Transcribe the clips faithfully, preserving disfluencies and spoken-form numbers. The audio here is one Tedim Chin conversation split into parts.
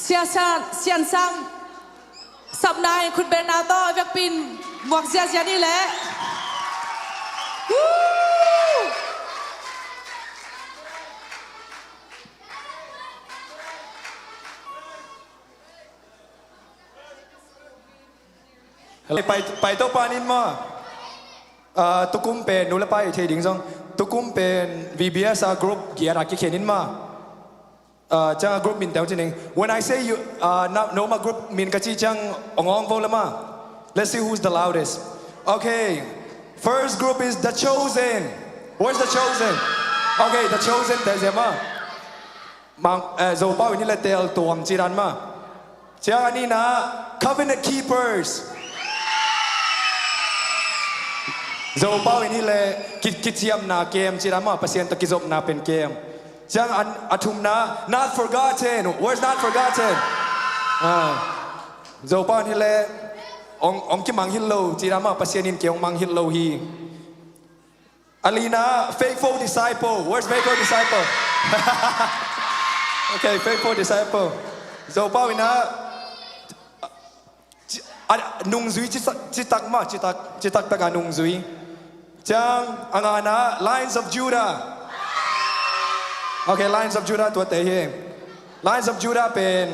Sia Sian, Sian Sang, sapna in khutbetna tawh i vekpi in muak ziazia ni leh. Woo! Hello. Pai, pai to pan in ma. Ah, tukum pen, nu le pa i thei ding zong. Tukum pen V B S a group giat a kikhen in ma. Ah, ciang a group min teu ci ning. When I say you, ah, na, no ma group min ka ci ciang ong ong vo le ma. Let's see who's the loudest. Okay. First group is The Chosen. Where's The Chosen? Okay, The Chosen, there's him, ah. Mang, eh, Zopau in hi le tel tuam ci dan ma. Ciang a nihna, Covenant Keepers. Zopau in hi le ki, kiciamna kem ci dan ma, Pasian tawh kizopna pen kem. Ciang a, a thumna, Not Forgotten. Where's Not Forgotten? Ah. Zopau in hi le ong, ong kimang hil lo ci dan ma, Pasian in kei ong mang hil lo hi. A lina, Faithful Disciple. Where's Faithful Disciple? Okay, Faithful Disciple. Zopau in a, ci, a, nungzui ci, citak ma, citak, citak tak a nungzui. Ciang a ngana, Lions of Judah. Okay, Lions of Judah, tua te hi. Lions of Judah pen,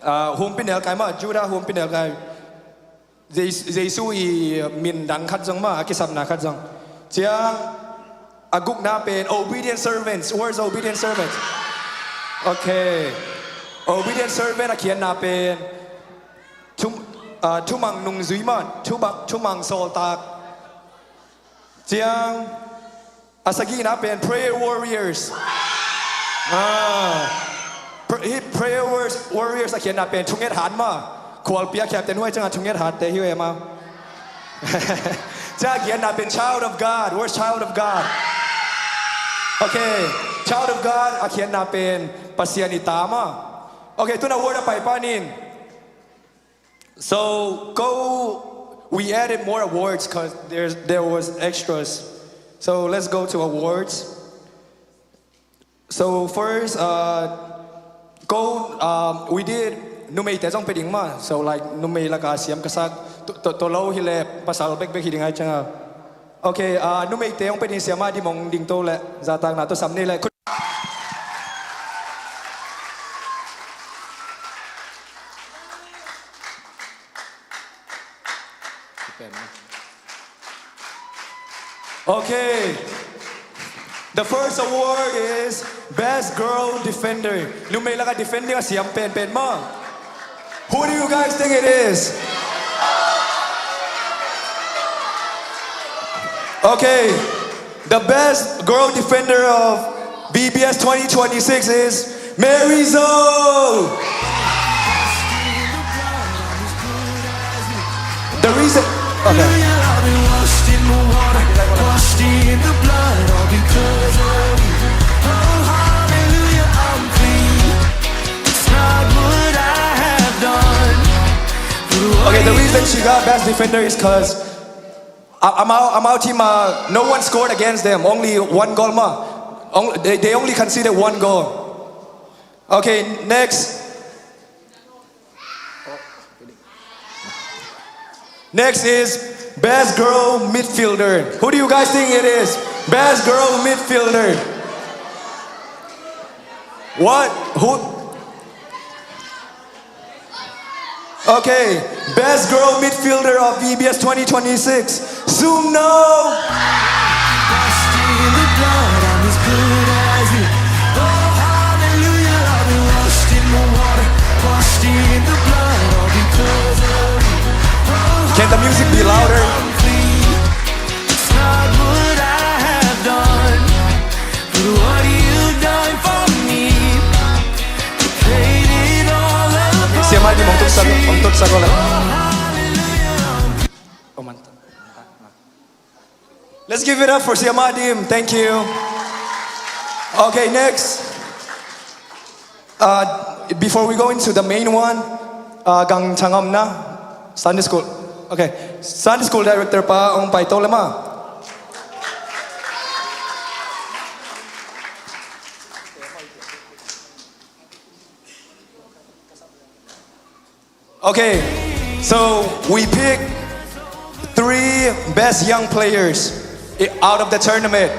ah, humpinelkai ma, Judah humpinelkai. Jes-, Jesu i min dang khat zong ma, a kisapna khat zong. Ciang a gukna pen obedient servants. Where's obedient servants? Okay. Obedient servant a khiatna pen thum-, ah, thumang nungzui ma, thumang, thumang sawltak. Ciang a sagihna pen prayer warriors. Ah. Pr-, hi prayer wars-, warriors a khiatna pen thunget hat ma. Khualpi a khiapte nuai ciang a thunget hatte hi ve ma. Ciang a khiatna pen child of God. Where's child of God? Okay. Child of God a khiatna pen Pasian i ta ma. Okay, tuna word a pai panin. So, ko, we added more awards 'cause there's, there was extras. So, let's go to awards. So, first, uh, ko, um, we did, numeite zong pe ding ma. So, like, numei laka siam ka sak, to, to, to lo hi le, pasal bekbek hi ding ai cianga. Okay, uh, numeite zong pe ding siam a di mong ding to le, zatakna to sam ni le. Okay. The first award is Best Girl Defender. Numei laka defending a siam penpen ma. Who do you guys think it is? Okay. The best girl defender of V B S twenty twenty-six is Mary Zo. The reason, okay. Okay, the reason she got best defender is 'cause A-, Amau, Amau team, uh, no one scored against them. Only one goal ma. Only, they, they only conceded one goal. Okay, next. Next is best girl midfielder. Who do you guys think it is? Best girl midfielder. What? Who? Okay, best girl midfielder of V B S twenty twenty-six, Sumno. Can the music be louder? Siam a dim hong tutsak, hong tutsak uh le. Let's give it up for Siam a dim. Thank you. Okay, next. Uh, before we go into the main one, uh, Gang Thang om na, Sunday school. Okay, Sunday school director pa hong pai to le ma. Okay, so we pick three best young players i- out of the tournament.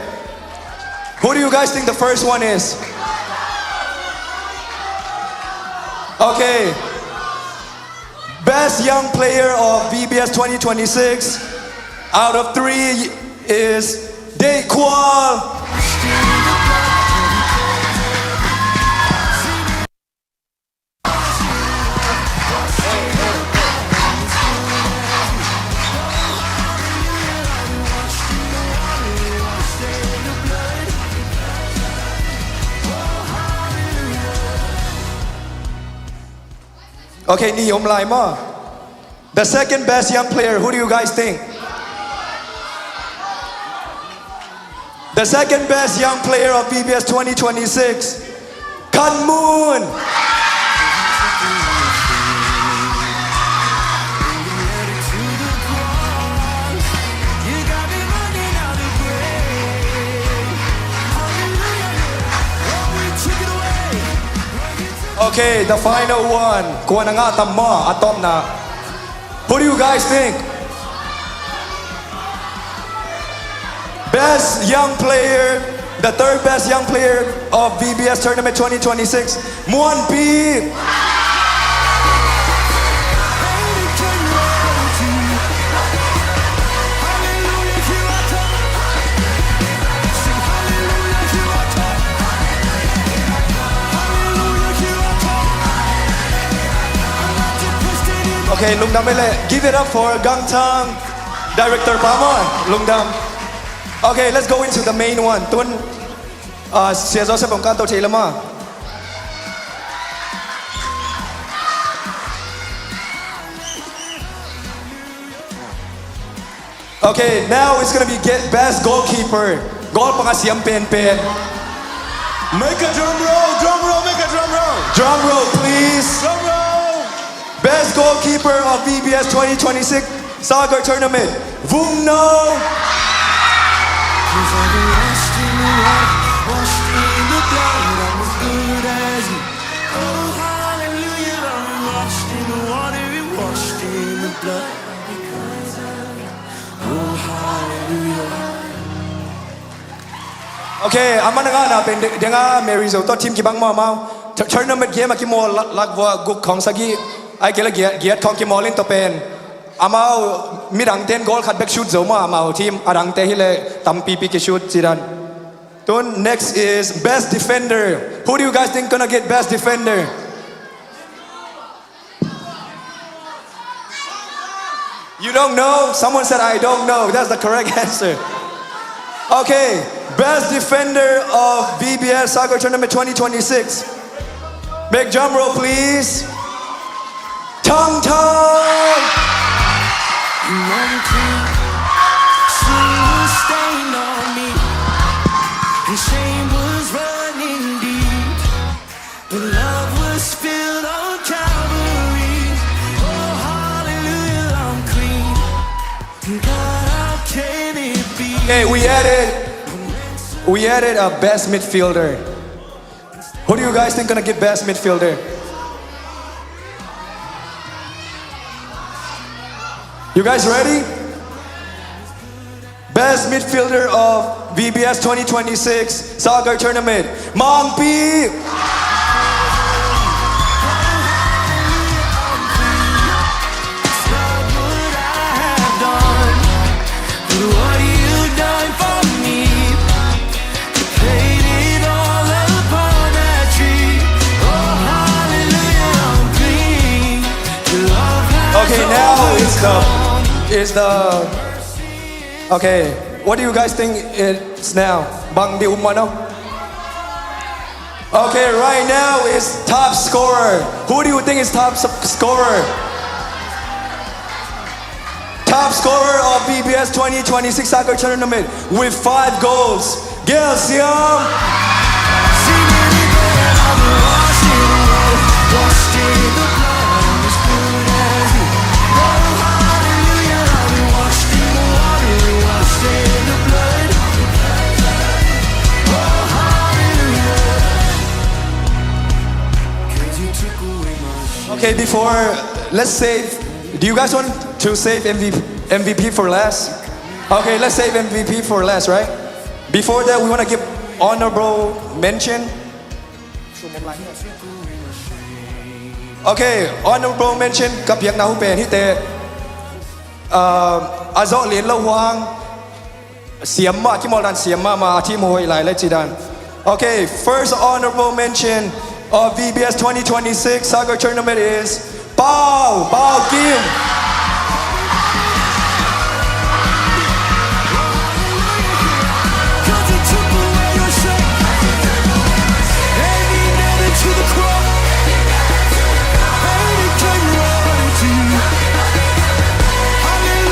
Who do you guys think the first one is? Okay. Best young player of V B S twenty twenty-six out of three is Date Kual. Okay, ni om lai maw. The second best young player, who do you guys think? The second best young player of V B S twenty twenty-six, Kan Moon. Okay, the final one. Kua na ngah tam maw, a tawpna? Who do you guys think? Best young player, the third best young player of V B S Tournament twenty twenty-six, Muan Pi. Okay, lungdam ei leh. Give it up for Gangthang director pa maw. Lungdam. Okay, let's go into the main one. Tun, uh, Sia Joseph hong kanto thei leh maw. Okay, now it's gonna be get best goalkeeper. Goal pang a siam penpen. Make a drum roll, drum roll, make a drum roll. Drum roll, please. Drum roll. Best goalkeeper of V B S twenty twenty-six Sagar Tournament, Vung No. Okay, a man a ngahna pen de- deng a Mary Zo tawh team kibang maw amau. Tur- tournament game a kimawl lak, lak vua guk khawng sagih, ai kei la giat, giat khawng kimawl in tua pen. Amau midangte in goal khat bek shoot zo maw, amau team a dangte hi leh tampipi kishoot ci dan. Tun, next is best defender. Who do you guys think gonna get best defender? You don't know? Someone said, "I don't know." That's the correct answer. Okay, best defender of V B S Sagar Tournament twenty twenty-six. Make drum roll, please. Thang Thang. Okay, we added, we added a best midfielder. Who do you guys think gonna get best midfielder? You guys ready? Best midfielder of V B S twenty twenty-six Sagar Tournament, Mang Pi. Okay, now is the, is the, okay, what do you guys think it's now? Bang di umano? Okay, right now is top scorer. Who do you think is top s- scorer? Top scorer of V B S twenty twenty-six Sagar Tournament with five goals, Gel Siam. Okay, before, let's save. Do you guys want to save M V P, M V P for last? Okay, let's save M V P for last, right? Before that, we want to give honorable mention. Okay, honorable mention ka piakna uh pen hihte, uh, a zawh lian lo uh hang, siam mah, a kimawl dan siam mahmah, a team hoih lai le ci dan. Okay, first honorable mention of V B S twenty twenty-six soccer tournament is Pau, Pau Kim.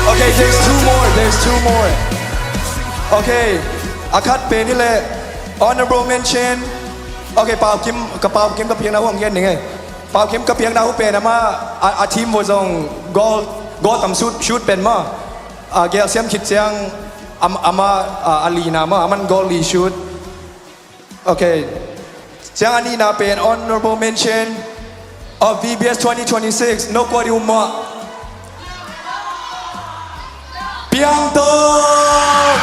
Okay, there's two more, there's two more. Okay, a khat pen hi leh, honorable mention. Okay, Pau Kim, ka Pau Kim ka piakna uh hong gen ning ei. Pau Kim ka piakna uh pen amah, a, a team uh zong goal, goal tam shoot, shoot pen mah. A, gelsiam khit ciang, am-, amah, a, a lina mah, aman goal li shoot. Okay. Ciang a nihna pen honorable mention of V B S twenty twenty-six. No kua di um mah. Piang Tung.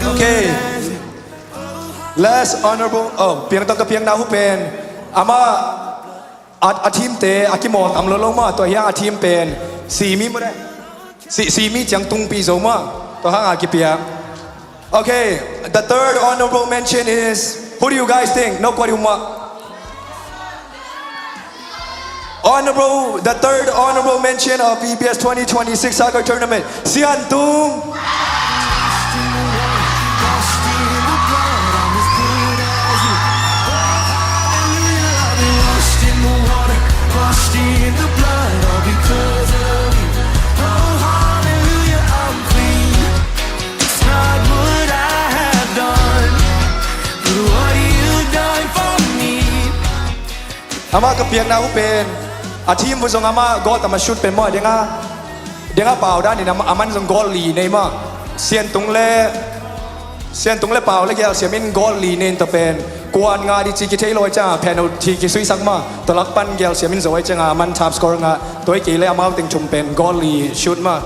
Okay. Last honorable, oh, Piang Tung ka piakna uh pen amah a, a team te a kimawl tam lo lo mah, tua hiang a team pen simi mah de. Si, simi ciang tungpi zo mah, tua hang a kipiak. Okay, the third honorable mention is, who do you guys think? No kua di um mah. Honorable, the third honorable mention of V B S twenty twenty-six soccer tournament, Sian Tung. Amah ka piakna uh pen a team uh zong amah goal tam a shoot pen mah, dengah, dengah Pau dan in amah, aman zong goal li nei mah. Sian Tung le, Sian Tung le Pau le gelsiam in goal li nei in tua pen kuan ngah di ci kithei lo ai ciangah penalty kisuisak mah. Tua lak pan gelsiam in zo ai ciangah aman top score ngah, tua hi kei le amau teng thum pen goal li shoot mah.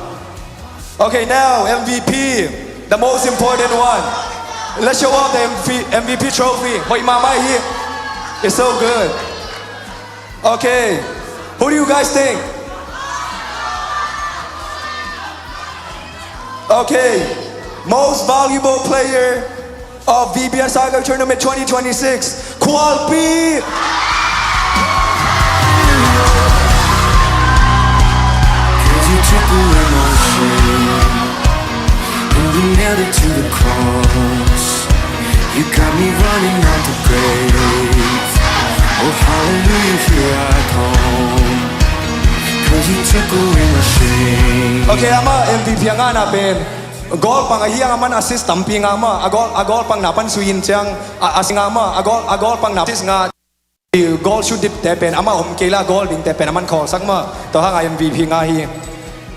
Okay, now M V P, the most important one. Let's show off the M V P, M V P trophy. Hoih mahmah hi. It's so good. Okay, who do you guys think? Okay, most valuable player of V B S Soccer Tournament twenty twenty-six, Khualpi. Okay, amah M V P a ngahna pen goal pang ahi hang aman assist tampi ngah mah, a goal, a goal pang na pan sui in ciang a, a ngah mah, a goal, a goal pang na assist ngah. Goal shoot dingte pen amah om kei la, goal dingte pen aman khawlsak mah. Tua hang a M V P ngah hi.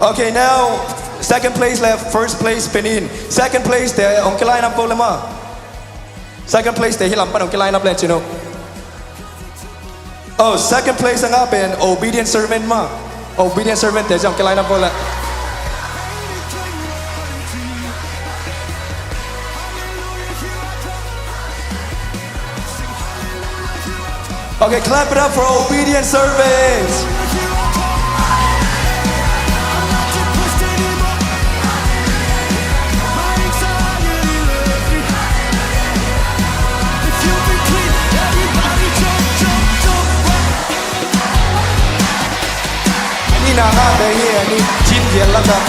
Okay, now second place le first place pen in, second place te hong ki line up ko le mah. Second place te hi lam pan hong ki line up le cin uh. Oh, second place a ngah pen obedient servant mah. Obedient servant te zong ki line up ko le. Okay, clap it up for obedient servants. Ni na ngah te hi, ni cin vial lak ah.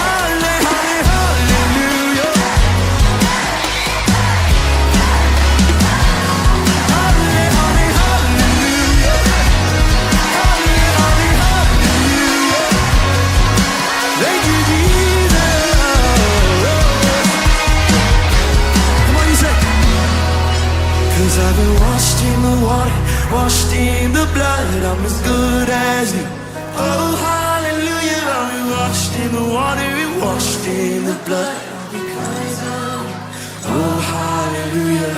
Washed in the blood, I'm as good as new. Oh, hallelujah, I'm washed in the water, washed in the blood. Oh, hallelujah.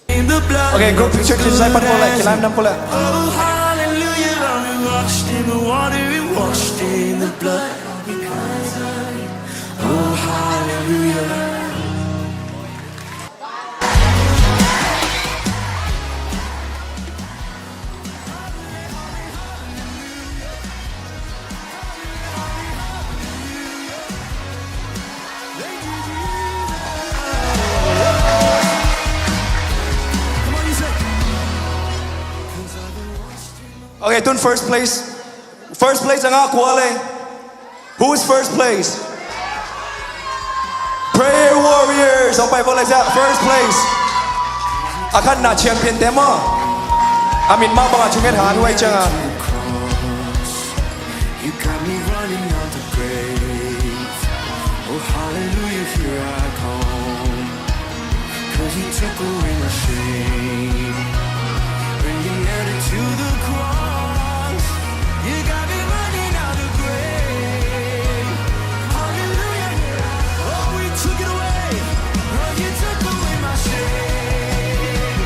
In the blood. Okay, group picture, please. Lai pan ko lai, kilai nam ko lai. Oh, hallelujah, I'm washed in the water, washed in the blood. Oh, hallelujah. Okay, tun first place. First place a ngah kua le? Who's first place? Prayer Warriors. Hong pai vawt lai sia, first place. A khatna champion te maw. A min mah bangah thunget han huai ciangah. You got me running out of grace. Oh, hallelujah, here I come. 'Cause you took away my shame. When you nailed it to the cross, you got me running out of grace. Hallelujah. Oh, we took it away. Oh, you took away my shame.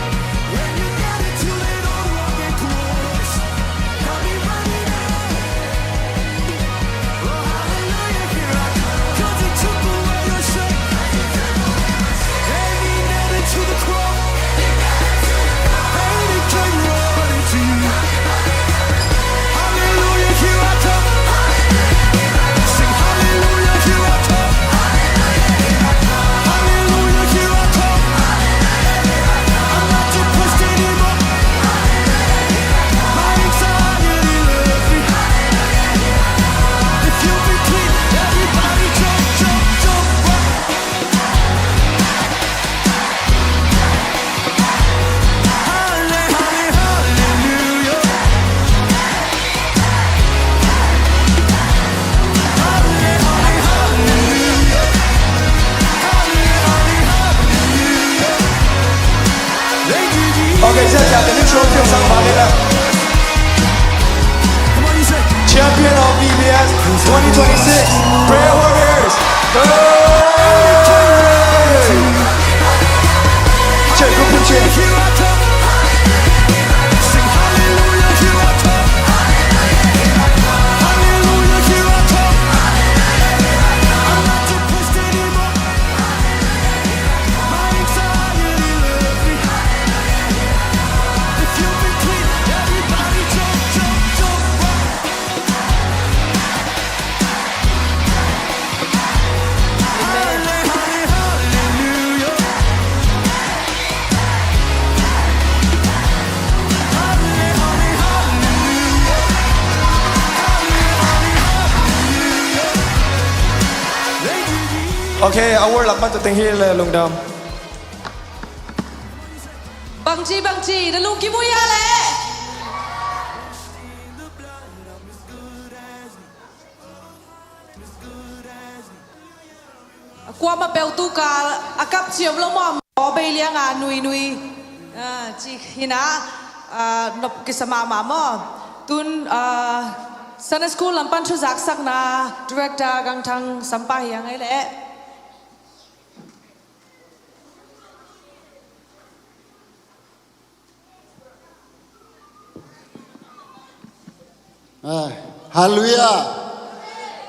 When you nailed it to that old rugged cross, got me running out. Okay, sia, sia, can you show yourself, Magdalena? Champion of V B S twenty twenty-six, Prayer Warriors. Hey! Check, group check. Okay, a world lak man tu teng hi le lungdam. Bangci, bangci, na lungkim uh hia le? A kuamah peuh tu kal a kap ciam lo maw, maw bei lianga nui nui. Ah, ci hinah, ah, nop kisa mahmah maw. Tun, ah, Sunday School lam pan thu zaksakna Director Gangthang Sampa hi a ngei leh. Ah, hallelujah.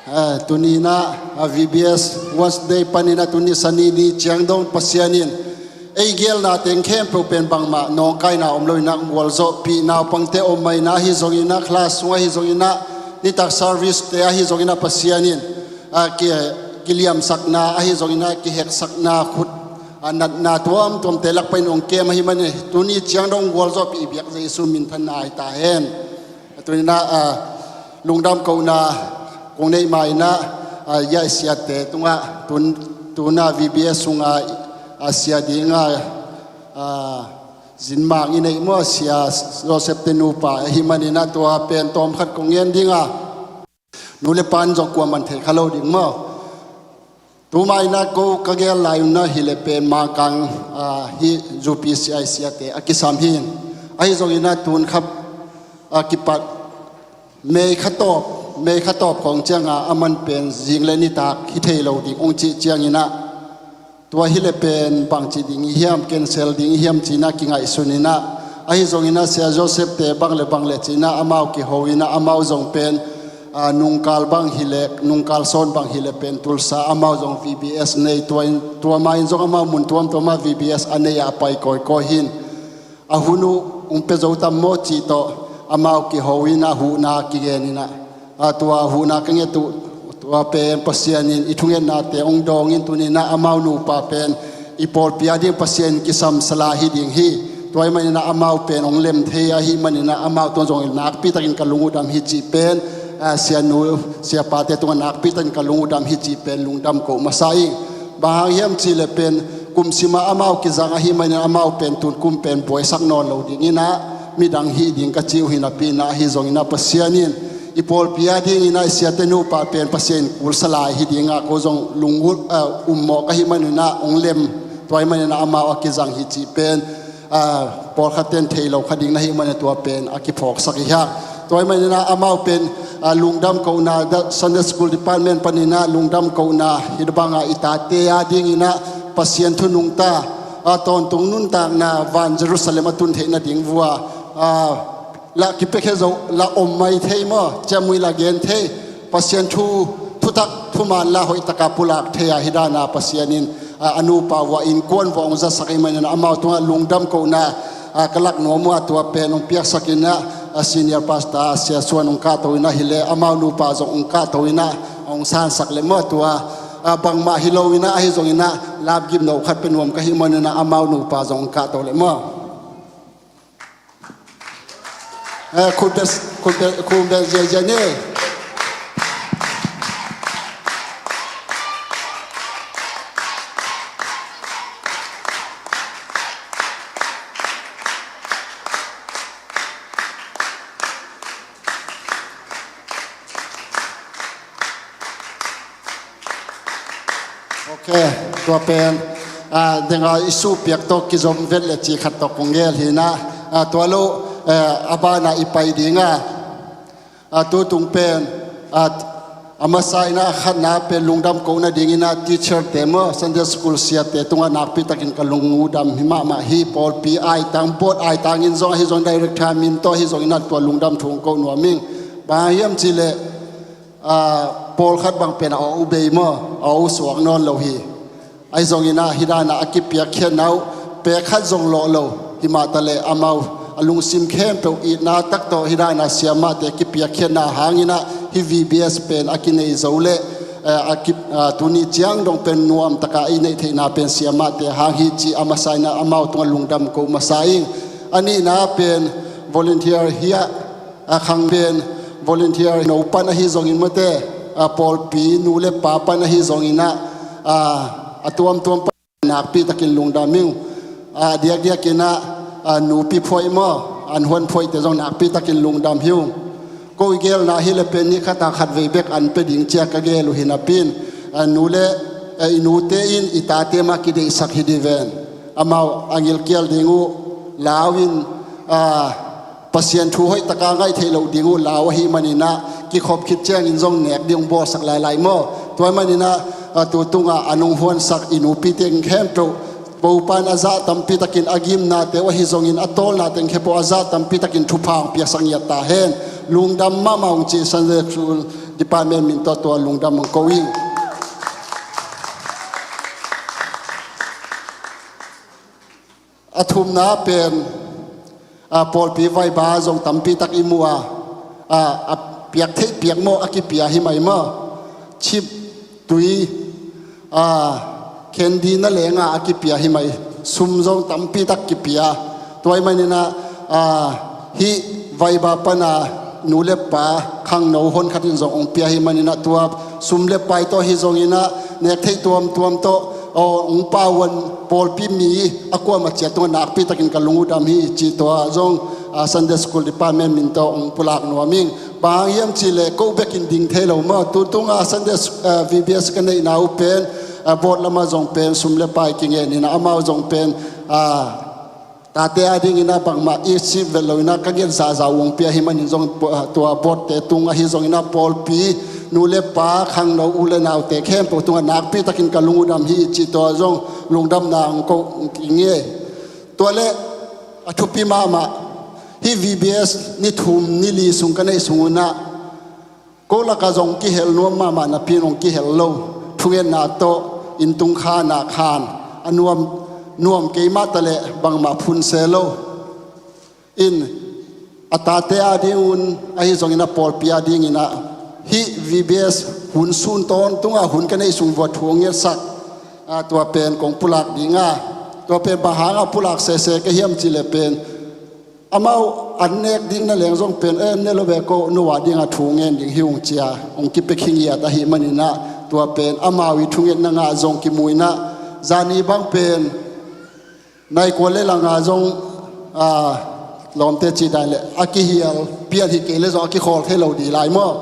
Ah, tuni inah, ah, V B S Watch Day paninah tuni Sani ni ciang dong Pasian in ei geelna teng khempeuh pen bangmah nawngkaina om loinah gualzawhpih, naupangte om mah inah ahi zonginah, class sungah ahi zonginah, nitak service te ahi zonginah Pasian in, ah, ki, kiliamsakna ahi zonginah, kiheksakna, khut a natna tuamtuamte lakpain hong kem ahih manin tuni ciang dong gualzawhpih i biak Jesu minthanna ahi ta hen. Tuninah, ah, lungdam kohna kong neih ma inah, ah, i a i siate tungah tun, tuna V B S sungah a sia dinga, ah, zinmang i neih maw, Sia Joseph te nupa ahih maninah tua pen tawmkhat kong ngen dinga. Nu le pa in zong kuaman thei kha lo ding maw. Tuma inah ko ka gel lai unah hileh pen Mangkang, ah, hi U P C I siate a kisam hin. Ahi zonginah tun khap, ah, kipat May khatawp, May khatawp khawng cianga a man pen zing le nitak hi thei lo ding ong cih cianginah tua hileh pen bangci ding i hiam, cancel ding i hiam cinah kingaihsuninah. Ahi zonginah Sia Joseph te bang le bang le cinah amau kiho inah amau zong pen, ah, nungkal bang hileh, nungkal sawn bang hileh pen Tulsa amau zong V B S nei, tua in, tua ma in zong amau mun tuamtuamah V B S a nei a pai kawikawi hin. A hun uh ung pia zo tam maw cih tawh amau kiho inah huhna kigen inah, ah, tua huhna ka nget uh, tua pen Pasian in i thungetnate ong dawng in tuninah amau nupa pen i pawlpi a ding Pasian kisam sala hi ding hi. Tua ahih maninah amau pen ong lem thei ahih maninah amau tungah zong nakpi takin ka lung uh dam hi cih pen, ah, sianu siapate tungah nakpi takin ka lung uh dam hi cih pen lungdam ko masa ing. Bang hang hiam cihleh pen kum sima amau kizang ahih manin amau pen tun kum pen buaisak nawn lo dinginah midang hih ding ka ci uh hi napi inah, ahi zonginah Pasian in i pawlpi a dinginah i siate nupa pen Pasian in kulsa lai hi dingah ko zong lung uh, ah, ummawh ka hih maninah ong lem, tua ahih maninah amau a kizang hi cih pen, ah, pawlkhat ten thei lo kha ding na hih manin tua pen a kiphawksak i hiak. Tua ahih maninah amau pen, ah, lungdam kohna, Sunday School Department paninah lungdam kohna hi banga i tate a dinginah Pasian thu nungta, ah, tawntung nuntakna van Jerusalem a tun theih nading vua, ah, la kipiakhia zo, la om mai thei maw, ciamui la gen thei, Pasian thu, thutak thuman la hoihtaka pulak thei a hi dana Pasian in, ah, a nupa vua innkuan vua ong zasak ahih manin amau tungah lungdam kohna, ah, ka lak nuam uh a, tua pen ong piaksak inah, ah, senior pastor Sia Suan ong kahto inah hileh amau nupa zong ong kahto inah ong sansak le maw, tua, ah, bangmah hi lo inah ahi zonginah lapgim no khat pia nuam ka hih maninah amau nupa zong ong kahto le maw. Eh, khut bel, khut bel, khut bel ziazia ni. Ok, tua pen, ah, denga i suhpiak tawh kizom vet le cih khat tawh kong gel hinah, ah, tua lo, eh, a bana i pai dinga, ah, tutung pen, ah, a masa inah a khatna pen lungdam kohna dinginah teacher te maw, Sunday school siate tungah nakpi takin ka lung uh dam hi mahmah hi. Pawlpi aitang, board aitang in zong ahi zong director min tawh ahi zonginah tua lungdam thu ong ko nuam ing. Bang hang hiam cihleh, ah, pawlkhat bang pen a aw uh bei maw, a aw uh suak nawn lo hi. Ahi zonginah hi dana a kipiakkhiatna uh pek khat zong lawh lo hi mah taleh amau a lungsim khempeuh itna tak tawh hi dana siamahte kipiakkhiatna hanginah hih V B S pen a kinei zo leh, eh, a ki, ah, tuni ciang dong pen nuamtaka i neih theihna pen siamahte hang hi cih a masa inah amau tungah lungdam ko masa ing. A nihna pen volunteer hiah, a khang pen volunteer no pan ahi zongin mawte, a pawlpi nu le pa pan ahi zonginah, a, a tuamtuam pan nakpi takin lungdam hi ung. A diakdiakinah, a, nupi phuaih maw, an huan phuaihte zong nakpi takin lungdam hi ung. Ko i gelna hileh pen ni khata khatvei bek an pia ding cia ka gel uh hi napi in, a, nu le, a, i nute in i tate mah kideihsak hi dih ven. Amau a ngilkial ding uh lau in, a, Pasian thu hoihtaka ngaih theih loh ding uh lau ahih maninah kikhop khit ciangin zong nek ding ong bawlsak lailai maw. Tua ahih maninah, a, tu tungah an ong huansak i nupi teng khempeuh Topa'n a zah tampi takin a gimnate uh ahi zongin a tawlna teng khempeuh a zah tampi takin thupha ong piaksak ngiat ta hen. Lungdam mahmah ung ci Sunday School Department min tawh tua lungdam ong ko ing. A thumna pen, a, pawlpi vaiba zong tampi tak i mu a, a, a piak theih piak maw a kipia hi mai maw? Chip, tui, a, candy na lenga a kipia hi mai. Sum zong tampi tak kipia. Tua ahih maninah, a, hih vaiba pana nu le pa khangno honkhat in zong ong pia hi maninah tua sum le pai tawh hi zonginah nek theih tuamtuam tawh, aw, ong pauan pawlpi mi a kuamah ciat tungah nakpi takin ka lung uh dam hi cih tua zong, a, Sunday School Department min tawh ong pulak nuam ing. Bang hang hiam cihleh ko bekin ding thei lo maw. Tu tungah Sunday, a, V B S ka neihna uh pen, a, board lamah zong pen sum le pai kingen in ah amau zong pen, a, tate adingin ah bangmah i sih vet lo in ah ka nget zahzah uh hong pia hi manin zong, a, tua boardte tung ahi zongin ah pawlpi nu le pa khangno u le naute khempeuh tungah nakpi takin ka lung uh dam hi cih tua zong lungdamna hong ko ing e. Tua le a thupi mahmah hih V B S ni thum ni li sung ka neih sung un ah ko lakah zong kihel nuam mahmah napi in hong kihel lo, thungetna tawh inn tung khan ah khan a nuam, nuam kei mah ta leh bangmah phun se lo in, a tate ading un ahi zongin a pawlpi adingin ah hih V B S hun sun tawntungah hun ka neih sung vuah thu hong ngetsak, a, tua pen kong pulak ding a, tua pen bang hangah pulak sese ka hiam cih leh pen amau an nek ding na leng zong pen, "Eh, ne lo ve ko, no a dingah thu ngen ding hi ung," ci-a hong kipia khingiat ahih manin ah tua pen amau i thungetna ngah zong kimu in ah zani bang pen nai kua le langa zong, a, lawmte cih dan le a kihial pian hi kei le zong a kikhawl thei lo ding lai maw?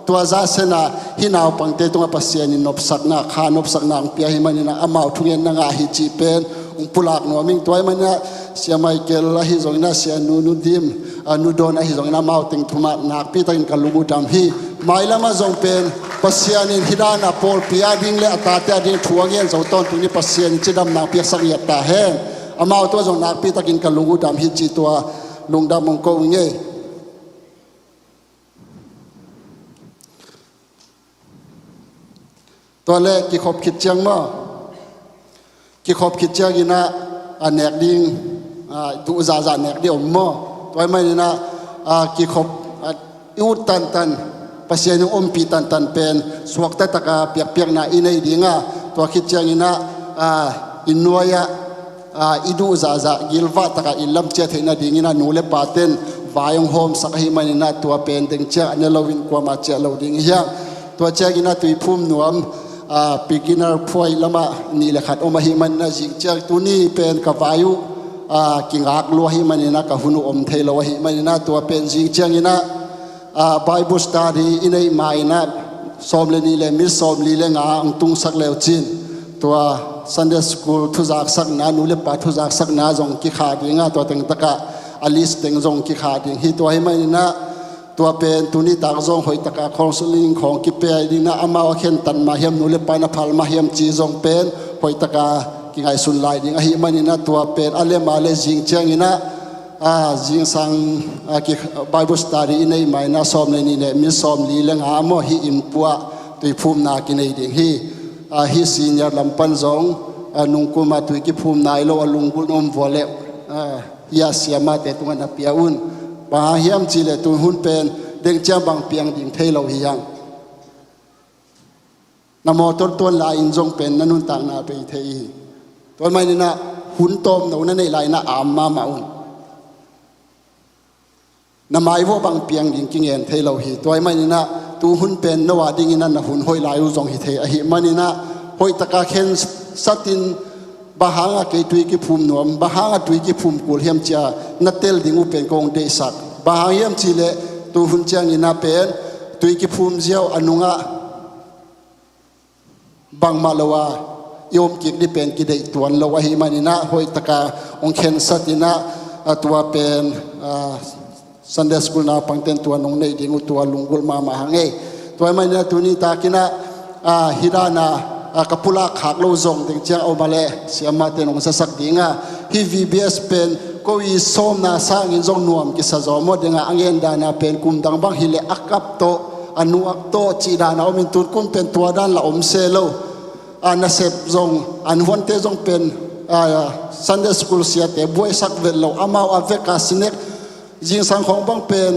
Tua zah sena hih naupangte tungah Pasian in nopsakna, kha nopsakna hong pia hi manin ah amau thungetna ngah hi cih pen hong pulak nuam ing. Tua hi manin ah Sia Michael ahi zongin ah Sia Nu, Nu Dim, a, Nu Don ahi zongin ah amau teng thumah nakpi takin ka lung uh dam hi. Mailamah zong pen Pasian in hih dan a pawlpi ading le a tate ading thu a ngen zo tawntung ni Pasian in cidamna piaksak ngiat ta hen. Amau tua zong nakpi takin ka lung uh dam hi cih tua lungdam hong ko ing e. Tua le kikhop khit ciang maw? Kikhop khit ciangin ah, a, nek ding, a, duh zahzah nek ding om maw? Tua hi manin ah, a, kikhop, a, i ut tantan, Pasian in ompih tantan pen suakta taka piakpiakna i nei ding a, tua khit ciangin ah, a, i nuai ah, a, i duh zahzah gilvah takah i lam ciah theih nadingin ah nu le paten vai hong hawmsak ahih manin ah tua pen deng ciang a ne loin kuamah ciah lo ding hi hang. Tua ciangin ah Tuiphum nuam, a, beginner phuai lamah nih le khat om ahih manin ah zing ciang tuni pen ka vai uh, a, kingak lua ahih manin ah ka hun uh om thei lo ahih manin ah tua pen zing ciangin ah, a, Bible study i neih ma in ah sawm le nih le minute sawmli le nga hong tungsak leu cin tua Sunday school thuzaksakna, nu le pa thuzaksakna zong kikha ding a, tua teng takah a list teng zong kikha ding hi. Tua hi manin ah tua pen tuni tak zong hoih taka counseling khawng kipia ding in ah amau a khentat mah hiam, nu le pa in a phal mah hiam ci zong pen hoih taka kingaihsun lai ding ahih manin ah tua pen a lem a le zing ciangin ah, a, zingsang, a, ki, Bible study i neih ma in ah sawm le nih le minute sawmli le nga maw hih inn puah Tuiphum na kinei ding hi. A, hih senior lam pan zong, a, nungkum a tui kiphum nai lo a lunggulh om vua le, a, hih a siamahte tungah na pia un. Bang hang hiam cih leh tu hun pen deng ciang bang piang ding thei lo hi hang. Na mawtaw tuan lai-in zong pen na nuntakna bei thei hi. Tua hi manin ah hun tawmno na neih lai-in ah am mahmah un. Na maivuah bang piang ding kingen thei lo hi. Tua hi manin ah tu hun pen no a dingin ah na hun hoih lai uh zong hi thei ahih manin ah hoih taka khensatin bang hangah kei tui kiphum nuam, bang hangah tui kiphum kul hiam ci-a na tel ding uh pen kong deihsak. Bang hang hiam cih leh tu hun ciangin ah pen tui kiphum ziau a nungah bangmah lo a i om kik ding pen kideih tuan lo ahih manin ah hoih taka hong khensat in ah, a, tua pen, a, Sunday school naupangten tua nong neih ding uh tua lunggulh mahmah hang ei. Tua ahih manin ah tuni takin ah, a, hih dan a, a, ka pulak khak lo zong ding ciang a om a leh siamahte nong zasak ding a, hih V B S pen ko i sawmna sangin zong nuam kisa zaw maw ding a, a ngen dan a pen kum dang bang hi leh a kap tawh a nuak tawh cih dan a om in tun kum pen tua dan la om se lo. A, nasep zong, an huante zong pen, a, Sunday school siate buaisak vet lo, amau a vek a sinek, zingsang khawng bang pen,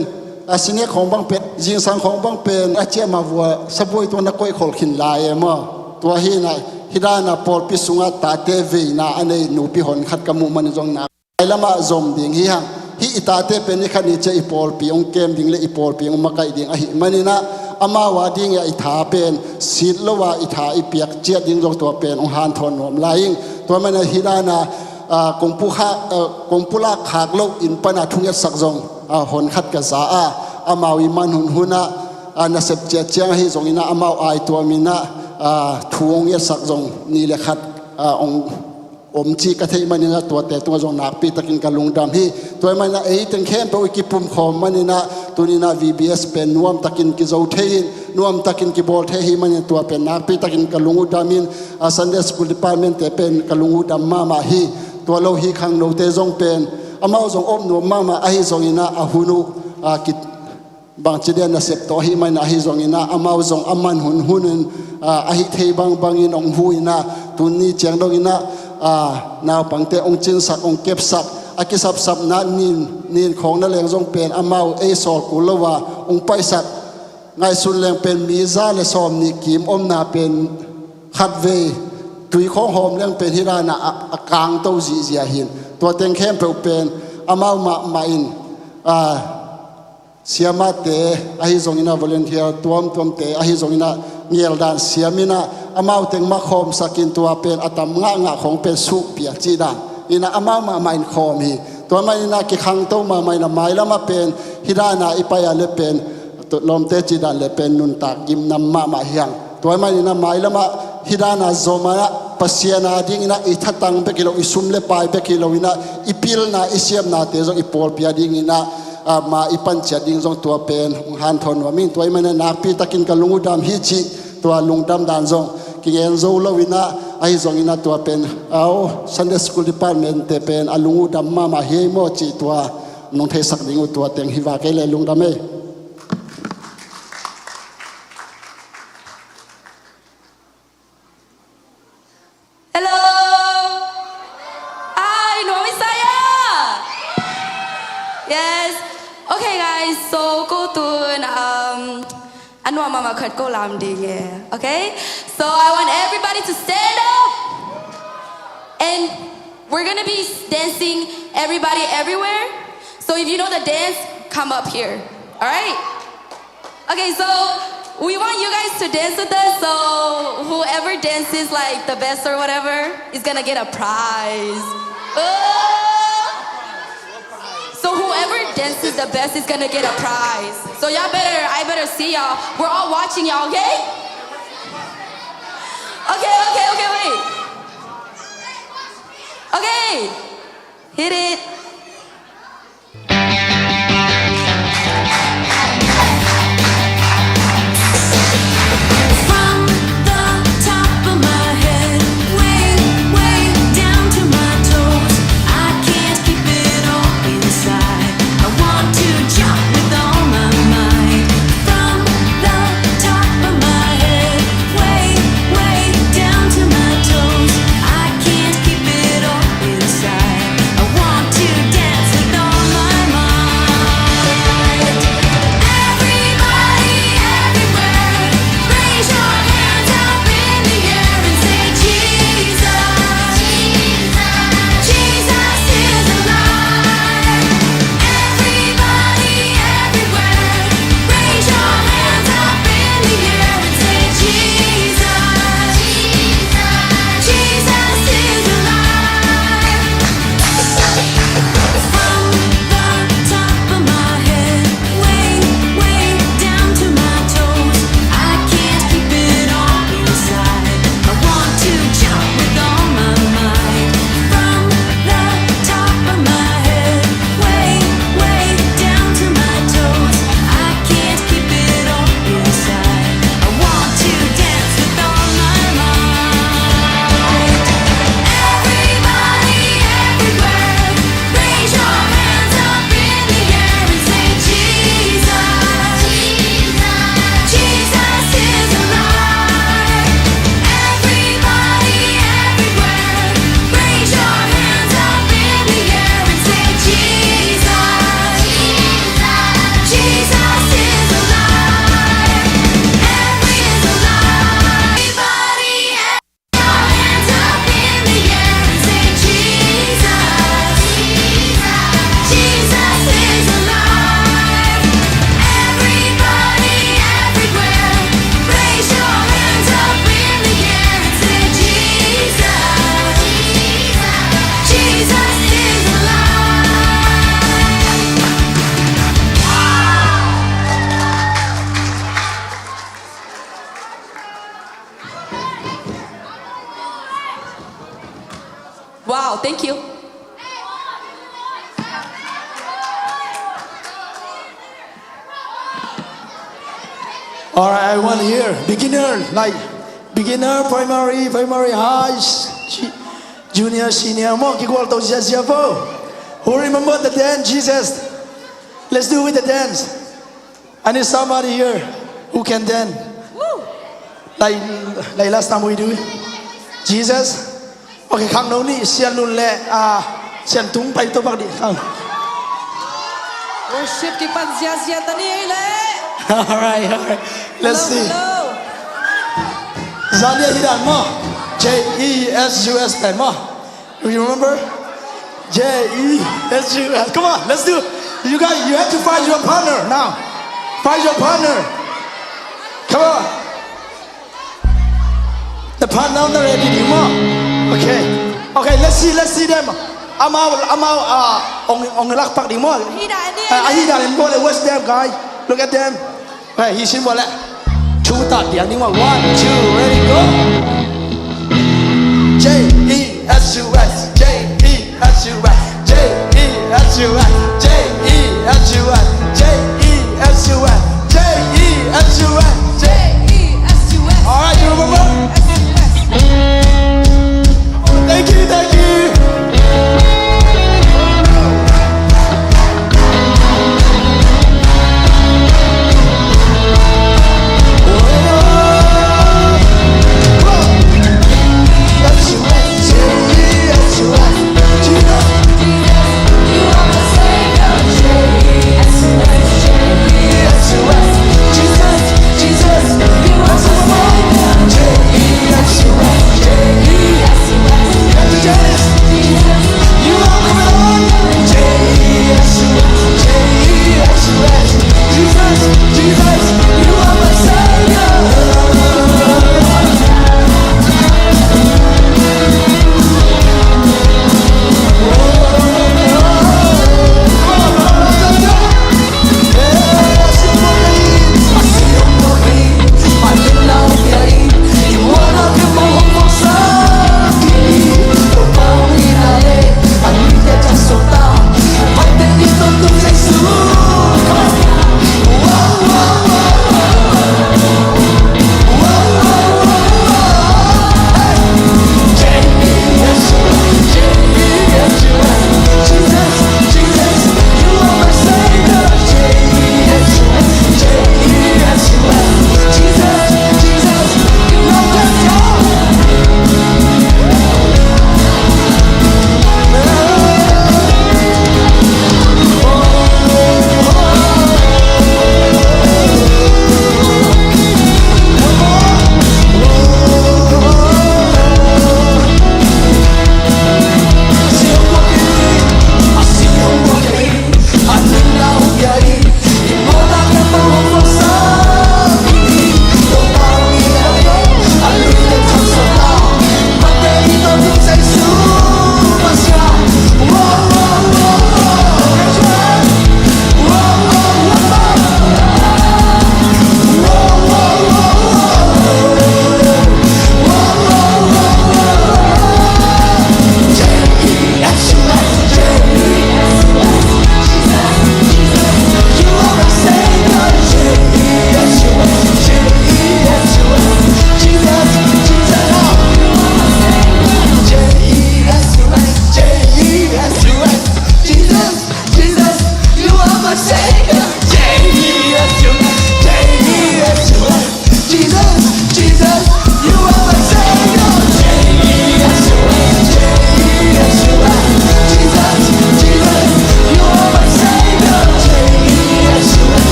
a sinek khawng bang pen, zingsang khawng bang pen a ciah mah vua sabuai tua na koih khol khin lai e maw? Tua hi in ah hih dan a pawlpi sungah tate veina a nei nupi hon khat ka muh manin zong nak Ai lamah zom ding hi hang. Hih i tate pen ni khat ni ciah i pawlpi hong kem ding le i pawlpi hong makaih ding ahih manin ah amau a ding i tha pen sit lo a i tha i piak ciat ding zong tua pen hong hanthawn nuam lai ing. Tua manin ah hih dan a, a, kong pu kha, a, kong pulak khak lo inn pan a thungetsak zong, a, hon khat ka za a, amau i man hun hun ah, a, nasep ciat ciang ahi zongin ah amau ai tuam in ah ah, thu hong ngetsak zong nih le khat, ah, hong om cih ka theih manin ah tuate tungah zong nakpi takin ka lungdam hi. Tua ahih manin ah ei teng khempeuh i kipumkhawm manin ah tuni-in ah V B S pen nuam takin kizo thei in, nuam takin kibawl thei ahih manin tua pen nakpi takin ka lung uh dam in, ah, Sunday School Department-te pen ka lung uh dam mahmah hi. Tua lo hi khangnote zong pen amau zong om nuam mahmah ahi zongin ah a hun uh, ah, ki bangci dia nasep tawh ahih manin ah ahi zongin ah amau zong a man hunhun in, ah, ahi thei bangbangin hong huh in ah tuni ciang dongin ah, ah, naupangte hong cinsak, hong kepsak, a kisapsapna nin, nin khawng nangawn zong pen amau ei sawl kul lo a hong paisak. Ngaihsun leng pen mi za le sawm nih kim omna pen khatvei tui khawng hawm leng pen hih dan ah a, a kangto zihziah hi in. Tua teng khempeuh pen amau mahmah in, ah, siamahte ahi zongin ah volunteer tuamtuamte ahi zongin ah ngeldan siam in ah amau teng mah khawmsak in tua pen a tam ngahngah khawng pen suhpih cih dan in ah amau mahmah in khawm hi. Tua manin ah kikhangto mahmah in ah mailam ah pen hih dan ah i pai a leh pen lawmte cih dan leh pen nuntak gimnam mahmah hi hang. Tua ahih manin ah mailam ah hih dan ah zom a, Pasian a dingin ah i thatang bek hi lo, i sum le pai bek hi lo in ah i pilna, i siamnate zong i pawlpi a dingin ah, ah, ma i pan ciat ding zong tua pen hong hanthawn nuam ing. Tua ahih manin ah nakpi takin ka lung uh dam hi cih tua lungdam dan zong kingen zo lo in ah ahi zongin ah tua pen, au, Sunday School Department-te pen a lung uh dam mahmah hi ei maw cih tua nong theisak ding uh tua teng hi vak ei leh lungdam ei. Hello. Ai, nuam i sa ya. Yes. Okay, guys. So, ko tun, um, a nuam mahmah khat ko lam ding e. Okay? So, I want everybody to stand up. And we're gonna be dancing, everybody, everywhere. So, if you know the dance, come up here. All right? Okay, so we want you guys to dance with us. So whoever dances, like, the best or whatever is gonna get a prize. Oh! So whoever dances the best is gonna get a prize. So y'all better, I better see y'all. We're all watching y'all, okay? Okay, okay, okay, wait. Okay, hit it. From the top of my head, way, way down to my toes, I can't keep it all inside. I want to jump with all my might. From the top of my head, way, way down to my toes, I can't keep it all inside. I want to Thank you. All right, I want to hear beginner, like beginner, primary, primary, high, junior, senior, maw, kigual to ziazia vo. Who remember the dance, Jesus? Let's do with the dance. I need somebody here who can dance. Like, like last time we do it. Jesus. Okay, khangno nih, Sian Lun le, ah, Sian Tung pai to bak dih khang. Worship kipan ziazia ta ni ei le. All right, all right. Let's see. Zania hi dan maw. J E S U S pen maw. You remember? J E S U S. Come on, let's do. You guys, you have to find your partner now. Find your partner. Come on. The partner na ready ding maw. Okay. Okay, let's see, let's see them. Amau, amau, ah, ong, ong lak pak ding maw. Ahi dan in maw le, watch them, guy. Look at them. Okay, hi sin maw le. Thu ta piang ding maw. One, two, ready, go. J E S U S, J E S U S, J E S U S, J E S U S, J E S U S, J E S U S, J E S U S. All right, you remember? Thank you, thank you.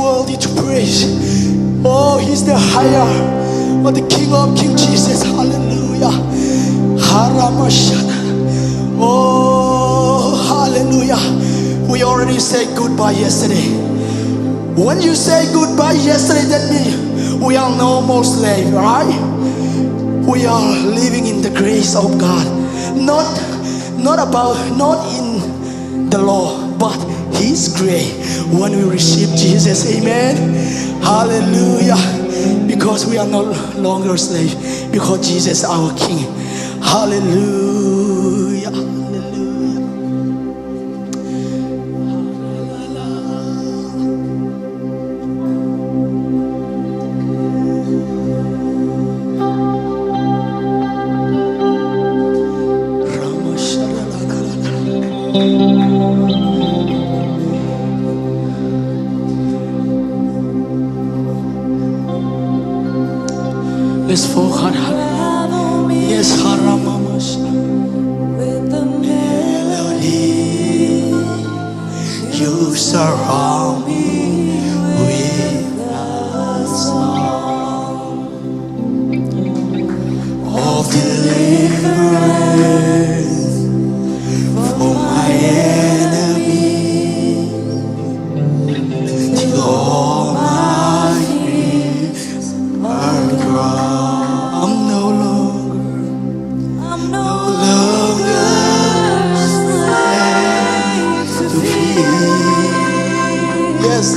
Worthy to praise. Oh, he's the higher, oh, the King of King, Jesus. Hallelujah. Haramashana. Oh, hallelujah. We already said goodbye yesterday. When you say goodbye yesterday, that means we are no more slave, right? We are living in the grace of God. Not, not about, not in the law, but His grace. When we receive Jesus, amen. Hallelujah. Because we are no longer slave, because Jesus our King. Hallelujah. Hallelujah. Let's fall hard. Yes, haramamas. With the melody, you surround me with a song of deliverance for my enemy. Till all my fears are gone. I'm no longer, I'm no longer slave to fear. Yes,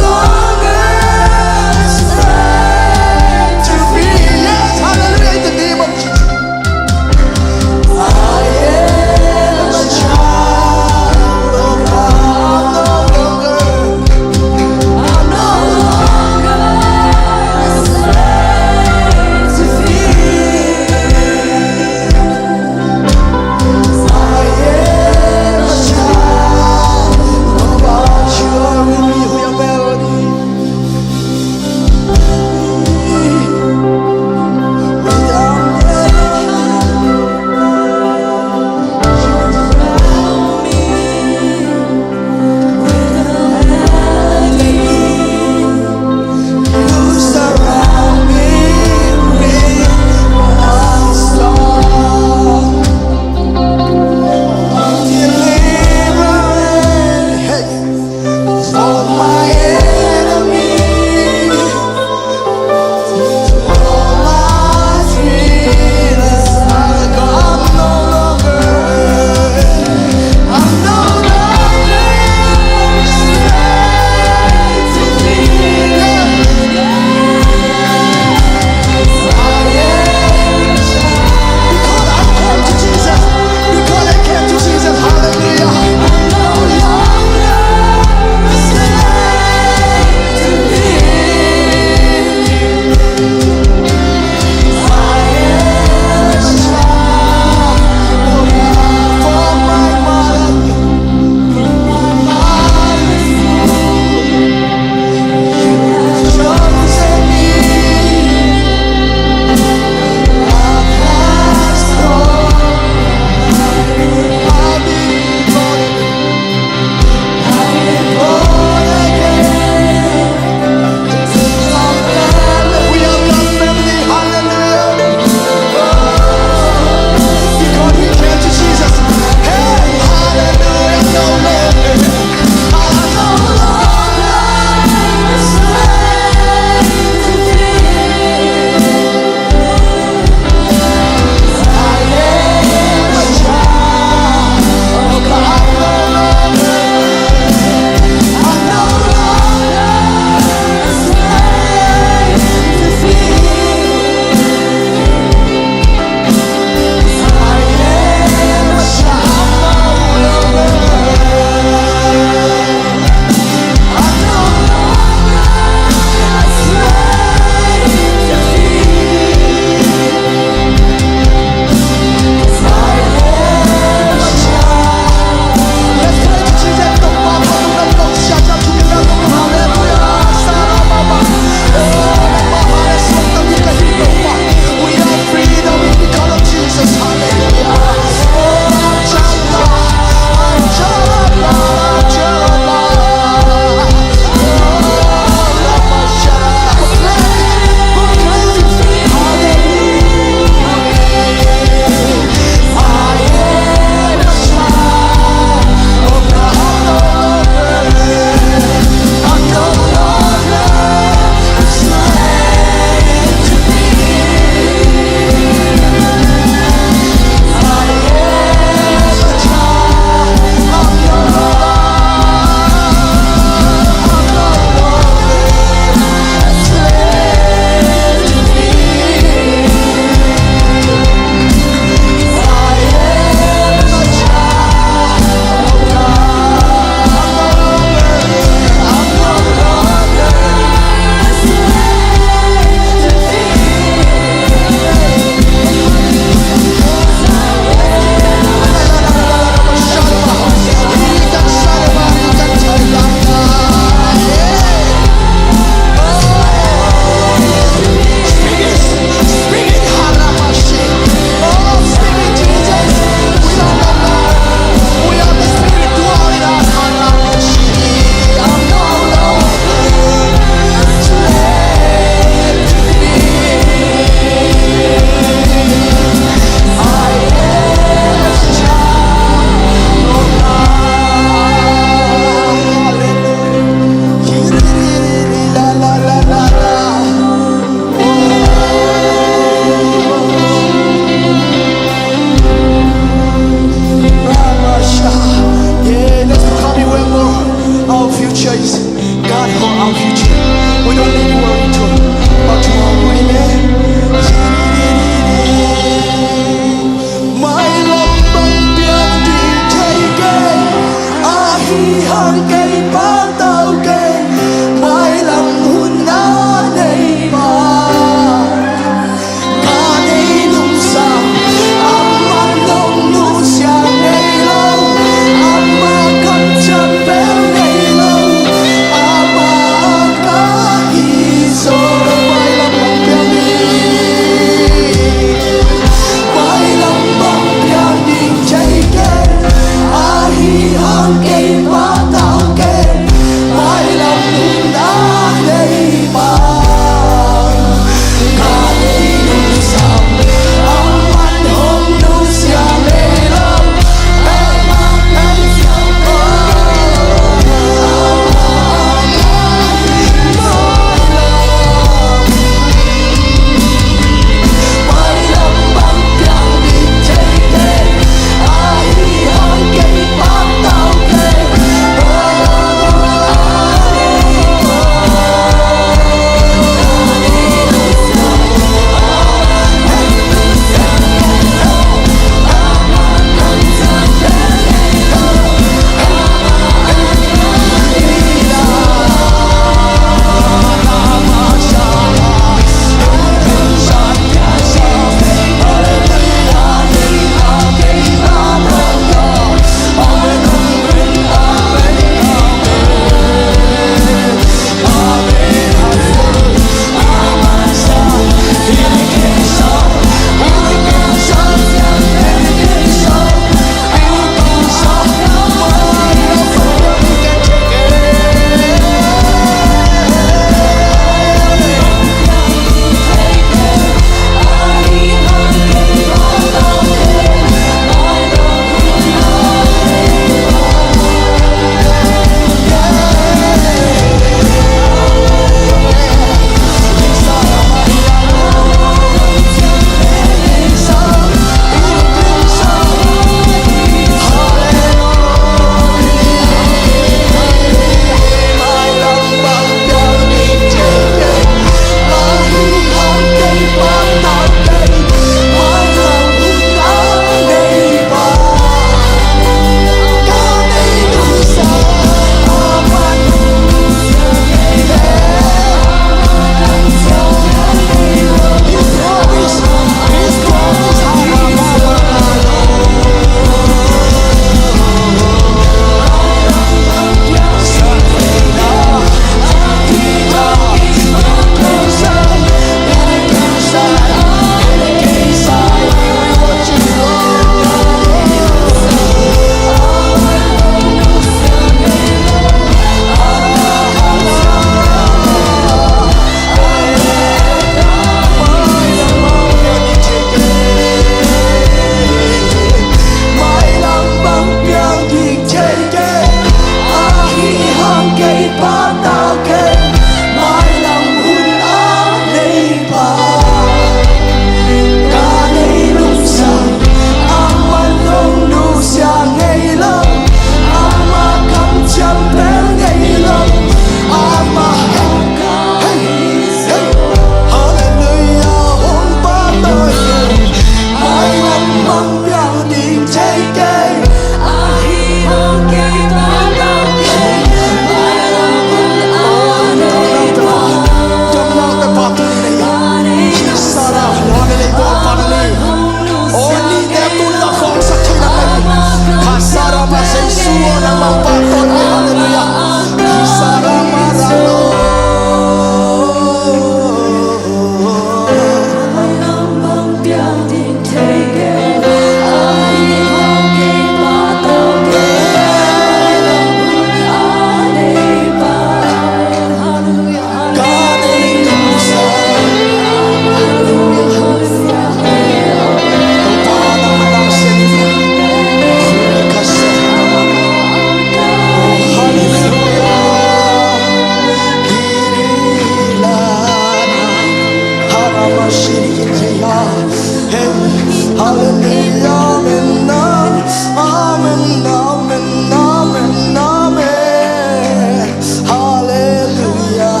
Hallelujah, amen, amen, amen, amen, amen. Hallelujah.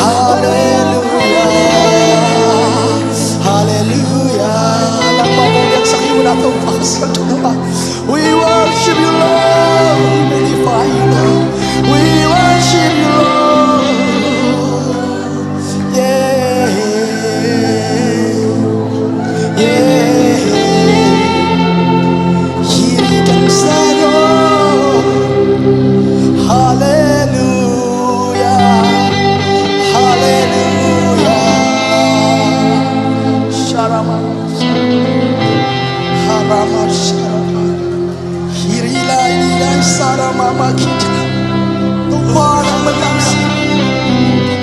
Hallelujah. Hallelujah. Nangmah pawlkhat sa kimu na to, Pastor Tuma. We worship you, Lord. We magnify you, Lord. We worship you, Lord. Yeah. Yeah. Hiri kan sa lo. Hallelujah. Hallelujah. Sharama. Harama sharama. Hirila ilila sarama makita. Tuhan yang menangis.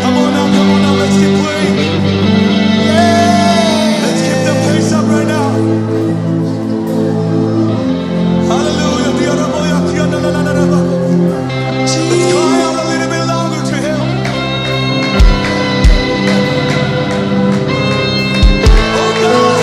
Come on now, come on now, let's keep praying. Yeah. Let's keep the pace up right now. Hallelujah. Let's cry out a little bit louder to him. Oh God.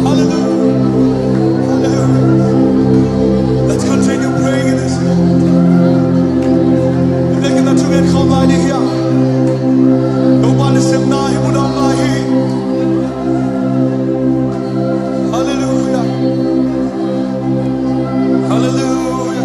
Hallelujah. Hallelujah. Let's continue praying in this moment. Hallelujah. Hallelujah.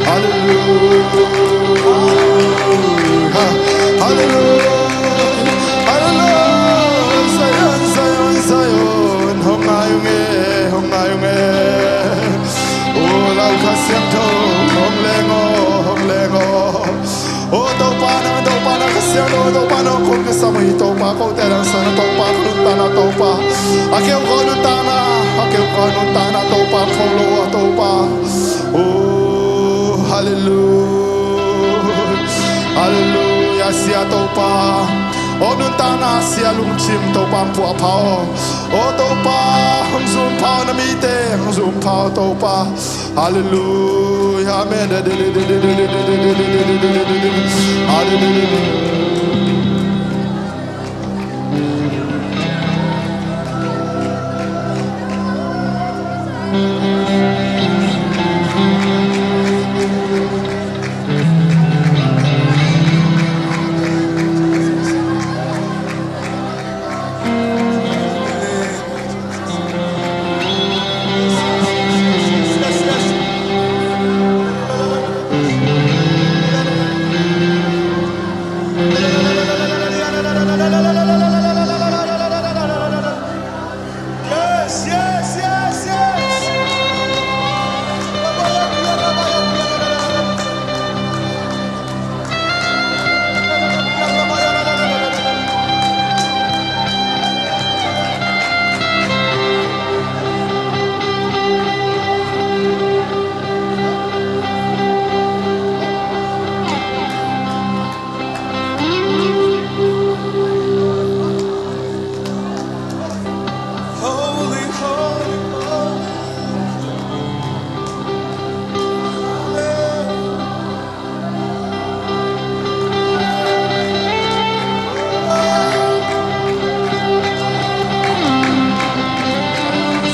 Hallelujah. Hallelujah. Hallelujah. Zion, Zion, Zion. Hong ngai ung e, hong ngai ung e. O lau Kha Siangtho, hong leng o, hong leng o. O Topa, nang Topa, nang Kha Siangtho, Topa, nang kong kisam hi Topa, kote dang sang Topa, kong nuntakna Topa. A keu kong nuntakna, a keu kong nuntakna Topa, kong lo a Topa. O, hallelujah. Hallelujah, sia Topa. O nuntakna sia lungsim Topa, hong puah pha o. O Topa, hong zum pha o na mite, hong zum pha o Topa. Hallelujah. Amen. Hallelujah. Yes, yes, yes, yes. Holy, holy, holy.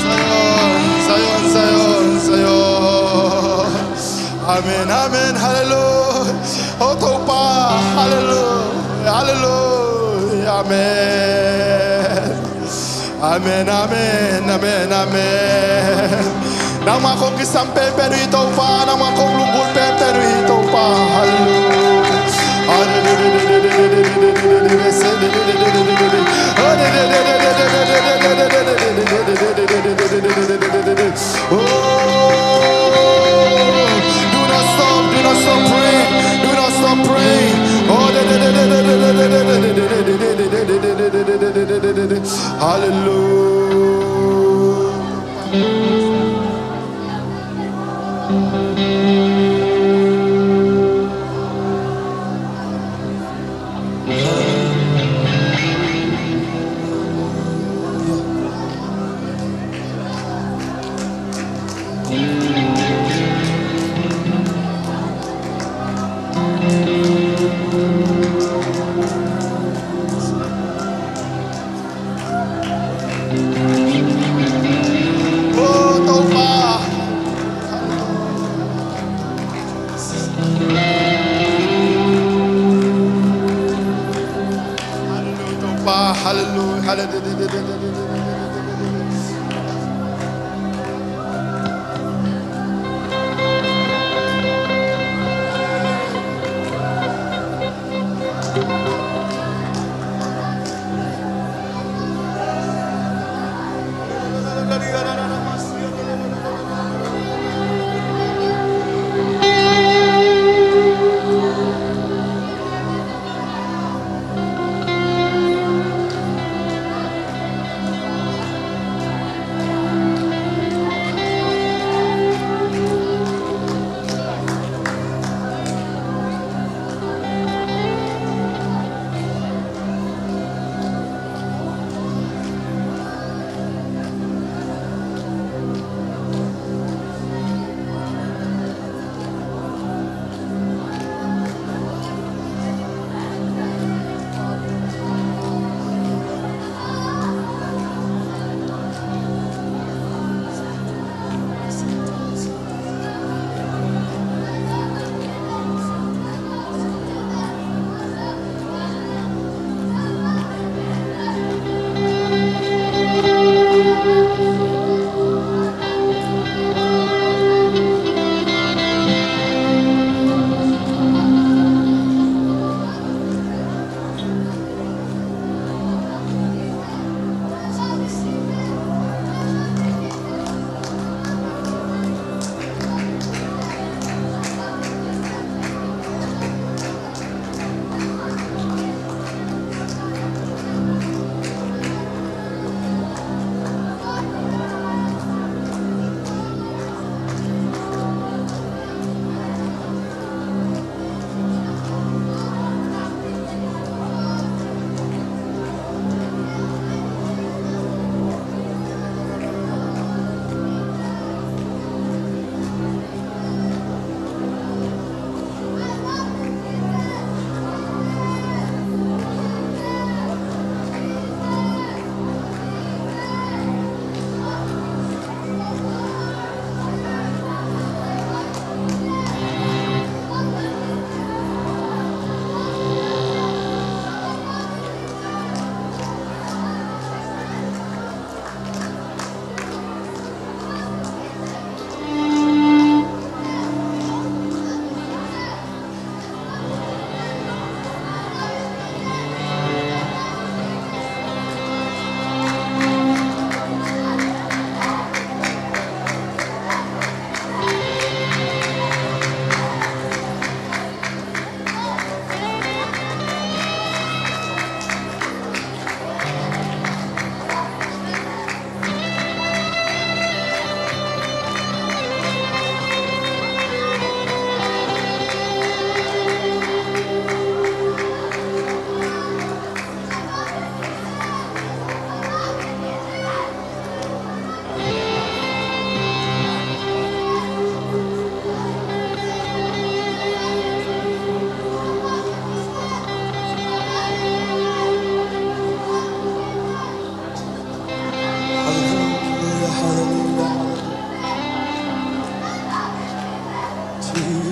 Zion, Zion, Zion, Zion. Amen, amen, hallelujah. O Topa, hallelujah, hallelujah, amen. Amen, amen, amen, amen. Nangmah kong kisam penpen uh hi Topa, nangmah kong lunggulh penpen uh hi Topa. Hallelujah. Oh, do not stop, do not stop praying, do not stop praying. Oh, hallelujah. O Topa. Hallelujah, Topa. Hallelujah, hallelujah.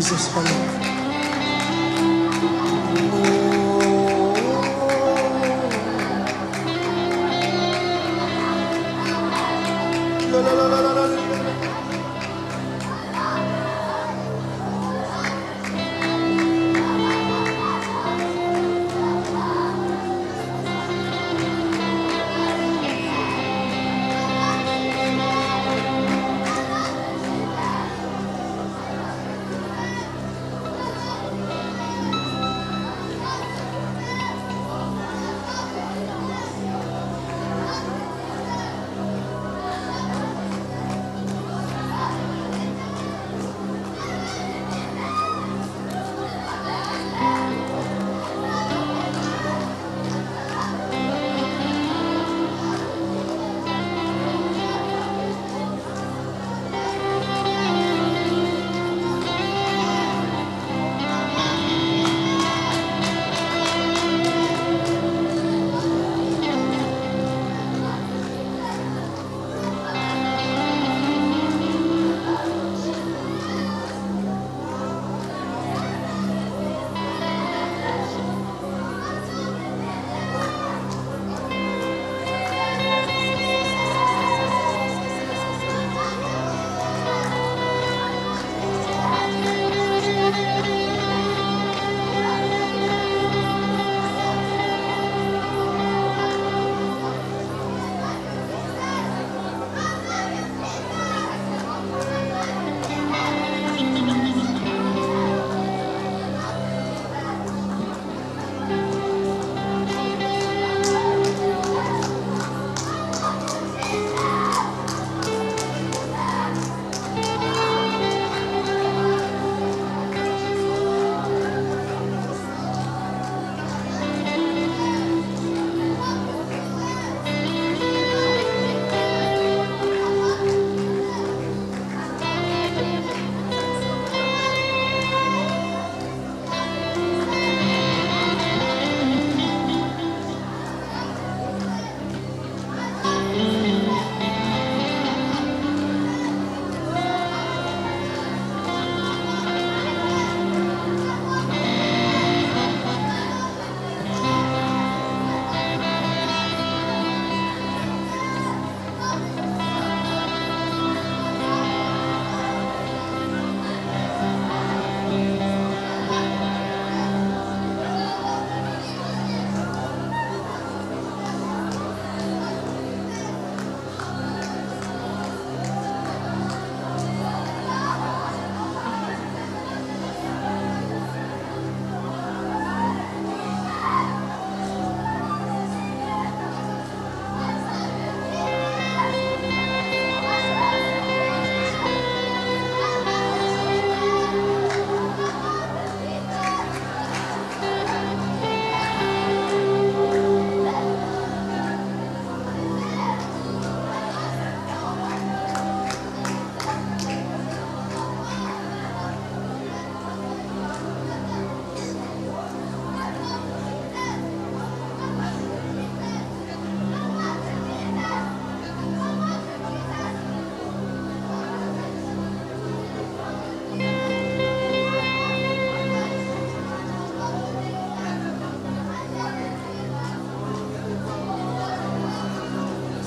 Jesus, hallelujah.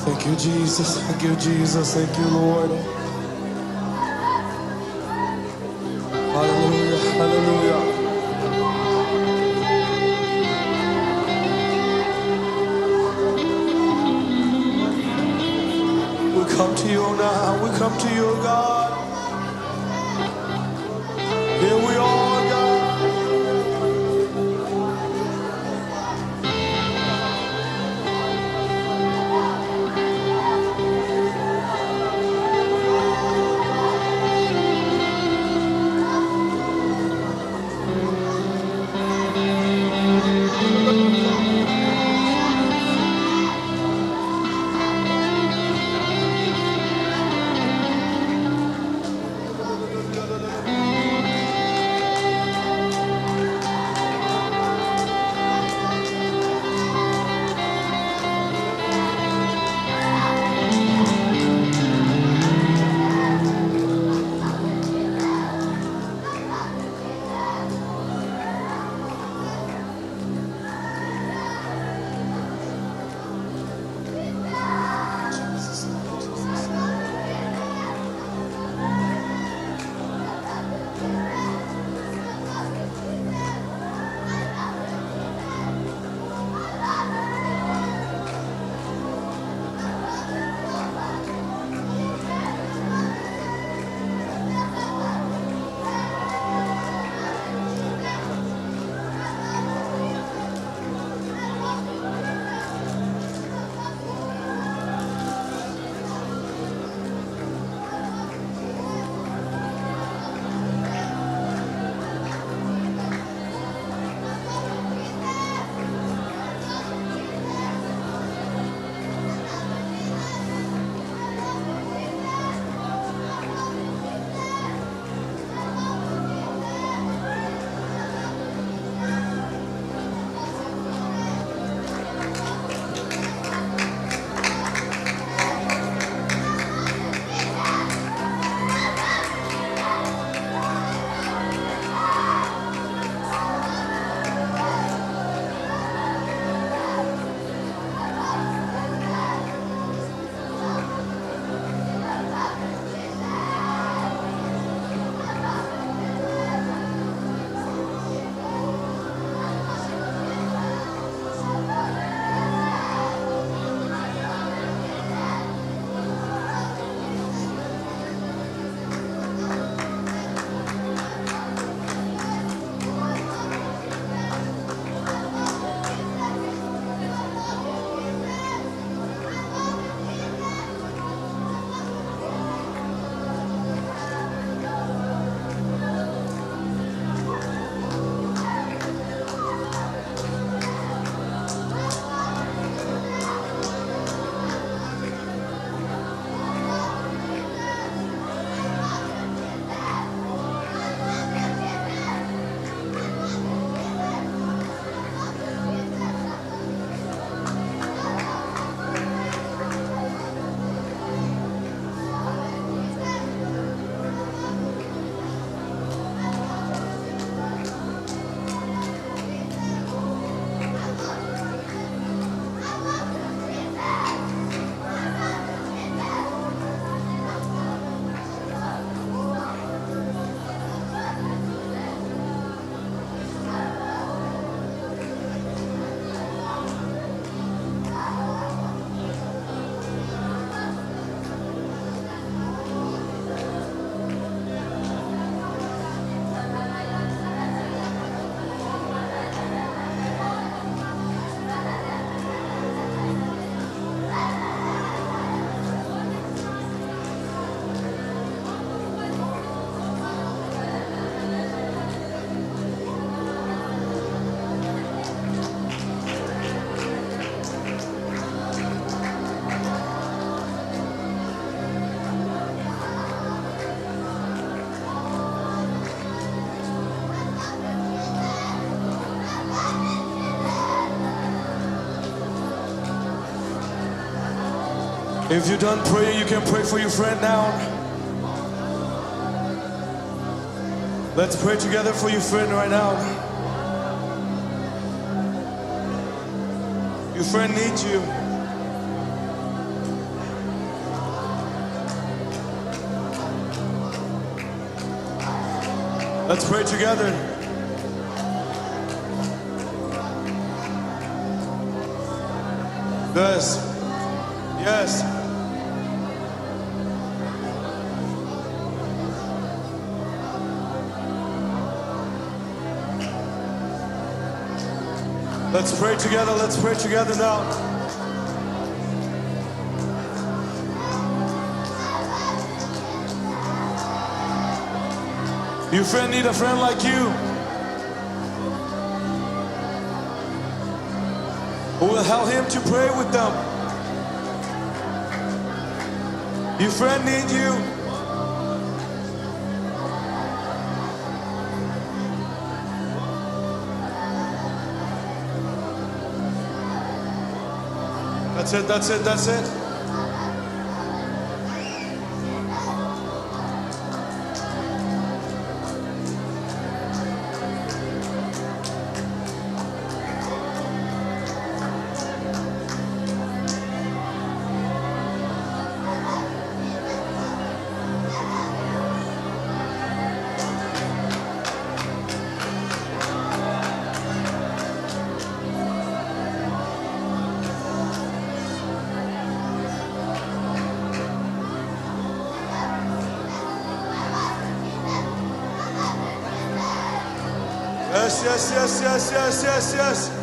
Thank you, Jesus. Thank you, Jesus. Thank you, Lord. Hallelujah. Hallelujah. We come to you now. We come to you, God. Here we are, God. If you're done praying, you can pray for your friend now. Let's pray together for your friend right now. Your friend needs you. Let's pray together. Yes. Yes. Let's pray together. Let's pray together now. Your friend need a friend like you who will help him to pray with them. Your friend need you. That's it, that's it, that's it. Yes, yes, yes, yes, yes, yes, yes.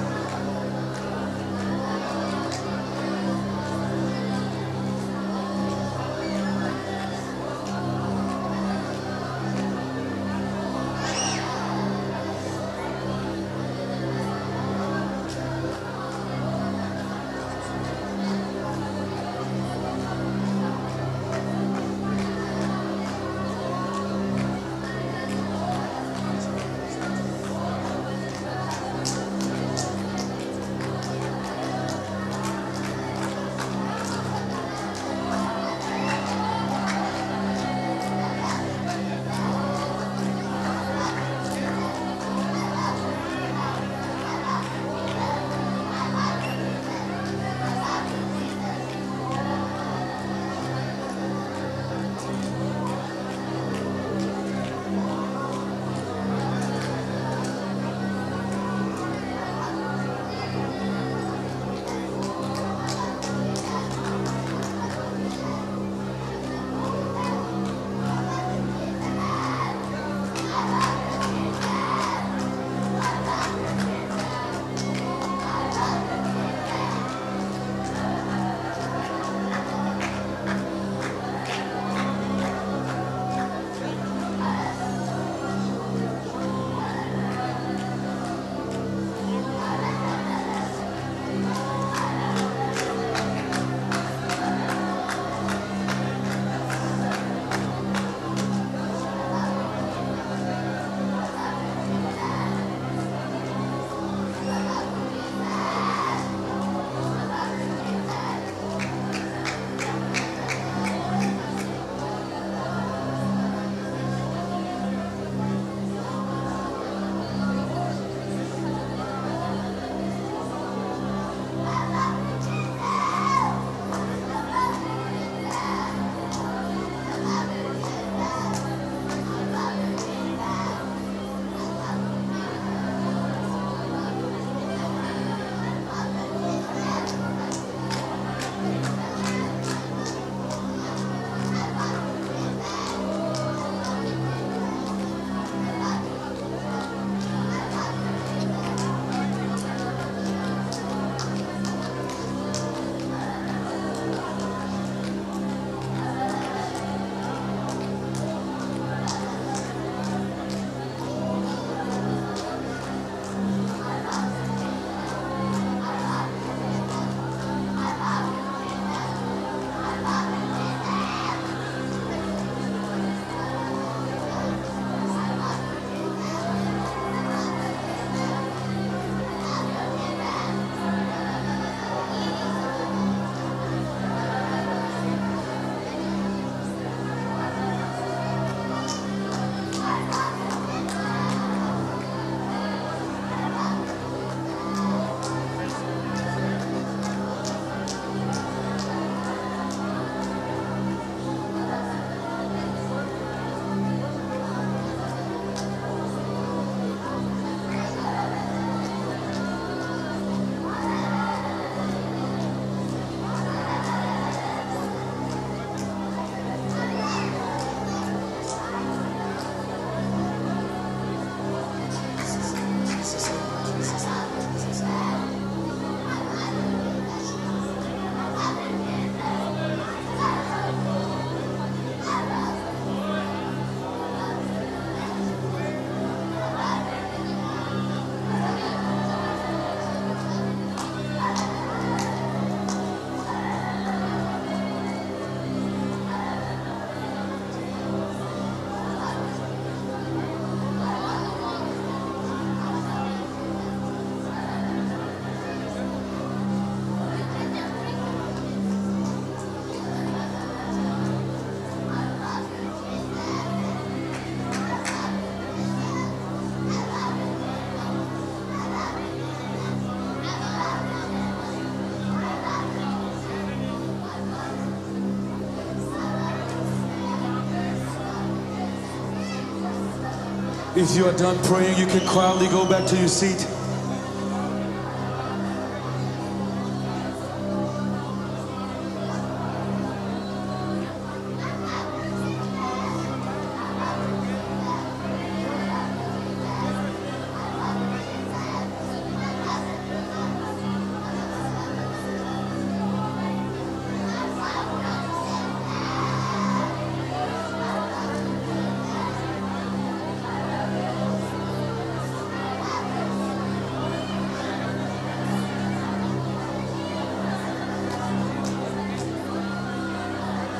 If you are done praying, you can quietly go back to your seat.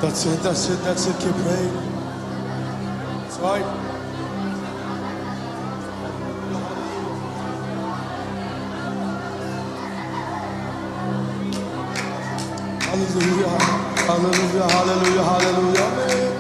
That's it, that's it, that's it. Keep praying. That's right. Hallelujah. Hallelujah. Hallelujah. Hallelujah. Amen.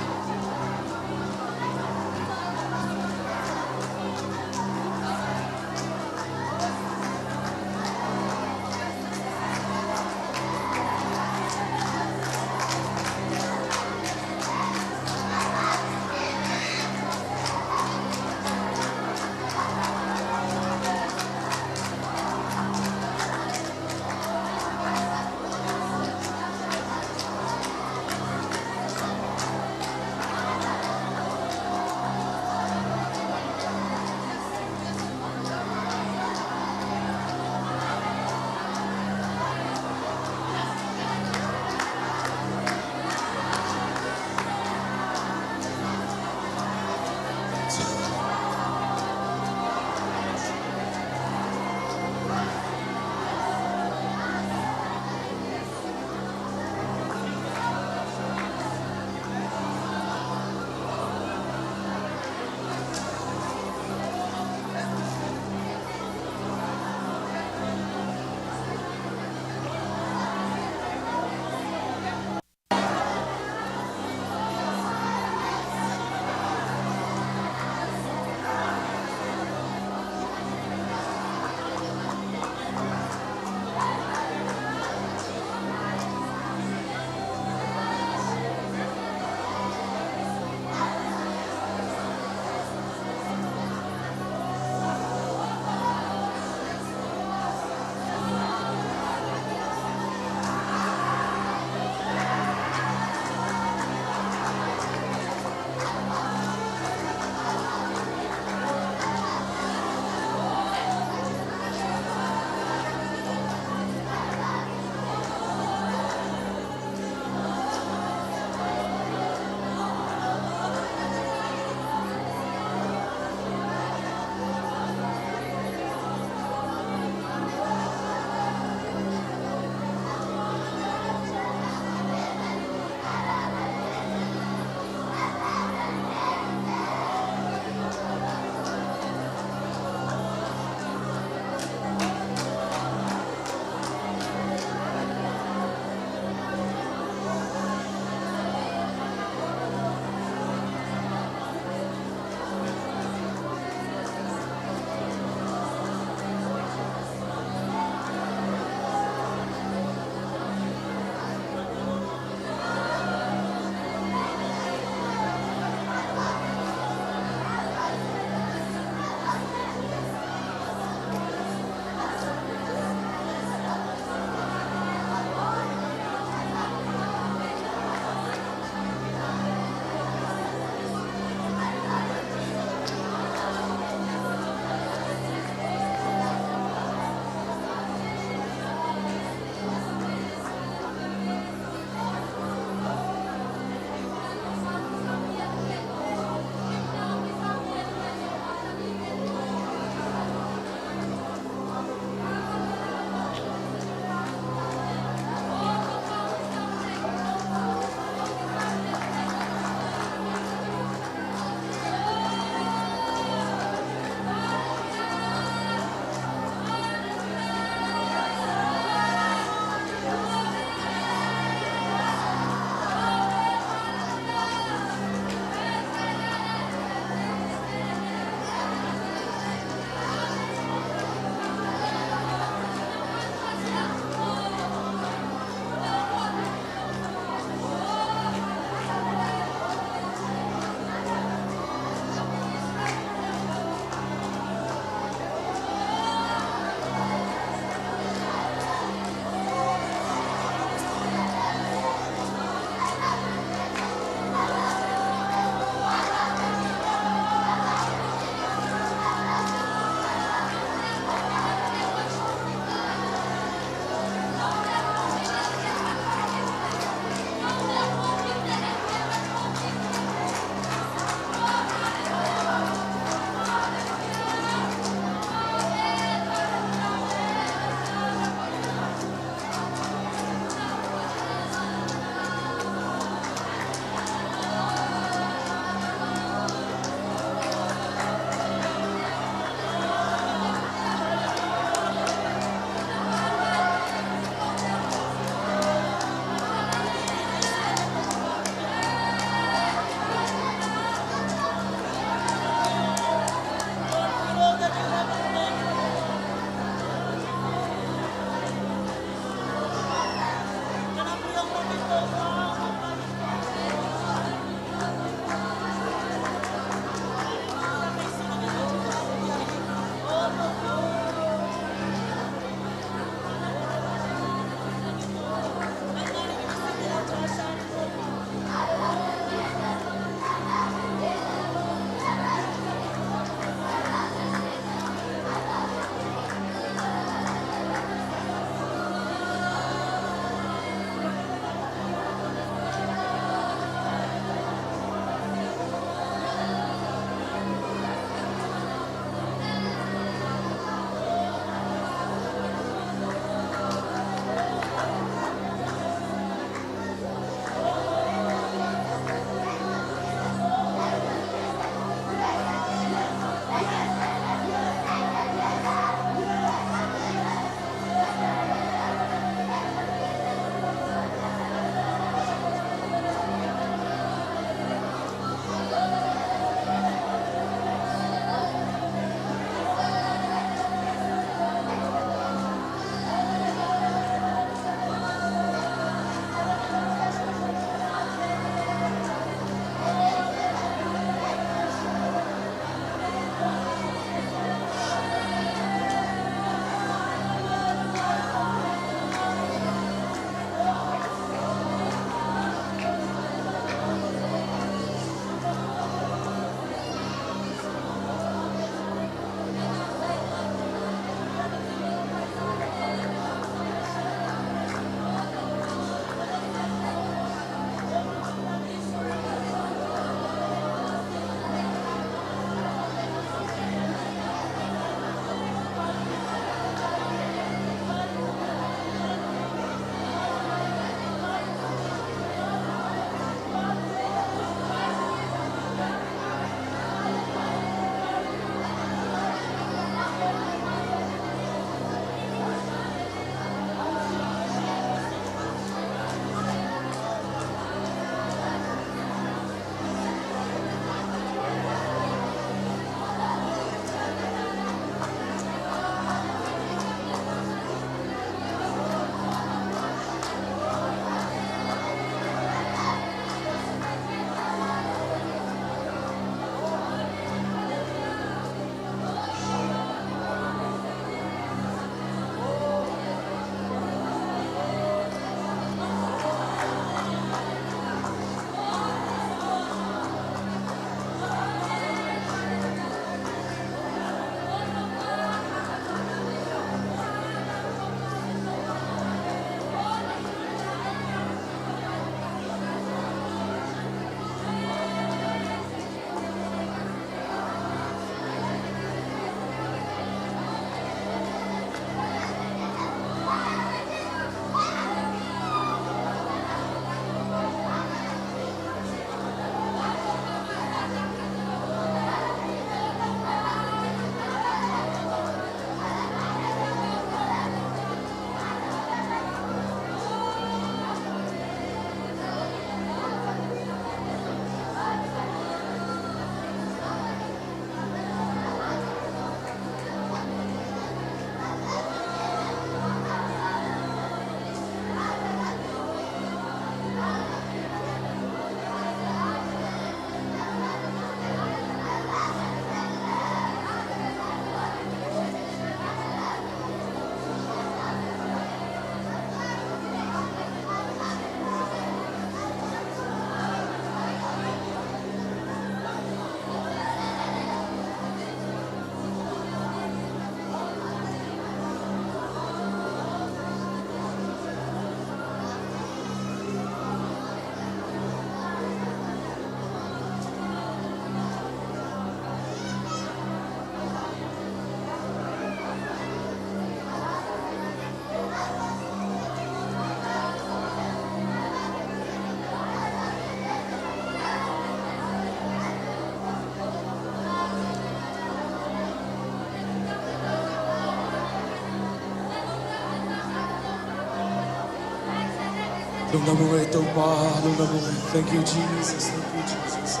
Lungdam ung ei Topa, lungdam ung ei. Thank you, Jesus. Thank you, Jesus.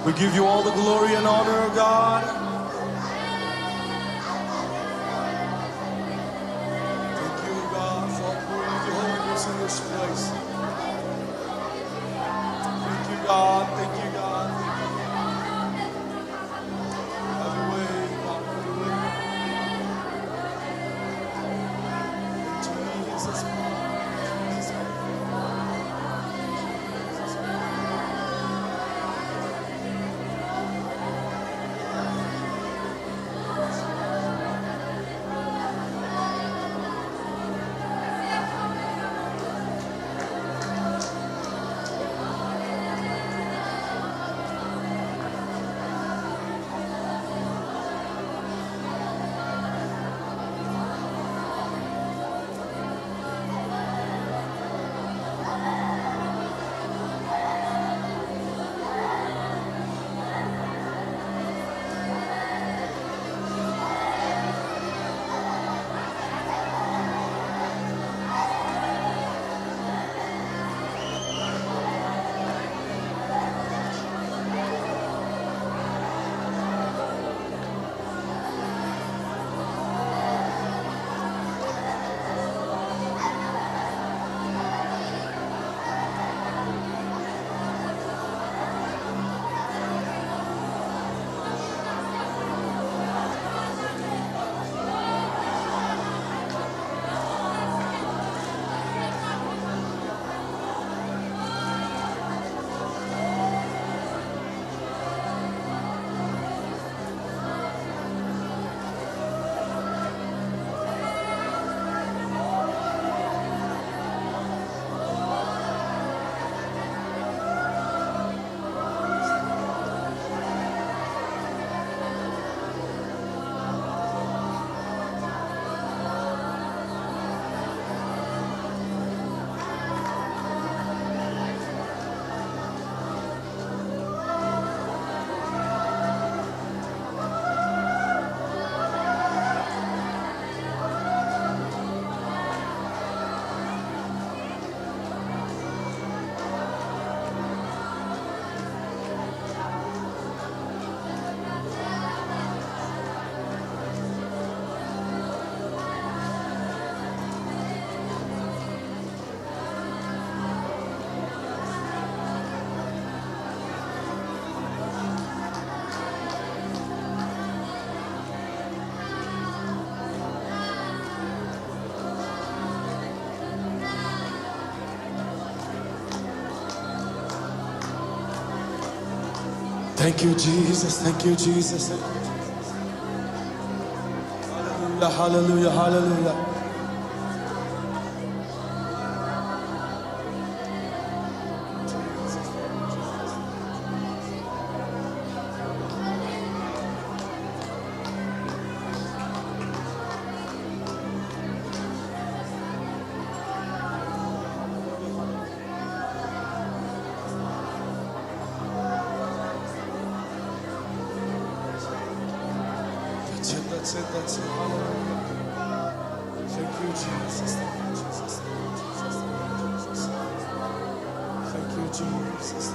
We give you all the glory and honor, O God. Thank you, O God, for pouring out your Holy Ghost in this place. Thank you, God. Thank you, God. Thank you, God. Have your way, God. Have your way. Jesus. Thank you, Jesus. Thank you, Jesus. Thank you, Jesus. Hallelujah, hallelujah, hallelujah. That's it, that's it, that's it. Hallelujah. Thank you, Jesus. Thank you, Jesus. Thank you, Jesus. Thank you, Jesus. Thank you, Jesus.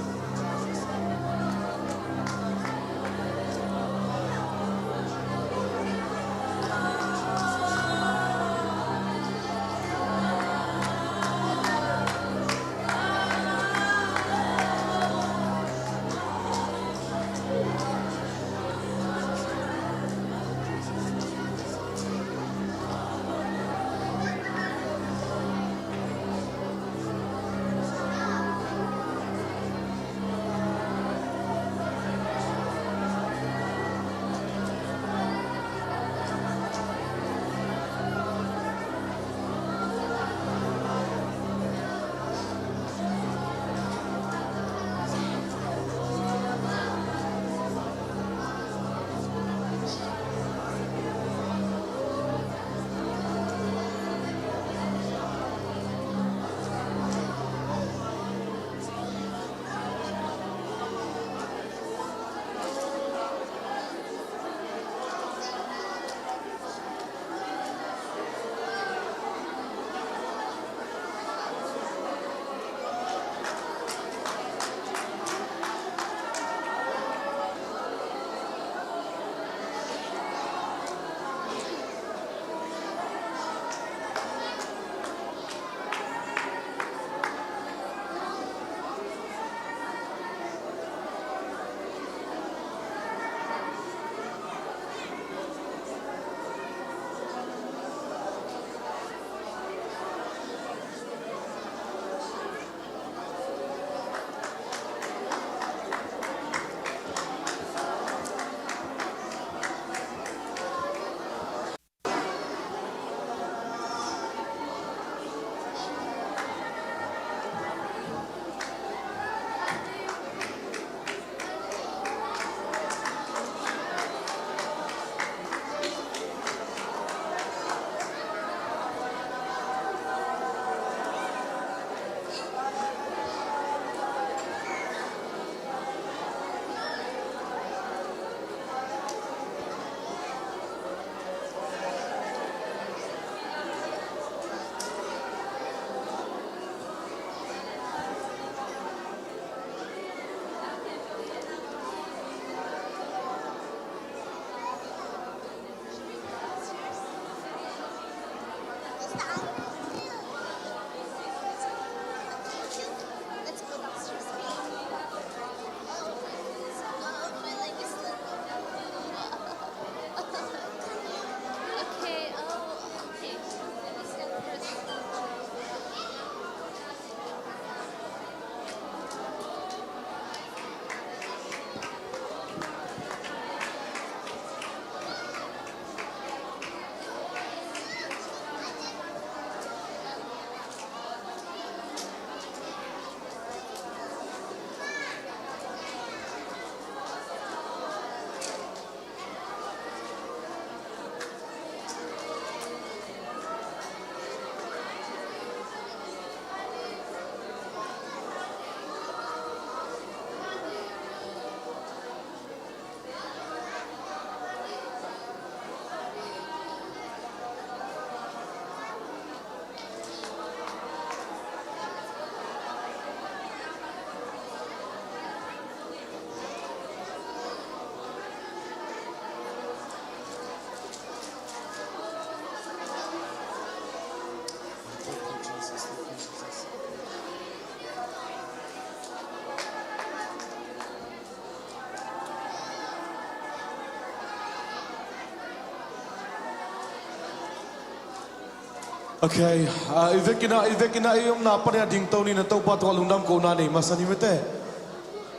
Okay, uh, i vekin ah, i vekin ah i omna panin ah dingto ni in ah Topa tungah lungdam kohna nei masa ni mate.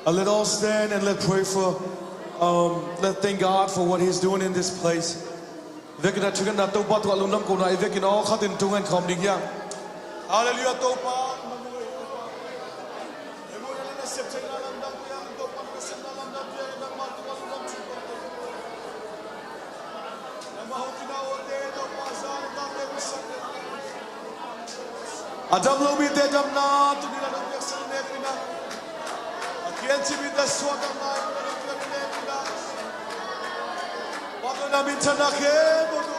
Uh, let us stand and let pray for, um, let thank God for what He's doing in this place. I vekin ah thungetna Topa tungah lungdam kohna, i vekin ah aw khatin thungen khawm ding hi hang. Hallelujah, Topa. A dam lo mite damna tuni-in ah nong piaksak nek in ah, a kiancip mite suahtakna in ah nong piak nek in ah, pahtawinak minthanna khempeuh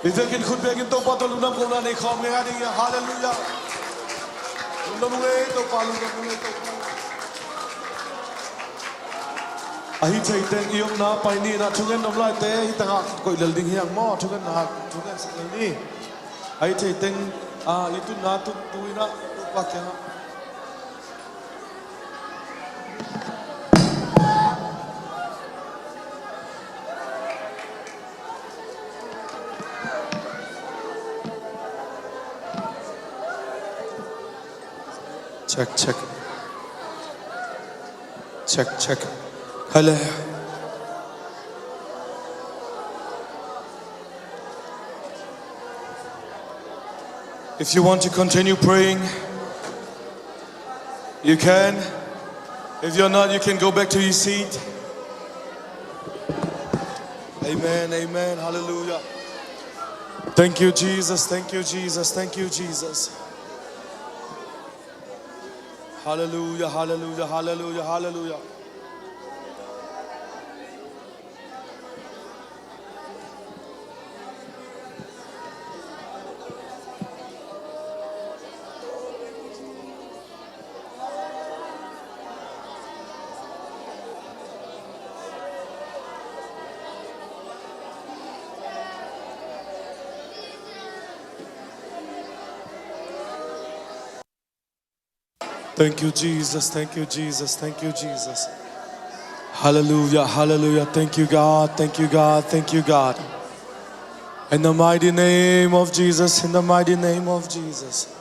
i vekin khut bengin Topa tawh lungdam kohna nei khawm ngei a ding hi. Halleluiah. Lungdam ung ei Topa, lungdam ung ei Topa. A hi thei teng i omna pai ni in ah, thungen nuam laite hi tangah koih lel ding hi hang maw, thungen na, thungen sak lel ni. A hi thei teng, ah, i tunna tut tu in ah Topa kiangah. Check, check. Check, check. Hello. If you want to continue praying, you can. If you're not, you can go back to your seat. Amen, amen, hallelujah. Thank you, Jesus, thank you, Jesus, thank you, Jesus. Hallelujah, hallelujah, hallelujah, hallelujah. Thank you, Jesus. Thank you, Jesus. Thank you, Jesus. Hallelujah. Hallelujah. Thank you, God. Thank you, God. Thank you, God. In the mighty name of Jesus. In the mighty name of Jesus.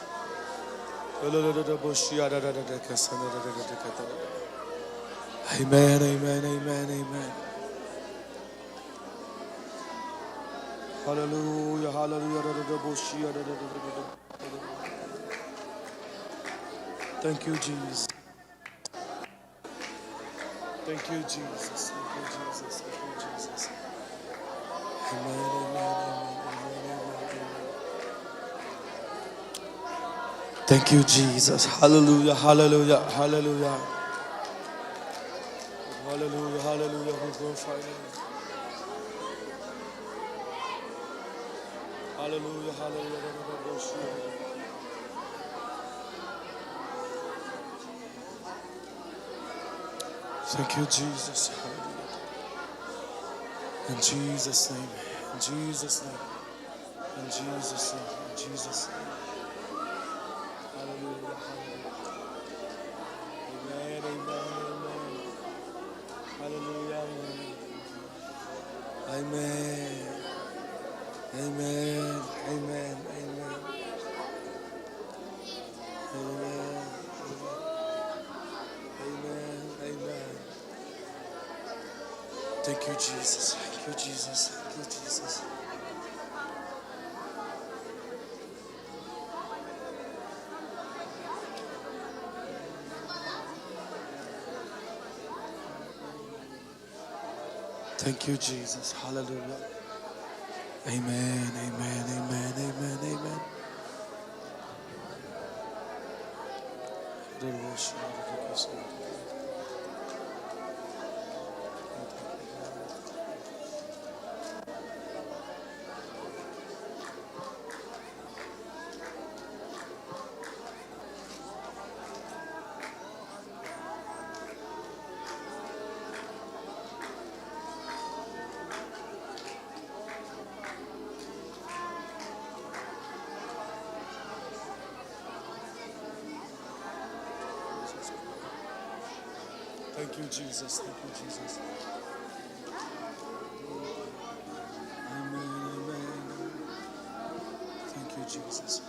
Amen. Amen. Amen. Amen. Hallelujah. Hallelujah. Thank you, Jesus. Thank you, Jesus. Thank you, Jesus. Thank you, Jesus. Amen, amen, amen, amen, amen, amen. Thank you, Jesus. Hallelujah, hallelujah, hallelujah. Hallelujah, hallelujah. We glorify you. Hallelujah, hallelujah. Thank you, Jesus. Hallelujah. In Jesus' name. In Jesus' name. In Jesus' name. In Jesus' name. Hallelujah. Hallelujah. Amen. Amen. Amen. Hallelujah. Amen. Amen. Amen. Amen. Amen. Amen. Amen. Amen. Thank you, Jesus. Thank you, Jesus. Thank you, Jesus. Thank you, Jesus. Hallelujah. Amen, amen, amen, amen, amen. Thank you, Jesus. Thank you, Jesus. Amen, amen. Thank you, Jesus.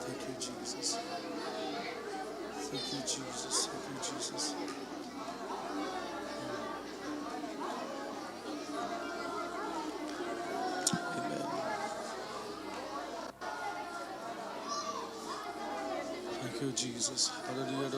Thank you, Jesus. Thank you, Jesus. Thank you, Jesus. Amen. Thank you, Jesus. Hallelujah.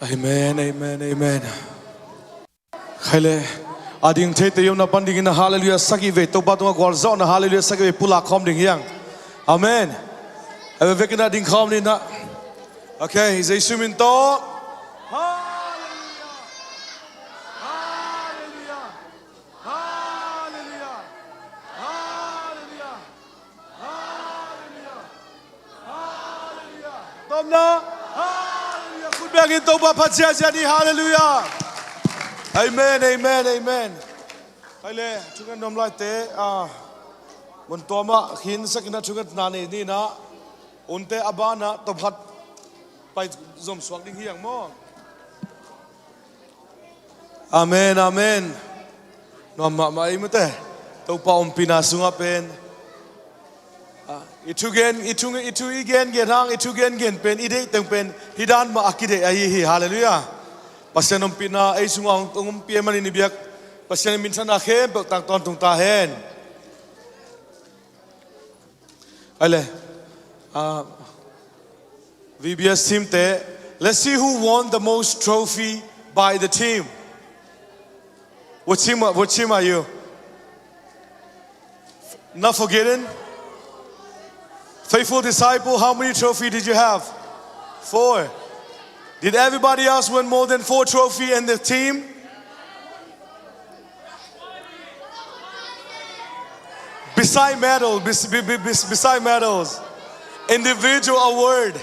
Amen, amen, amen. Khai le, a ding theite i omna pan dingin a hallelujah sagih vei, Topa tungah gualzawhna hallelujah sagih vei pulak khawm ding hi hang. Amen. A vekin a ding khawm ni na. Okay, Jesu min tawh. Hallelujah. Hallelujah. Hallelujah. Hallelujah. Hallelujah. Hallelujah. Tawpna. Hallelujah. Khut bengin Topa phat ziahziah ni. Hallelujah. Amen, amen, amen. Hai le, thunget nuam laite, ah, mun tuamah khin sakin a thungetna nei ni na. Unte a banah tawpkhat pai zom suak ding hi hang maw. Amen, amen. Nuam mahmah ei mate. Topa ompihna sungah pen, ah, i thu gen, i thu, i thu i gengen hang, i thu gengen pen, i deih teng pen, hih dan mah a kideih ahi hi. Hallelujah. Pasian ompihna ei sungah hong, hong ompih ahih manin i biak Pasian in minthanna khempeuh tang tawntung ta hen. Hai le, ah, V B S team te, let's see who won the most trophy by the team. What team, what team are you? Not forgetting? Faithful disciple, how many trophy did you have? Four. Did everybody else win more than four trophy in the team? Beside medal, bes-, be-, be-, bes-, beside medals, individual award.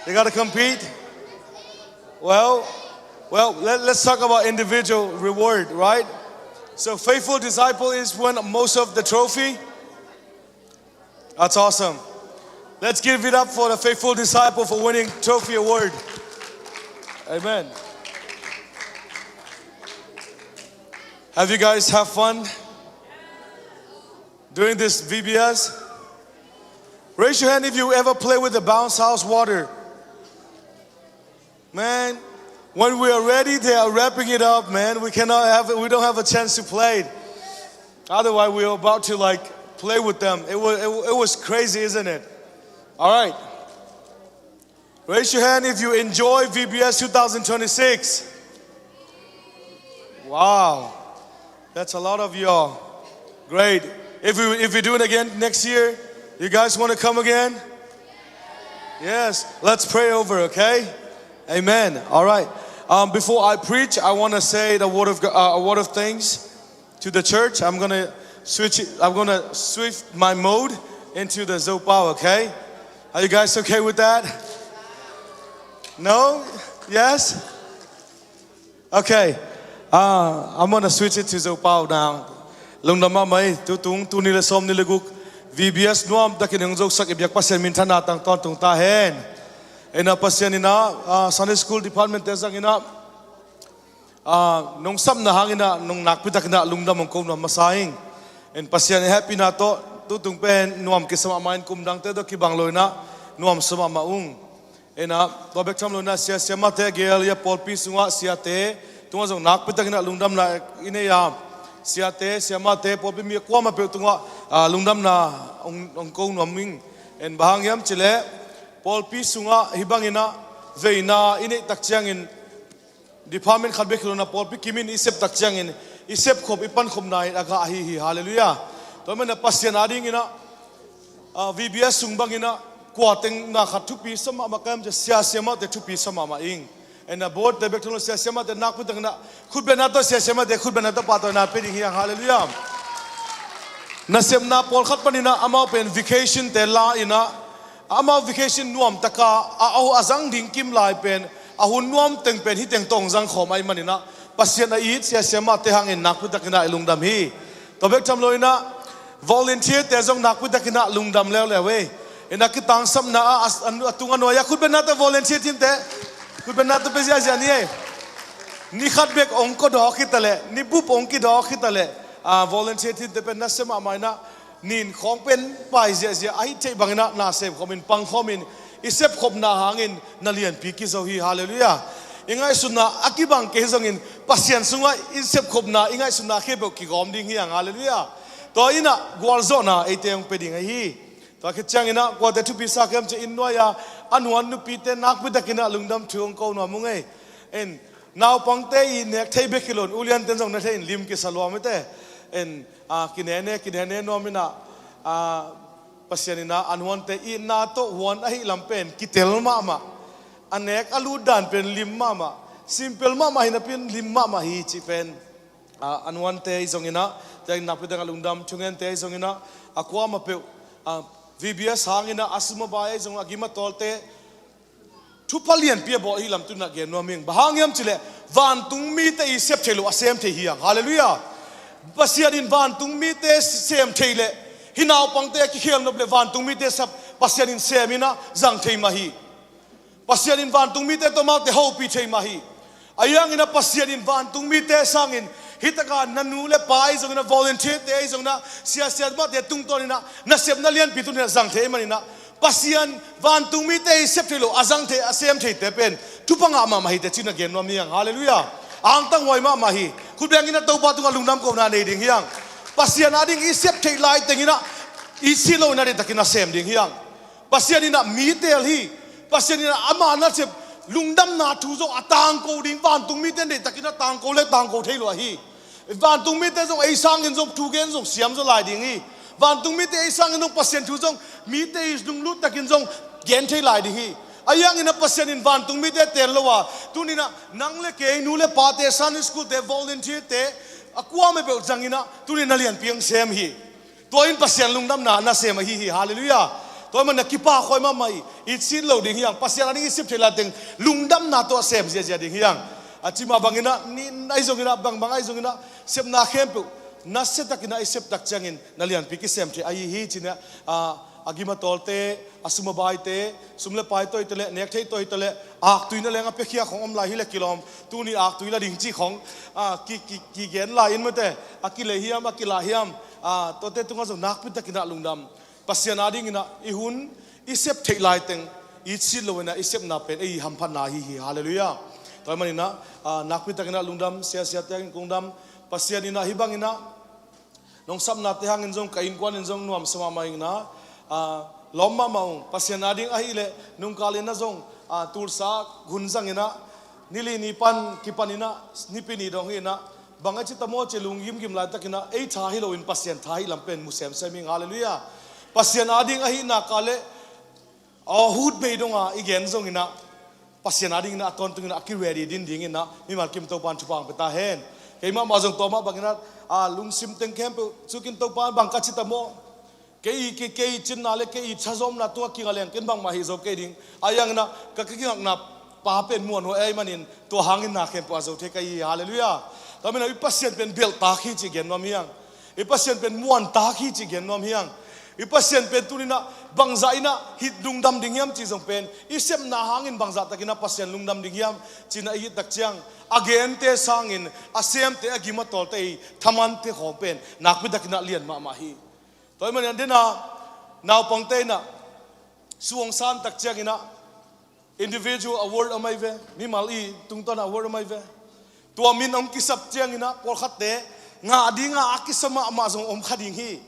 They gotta compete. Well, well, let, let's talk about individual reward, right? So faithful disciple is win most of the trophy. That's awesome. Let's give it up for the faithful disciple for winning trophy award. Amen. Have you guys have fun during this V B S? Raise your hand if you ever play with the bounce house water. Man, when we are ready, they are wrapping it up, man. We cannot have it. We don't have a chance to play it. Otherwise, we were about to, like, play with them. It was, it, it was crazy, isn't it? All right. Raise your hand if you enjoy V B S two thousand twenty-six. Wow. That's a lot of y'all. Great. If we, if we do it again next year, you guys want to come again? Yes. Let's pray over, okay? Amen. All right. Um, before I preach, I want to say the word of Go- uh, a word of thanks to the church. I'm gonna switch. It, I'm gonna switch my mode into the Zopau. Okay? Are you guys okay with that? No? Yes? Okay. Uh, I'm gonna switch it to Zopau now. Lungdam mahmah ei, tutung, tuni le sawmnih le guk, V B S nuam takin hong zosak i biak Pasian minthanna tang tawntung ta hen. Ina Pasian ina, uh, Sunday School Department te zang ina, uh, nong sapna hang ina, nong nakpi takin ah lungdam hong ko nuam masa ing. En Pasian i hehpihna tawh, tutung pen nuam kisa mahmah in kum dangte tawh kibang lo ina, nuam sa mahmah ung. Ina, tua bek tham lo ina, sia siamate a gel ia pawlpi sungah siate tungah zong nakpi takin ah lungdamna i nei a, siate, siamate, pawlpi mi a kuamah peuh tungah, ah, lungdamna hong, hong ko nuam ing. En bang hang hiam cih leh, pawlpi sungah hih bangin ah veina i neih tak ciangin, department khat bek hi lo ina pawlpi kimin i sep tak ciangin, i sepkhop, i pankhopna in a gah ahi hi. Halleluiah. Tua manin ah Pasian adingin ah, ah, V B S sung bangin ah, kua teng na khat thupi sa mahmah ka hiam cih leh, sia siamate thupi sa mahmah ing. Ina board te bek tham lo, sia siamate nakpi takin ah khutbetna tawh, sia siamate khutbetna tawh pahtawina pia ding hi hang. Halleluiah. Nasepna pawlkhat panin ah amau pen vacation te la ina, amau vacation nuam taka a, a, a zang ding kim lai pen, a hun nuam teng pen hih teng tawh zang khawm ahih manin ah, Pasian a it sia siamate hangin nakpi takin ah i lungdam hi. Tua bek tham lo ina, volunteer te zong nakpi takin ah lungdam leuleu ei. Ina kitangsapna ah, a, a, a tung a nuai ah khutbetna tawh volunteer team te, khutbetna tawh pia ziahziah ni ei. Ni khat bek hong kidawk hi ta leh, ni bup hong kidawk hi ta leh, ah, volunteer team te pen nasia mahmah ina, nin khawng pen pai ziahziah ahih theih bangin ah na sem khawmin, pang khawmin, i sepkhopna hangin na lianpi kizo hi. Halleluiah. I ngaihsutna a kibang kei hi zongin, Pasian sungah i sepkhopna, i ngaihsutna khempeuh kigawm ding hi hang. Halleluiah. Tua ina gualzawhna eite hong pia ding ahi hi. Tua khit ciangin ah kuate thupi sa ka hiam cih leh, inn nuai a, a nuan nupite nakpi takin ah lungdam thu hong ko nuam ung ei. En, naupangte i nek thei bek hi lo in, ulianten zong na thei in lim kisa lua mite. En, ah, kinene, kinene nuam ina, ah, Pasian ina a nuante itna tawh huan ahih lam pen kitel mahmah. A nek a lut dan pen lim mahmah. Simple mahmah hi napi in lim mahmah hi cih pen, ah, a nuante ahi zongin ah, tua nakpi takin ah lungdam, thungente ahi zongin ah, a kuamah peuh, ah, V B S hangin ah, a sum a bai ahi zong, a gim a tawlte, thupha lianpi a bawl ahih lam tu-in ah gen nuam ing. Bang hang hiam cih leh, vantung mite i sep theih loh a sem thei hi hang. Halleluiah. Pasian in vantung mite sem thei leh, hih naupangte a kikhel nop leh vantung mite sep, Pasian in sem ina zang thei mah hi. Pasian in vantung mite tawh amaute hopih thei mah hi. Ahi hangin ah Pasian in vantung mite sangin, hih taka na nu le pa ahi zongin ah, volunteer te ahi zongin ah, sia siamate tungtawnin ah nasepna lianpi tu-in ah zang thei ahih manin ah, Pasian vantung mite i sep theih loh a zang thei, a sem theite pen thupha ngah mahmah hi teh ci-in ah gen nuam hi hang. Halleluiah. Angtang huai mahmah hi. Khut beng in ah Topa tungah lungdam kohna nei ding hi hang. Pasian ading i sep theih lai teng in ah i si lo in ah deih takin ah sem ding hi hang. Pasian in ah mi teel hi. Pasian in ah ama nasep lungdamna thu zong a tangko ding, vantung mite in deih takin ah tangko le tangko thei lo ahi. Vantung mite zong ei sangin zong thu gen zong siam zaw lai ding hi. Vantung mite ei sangin zong Pasian thu zong mite i lunglut takin zong gen thei lai ding hi. Ahi hangin ah Pasian in vantung mite teel lo a, tuni-in ah nang le kei, nu le pate, Sunday school te, volunteer te, a kuamah peuh zangin ah tuni-in ah lianpi hong sem hi. Tua in Pasian lungdamna nasem ahi hi. Halleluiah. Tua ahih manin ah kipak huai mahmah hi. Itsit lo ding hi hang. Pasian ading i sep theih lai teng lungdamna tawh a sem ziahziah ding hi hang. A ci mah bangin ah, ni ahi zongin ah, bangbang ahi zongin ah, sepna khempeuh nasia takin ah i sep tak ciangin na lianpi kisem thei ahi hi ci-in ah, a, a gim a tawlte, a sum a baite, sum le pai tawh hi ta leh, nek thei tawh hi ta leh, aktui na leng a piakhia khong om lai hi leh kilawm, tuni aktui la ding cih khong, a, ki, ki, kigen lai in mate, a kilei hiam, a kilah hiam, a, tuate tungah zong nakpi takin ah lungdam. Pasian adingin ah i hun i sep theih laiteng i sit loin ah i sepna pen ei hamphatna ahi hi. Halleluiah. Tua ahih manin ah, ah, nakpi takin ah lungdam, siasia te hangin kongdam. Pasian in ah hih bangin ah nong sapna te hangin zong ka innkuan in zong nuamsa mahmah ing ah, ah, lawm mahmah ung. Pasian ading ahih leh nungkal in ah zong, ah, tulsa hun zangin ah, ni li ni pan kipan in ah, nipi ni dong hi in ah, bang a ci ta maw ci lunggimgim laitakin ah, ei tha hi loin Pasian tha hi lam pen mu semsem ing. Halleluiah. Pasian ading ahih nak leh, aw, hut bei dong a i gen zongin ah, Pasian adingin ah a tawntungin ah a ki-ready din dingin ah mimal kim Topa'n thupha hong pia ta hen. Keimah mah zong tua mah bangin ah, ah, lungsim teng khempeuh sukin Topa bang ka ci ta maw, kei, kei, kei cinna le kei thazawmna tua kinga leng ken bangmah hi zo kei ding. Ahi hangin ah ka, ka kingakna pa pen muanhuai ahih manin tua hangin na khempeuh a zo thei ka hi hi. Halleluiah. Tua manin ah i Pasian pen belhtak hi cih gen nuam hi hang. I Pasian pen muantak hi cih gen nuam hi hang. I Pasian pen tuni in ah bangzah in ah hih lungdam ding hiam cih zong pen, i sepna hangin bangzah takin ah Pasian lungdam ding hiam cih in ah i hih tak ciang, a gente sangin a semte a gim a tawlte i thamante khawng pen nakpi takin ah lian mahmah hi. Tua ahih manin ah, naupangte in ah su hong san tak ciangin ah individual award om ahi ve, mimal i tungtawn award om ahi ve. Tua min hong kisap ciangin ah pawlkhatte ngah ding a a kisa mahmah zong om kha ding hi.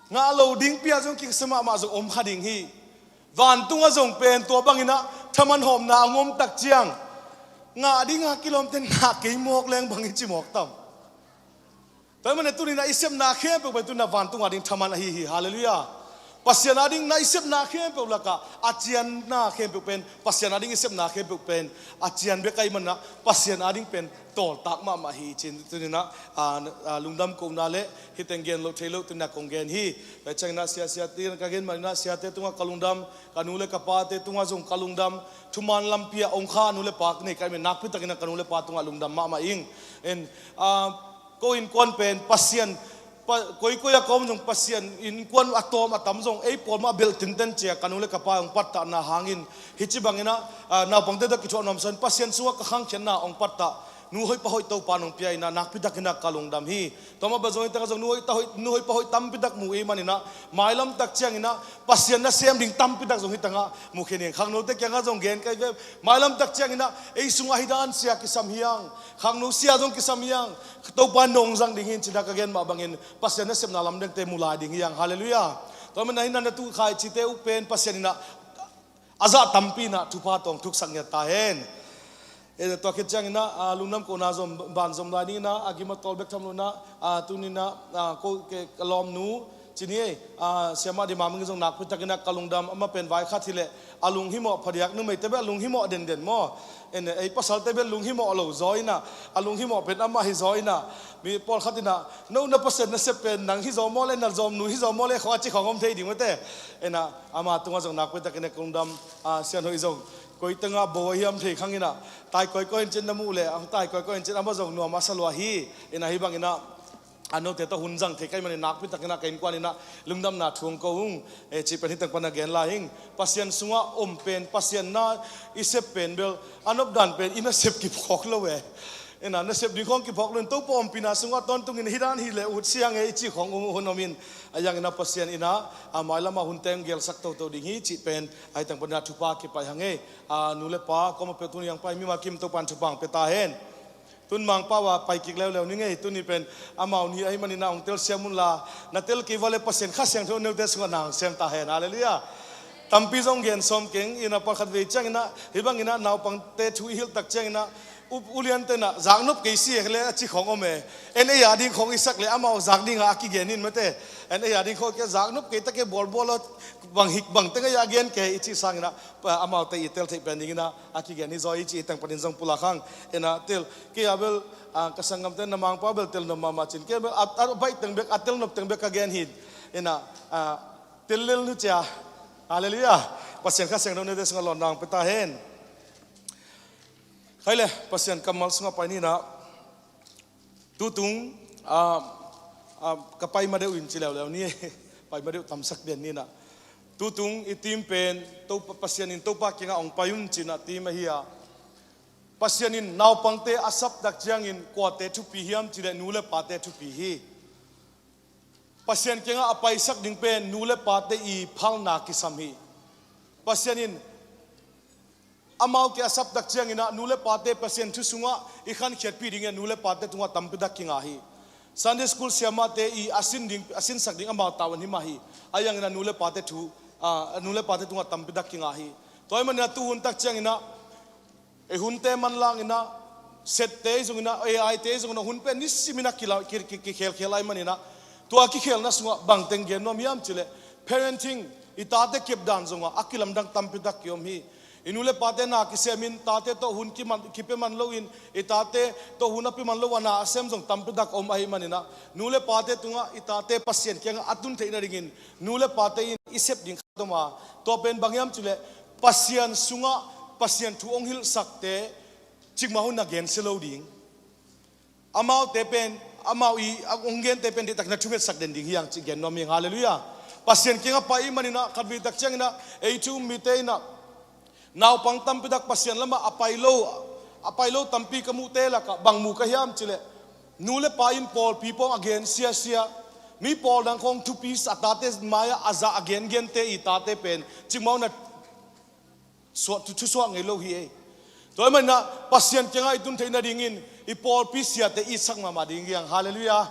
Ngah lo ding pi-a zong kisa mahmah zong om kha ding hi. Vantung ah zong pen tua bangin ah thaman hawmna hong om tak ciang, ngah ding a kilawmte ngah kei mawk leng bang i ci mawk tam? Tua ahih manin ah tuni in ah i sepna khempeuh pen tuni in ah vantung ading thaman ahi hi. Halleluiah. Pasian ading in ah i sepna khempeuh lakah a cianna khempeuh pen, Pasian ading i sepna khempeuh pen a cian bek ahih manin ah Pasian ading pen tawltak mahmah hi cih tuni in ah, ah, ah, lungdam kohna le hih teng gen loh thei loh tuni in ah kong gen hi. Tua ciangin ah siasia te in ah ka gen manin ah siate tungah ka lungdam, ka nu le ka pate tungah zong ka lungdam. Thuman lampi ah ong kha nu le pa nei ka hih manin nakpi takin ah ka nu le pa tungah lungdam mahmah ing. En, ah, ko innkuan pen Pasian, pa, koikoi a ka om zong Pasian innkuan a tawm a tam zong ei pawl mah belh tinten ci-a ka nu le ka pa hong pattahna hangin, hih ci bangin ah, ah, naupangte tawh kithuah nuamsa in Pasian sungah ka khangkhiatna hong pattah nu hoih pa hoih Topa'n hong pia in ah nakpi takin ah ka lungdam hi. Tua mah bang zong hi tak ah zong nu hoih ta hoih, nu hoih pa hoih tampi tak mu i hih manin ah mailam tak ciangin ah Pasian nasem ding tampi tak zong hi tak ah mu khin ing. Khangnote kiangah zong gen ka hi ve. Mailam tak ciangin ah ei sungah hih dan sia kisam hi hang, khangno sia zong kisam hi hang, Topa in nong zang ding hi in ci-in ah ka gen mah bangin Pasian nasepna lamdangte mu lai ding hi hang. Halleluiah. Tua manin ah hih na na tu khaici te uh pen Pasian in ah a zah tampi in ah thupha tawh hong thuksak ngiat ta hen. Eh, tua khit ciangin ah, ah, lungdam kohna zom, ban zom lai dingin ah, a gim a tawl bek tham loin ah, ah, tuni in ah, ah, ko, ke, ka lawmnu ci ni ei, ah, Siamah Dima Ming zong nakpi takin ah ka lungdam. Amah pen vai khat hi leh a lunghimawh phadiak, numeite bel a lunghimawh denden maw? En, ei pasalte bel lunghimawh lo zaw in ah, a lunghimawh pen amah hi zaw in ah, mi pawlkhat in ah, no na Pasian nasep pen nang hi zaw maw le, na lawmnu hi zaw maw le, khawng a ci khawng om thei ding mate. En ah, ama tungah zong nakpi takin ah ka lungdam. Ah, Sian Hoih zong koi tengah bo a hiam thei khang in ah, tai kawikawi in cin na muh leh, ah, tai kawikawi in cin amah zong nuam a sa lua hi. En ah, hih bangin ah a note tawh hun zang thei ka hih manin nakpi takin ah ka innkuan in ah lungdamna thu hong ko ung, eh, cih pen hih teng pan ah gen lai ing. Pasian sungah om pen, Pasian na i sep pen bel a nopdan pen i nasep kiphawk lo e. En ah, nasep ding khawng kiphawk lo in Topa ompihna sungah tawntungin hih dan hi leh ut siang e i cih khawng hun om in, ahi hangin ah Pasian in ah, ah, mailam ah hunte hong gelsak toto ding hi cih pen, ahi teng pan ah thupha kipai hang e. Ah, nu le pa, kua mah peuh tuni hong pai mimal kim Topa'n thupha hong pia ta hen. Tun Mangpau ah pai kik leuleu ning ei, tuni pen amau ni ahih manin ah hong telsiam un la, na tel kei ua leh Pasian Kha Siangtho note sungah na hong sem ta hen. Halleluiah. Tampi zong gen sawm keng in ah, pawlkhat vei ciangin ah, hih bangin ah naupangte thu i hilh tak ciangin ah, u, uliante in ah zaknop kei si e le a ci khawng om e. En ei a ding khawng i sak leh amau zak ding a a kigen in mate. En ei a ding khawng kei zaknop kei ta kei, bawlbawl a bang hik bang teng ei a gen kei i cih sangin ah, pa, amaute i tel theih pen dingin ah a kigen hi zaw i cih teng panin zong pulak hang. En ah, tel, kei a bel, ah, ka sanggamte na Mangpau bel tel nop mahmah cin, kei bel a, a baih teng bek, a tel nop teng bek ka gen hi. En ah, ah, tel lel nu cia. Halleluiah. Pasian Kha Siangtho note sungah lawnna hong pia ta hen. Khai le, Pasian kammal sungah pai ni in ah. Tutung, ah, ah, ka pai ma deuh in ci leuleu ni. Pai ma deuh tamsak den ni in ah. Tutung i team pen, Topa, Pasian in Topa kiangah hong pai un ci in ah team ahi a. Pasian in naupangte a sap tak ciangin kuate thupi hiam cih leh nu le pate thupi hi. Pasian kiangah a paisak ding pen nu le pate i phalna kisam hi. Pasian in amau ke a saptak cianginah nu le pate Pasian thu sungah i khankhiatpih dingin nu le pate tungah tampitak kinga hi. Sunday school siamahte i a sin ding, a sinsak ding amau tau an hi mah hi. A yanginah nu le pate thu, a, nu le pate tungah tampitak kinga hi. Tua ahih maninah tuhun tak cianginah ei hunte manlanginah, sette zonginah, A I te zonginah, hun pen nisiminah kila-, ki, ki, kikhelkhel ahih maninah, tua kikhelna sungah bangteng gen nuam hiam cileh, parenting, i tate kepdan zongah a kilamdang tampitak kiom hi. I nu le pate na kisemin, tate tawh hun kiman, kipia man loin, i tate tawh hun a pia man lo a na a sem zong tampitak om ahih maninah, nu le pate tungah i tate Pasian kiangah a tun theih nadingin nu le pate in i sep ding khat om a, tua pen bang hiam cileh, Pasian sungah Pasian thu hong hilhsakte cikmah hun na gensia lo ding. Amaute pen, amau i a hong gente pen deihtakin a thungetsak den ding hi hang cih gen nuam hi hang. Halleluiah. Pasian kiangah pai ahih maninah khatvei tak cianginah ei thu um mite inah naupang tampitak Pasian lamah a pai lo, a pai lo tampi ka muhte lakah bang mu ka hiam cileh, nu le pa in pawlpi pawng a gen siasia, mi pawl dang khawng thupi a tate mai-ah a zah a gengente i tate pen cikmah hun na suah, thu, thusuah ngei lo hi ei. Tua ahih maninah Pasian kiangah i tun theih nadingin i pawlpi siate i itsak mahmah ding hi hang. Halleluiah.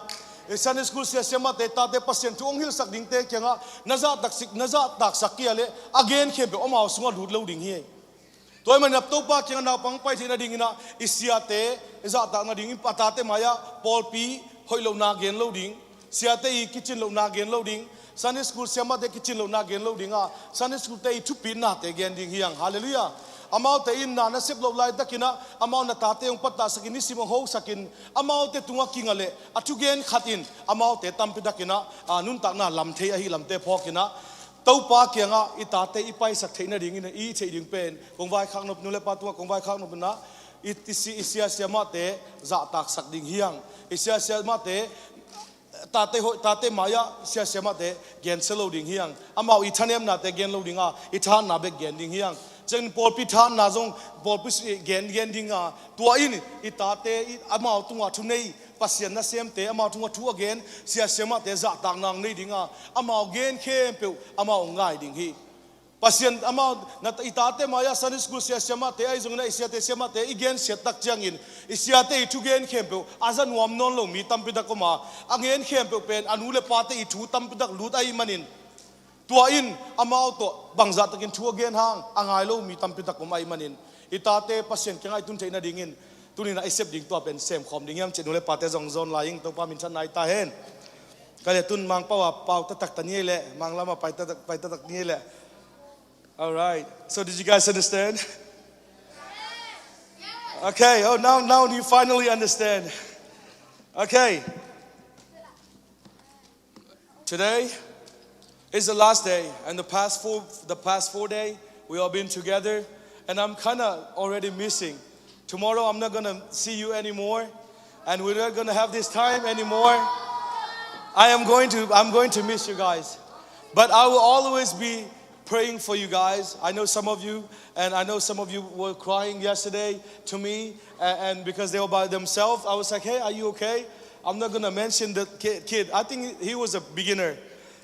I Sunday school siasia mahte tate Pasian thu hong hilhsak dingte kiangah na zahtaksik, na zahtaksak kei leh a gen khempeuh amau sungah lut lo ding hi ei. Tua ahih maninah Topa kiangah naupang pai theih nadinginah i siate i zahtak nadingin a tate mai-ah pawlpi hoih lohna gen lo ding. Siate i kicin lohna gen lo ding, Sunday school siamahte kicin lohna gen lo ding a, Sunday school te i thupitnate gen ding hi hang. Halleluiah. Amaute in na na sep loh laitakinah amau na tate hong pattahsakin nisim hong hosakin amaute tungah kinga leh a thugen khat in amaute tampitakinah a nuntakna lam thei ahi lamte phawkinah Topa kiangah i tate i paisak theih nadingin i theih ding pen kong vaikhak nop, nu le pa tungah kong vaikhak nop inah i, i si, i sia siamahte zahtaksak ding hi hang. I sia siamahte tate hoih, tate mai-ah sia siamahte gensia lo ding hi hang. Amau i thanemnate gen lo ding a, i thahatna bek gen ding hi hang. Ciangin pawlpi thahatna zong pawlpi si-, gen, gen ding a, tua in i tate i, amau tungah thunei Pasian nasemte, amau tungah thu a gen sia siamahte zahtakna hong nei ding a, amau gen khempeuh amau hong ngai ding hi. Pasian amau, na, i tate mai-ah Sunday school sia siamahte ahi zongin ah i siate siamahte i gensiat tak ciangin i siate i thugen khempeuh a za nuam nawn lo mi tampitak om a, a gen khempeuh pen a nu le pate i thu tampitak lut ahih manin, tua in amau tawh bangzahtakin thu a gen hang a ngai lo mi tampitak om ahih manin, i tate Pasian kiangah i tun theih nadingin tuni-in ah i sep ding tua pen semkhawm ding hiam cih nu le pate zong zawn lai ing. Topa minthanna hi ta hen. Ka leh tun Mangpau ah pau taktak ta ni ei leh, Manglam ah pai taktak, pai taktak ni ei leh. All right. So did you guys understand? Okay. Oh, now, now you finally understand. Okay. Today is the last day, and the past four, the past four day, we all been together, and I'm kinda already missing. Tomorrow I'm not gonna see you anymore, and we're not gonna have this time anymore. I am going to, I'm going to miss you guys, but I will always be praying for you guys. I know some of you, and I know some of you were crying yesterday to me, and, and because they were by themselves, I was like, "Hey, are you okay?" I'm not gonna mention the kid. Kid, I think he was a beginner.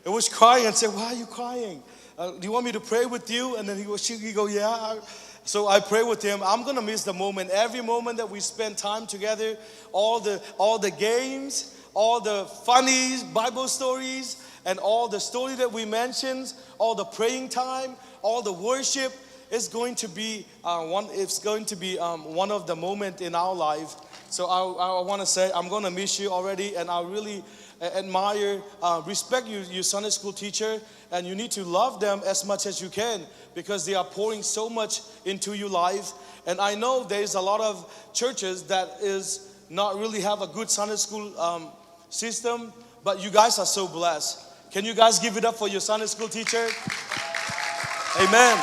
He was crying and said, "Why are you crying? Uh, do you want me to pray with you?" And then he was, she, he go, "Yeah." So I pray with him. I'm gonna miss the moment. Every moment that we spend time together, all the, all the games, all the funny Bible stories, and all the story that we mentioned, all the praying time, all the worship, is going to be, uh, one, it's going to be, um, one of the moment in our life. So I, I wanna say I'm gonna miss you already, and I really, uh, admire, uh, respect you, you Sunday school teacher, and you need to love them as much as you can because they are pouring so much into your life. And I know there is a lot of churches that is not really have a good Sunday school, um, system, but you guys are so blessed. Can you guys give it up for your Sunday school teacher? Amen.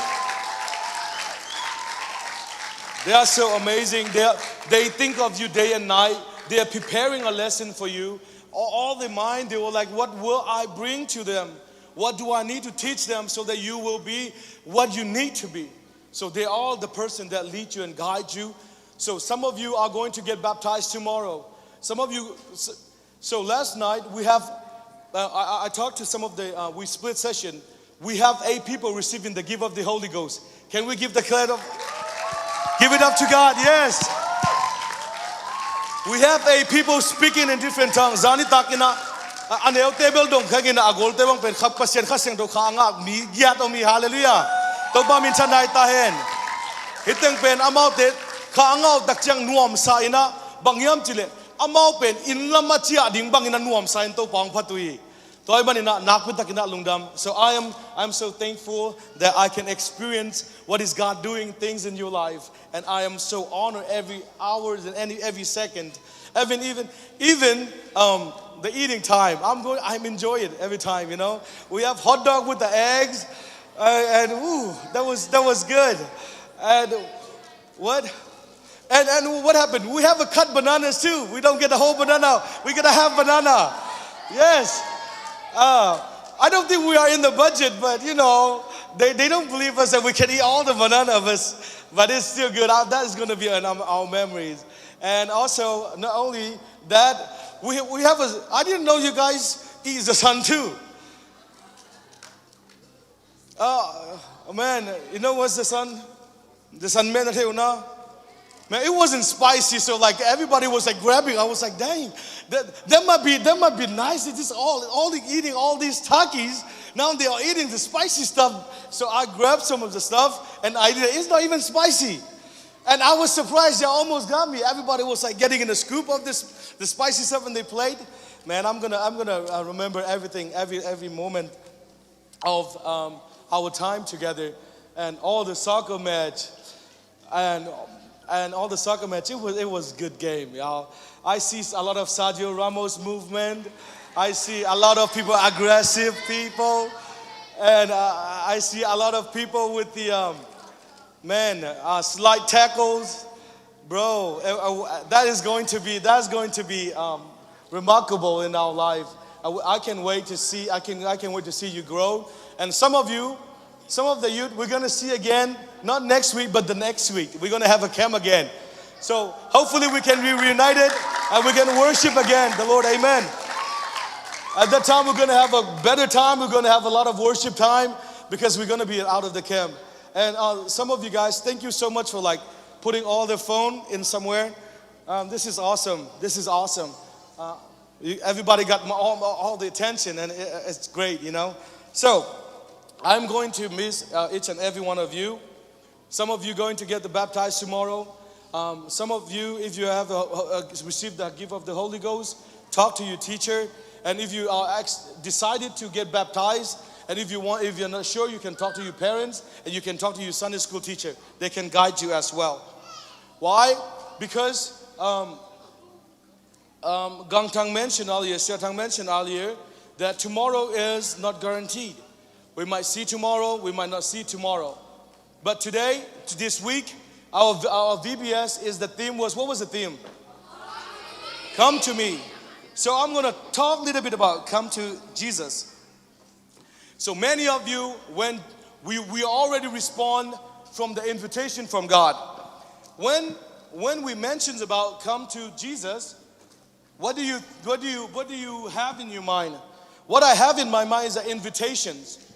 They are so amazing. They are, they think of you day and night. They are preparing a lesson for you. All, all the mind, they were like, "What will I bring to them? What do I need to teach them so that you will be what you need to be?" So they are the person that lead you and guide you. So some of you are going to get baptized tomorrow. Some of you, s-, so last night we have Uh, I, I- I talked to some of the, uh, we split session. We have eight people receiving the gift of the Holy Ghost. Can we give the clap of, give it up to God? Yes. We have eight people speaking in different tongues. Zani takin a, a, a neute bel dong khak in a, a golte bang pen kha Pasian Kha Siangtho kha a ngah mi giat om hi. Hallelujah. Topa min thanai ta hen. Hih teng pen amaute kha a ngah uh tak ciang nuamsa in a, bang hiam cih leh amau pen inn lam a ciah ding bangin a nuamsa in Topa hong phat uh hi. Tua ahih manin a nakpi takin a lungdam. So I am, I'm so thankful that I can experience what is God doing things in your life. And I am so honored every hour and any, every second. Even, even, even, um, the eating time. I'm going, I'm enjoy it every time, you know. We have hot dog with the eggs. Uh, and ooh, that was, that was good. And what? And, and what happened? We have a cut bananas too. We don't get the whole banana. We get a half banana. Yes. Uh, I don't think we are in the budget, but you know, they, they don't believe us that we can eat all the banana, but, but it's still good. Uh, that is going to be in our, our memories. And also, not only that, we, we have a, I didn't know you guys eat the sun too. Uh, man, you know what's the sun? The sun man, na thei uh na. Man, it wasn't spicy, so like everybody was like grabbing. I was like, dang, that, that might be that might be nice. It is all all the eating all these Takis. Now they are eating the spicy stuff. So I grabbed some of the stuff and I did it. It's not even spicy. And I was surprised they almost got me. Everybody was like getting in a scoop of this the spicy stuff and they played. Man, I'm gonna I'm gonna uh, remember everything, every every moment of um, our time together, and all the soccer match, and and all the soccer match. It was it was good game, y'all. I see a lot of Sergio Ramos movement. I see a lot of people, aggressive people, and uh, I see a lot of people with the um, man, uh, slight tackles. Bro, uh, uh, that is going to be that's going to be um, remarkable in our life. I, w- I can wait to see. I can I can wait to see you grow. And some of you, some of the youth, we're gonna see again. Not next week, but the next week. We're gonna have a camp again. So hopefully we can be reunited and we can worship again the Lord. Amen. At that time, we're gonna have a better time. We're gonna have a lot of worship time because we're gonna be out of the camp. And uh, some of you guys, thank you so much for like putting all the phone in somewhere. Um, this is awesome. This is awesome. Uh, you, everybody got my, all, all the attention, and it, it's great, you know. So I'm going to miss uh, each and every one of you. Some of you going to get the baptized tomorrow. Um, some of you, if you have uh, uh, received the gift of the Holy Ghost, talk to your teacher. And if you are ex- decided to get baptized, and if you want, if you're not sure, you can talk to your parents, and you can talk to your Sunday school teacher. They can guide you as well. Why? Because um, um, Gangtang mentioned earlier, Siatang mentioned earlier, that tomorrow is not guaranteed. We might see tomorrow, we might not see tomorrow. But today, this week, our, our V B S is the theme was, what was the theme? Come to me. So I'm going to talk a little bit about come to Jesus. So many of you, when we, we already respond from the invitation from God. When, when we mentions about come to Jesus, what do you, what do you, what do you have in your mind? What I have in my mind is the invitations.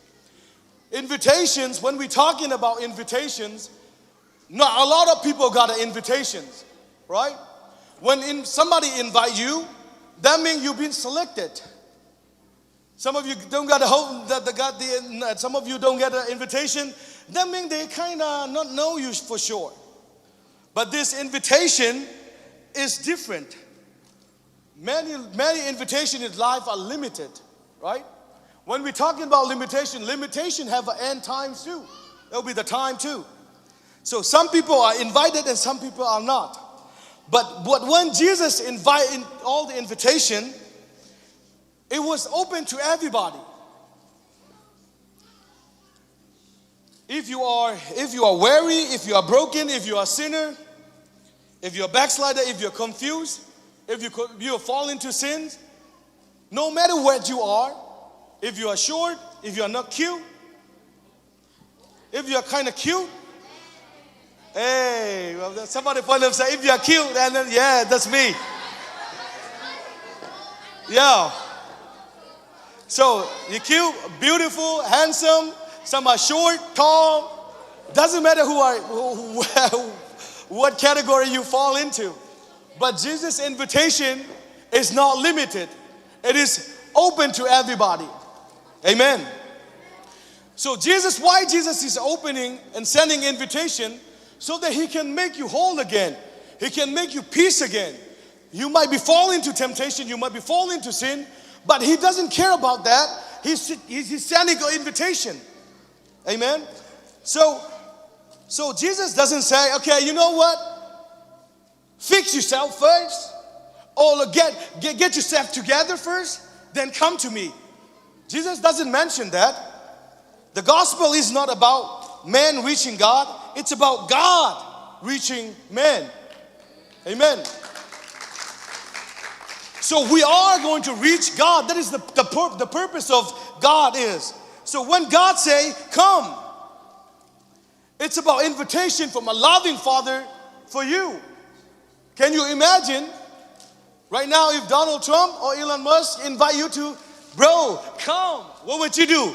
Invitations, when we're talking about invitations, not a lot of people got an invitations, right? When in, somebody invite you, that means you've been selected. Some of you don't got a hope that they got the. Some of you don't get an invitation. That means they kind of not know you for sure. But this invitation is different. Many many invitations in life are limited, right? When we're talking about limitation, limitation have an end time too. There'll be the time too. So some people are invited and some people are not. But but when Jesus invite in all the invitation, it was open to everybody. If you are if you are weary, if you are broken, if you are a sinner, if you're a backslider, if you're confused, if you could, you fall into sins, no matter what you are, if you are short, if you are not cute, if you are kind of cute, hey, well, somebody point them say, if you are cute, and then, yeah, that's me. Yeah. So, you're cute, beautiful, handsome, some are short, tall. Doesn't matter who are, who, who, what category you fall into. But Jesus' invitation is not limited. It is open to everybody. Amen. So Jesus, why Jesus is opening and sending invitation? So that he can make you whole again. He can make you peace again. You might be falling into temptation, you might be falling into sin, but he doesn't care about that. He's, he's, he's sending an invitation. Amen. So, so Jesus doesn't say, "Okay, you know what? Fix yourself first, or get, get, get yourself together first, then come to me." Jesus doesn't mention that. The gospel is not about man reaching God, it's about God reaching man. Amen. So we are going to reach God. That is the, the, pur- the purpose of God is. So when God say, "Come," it's about invitation from a loving father for you. Can you imagine right now if Donald Trump or Elon Musk invite you to, "Bro, come"? What would you do?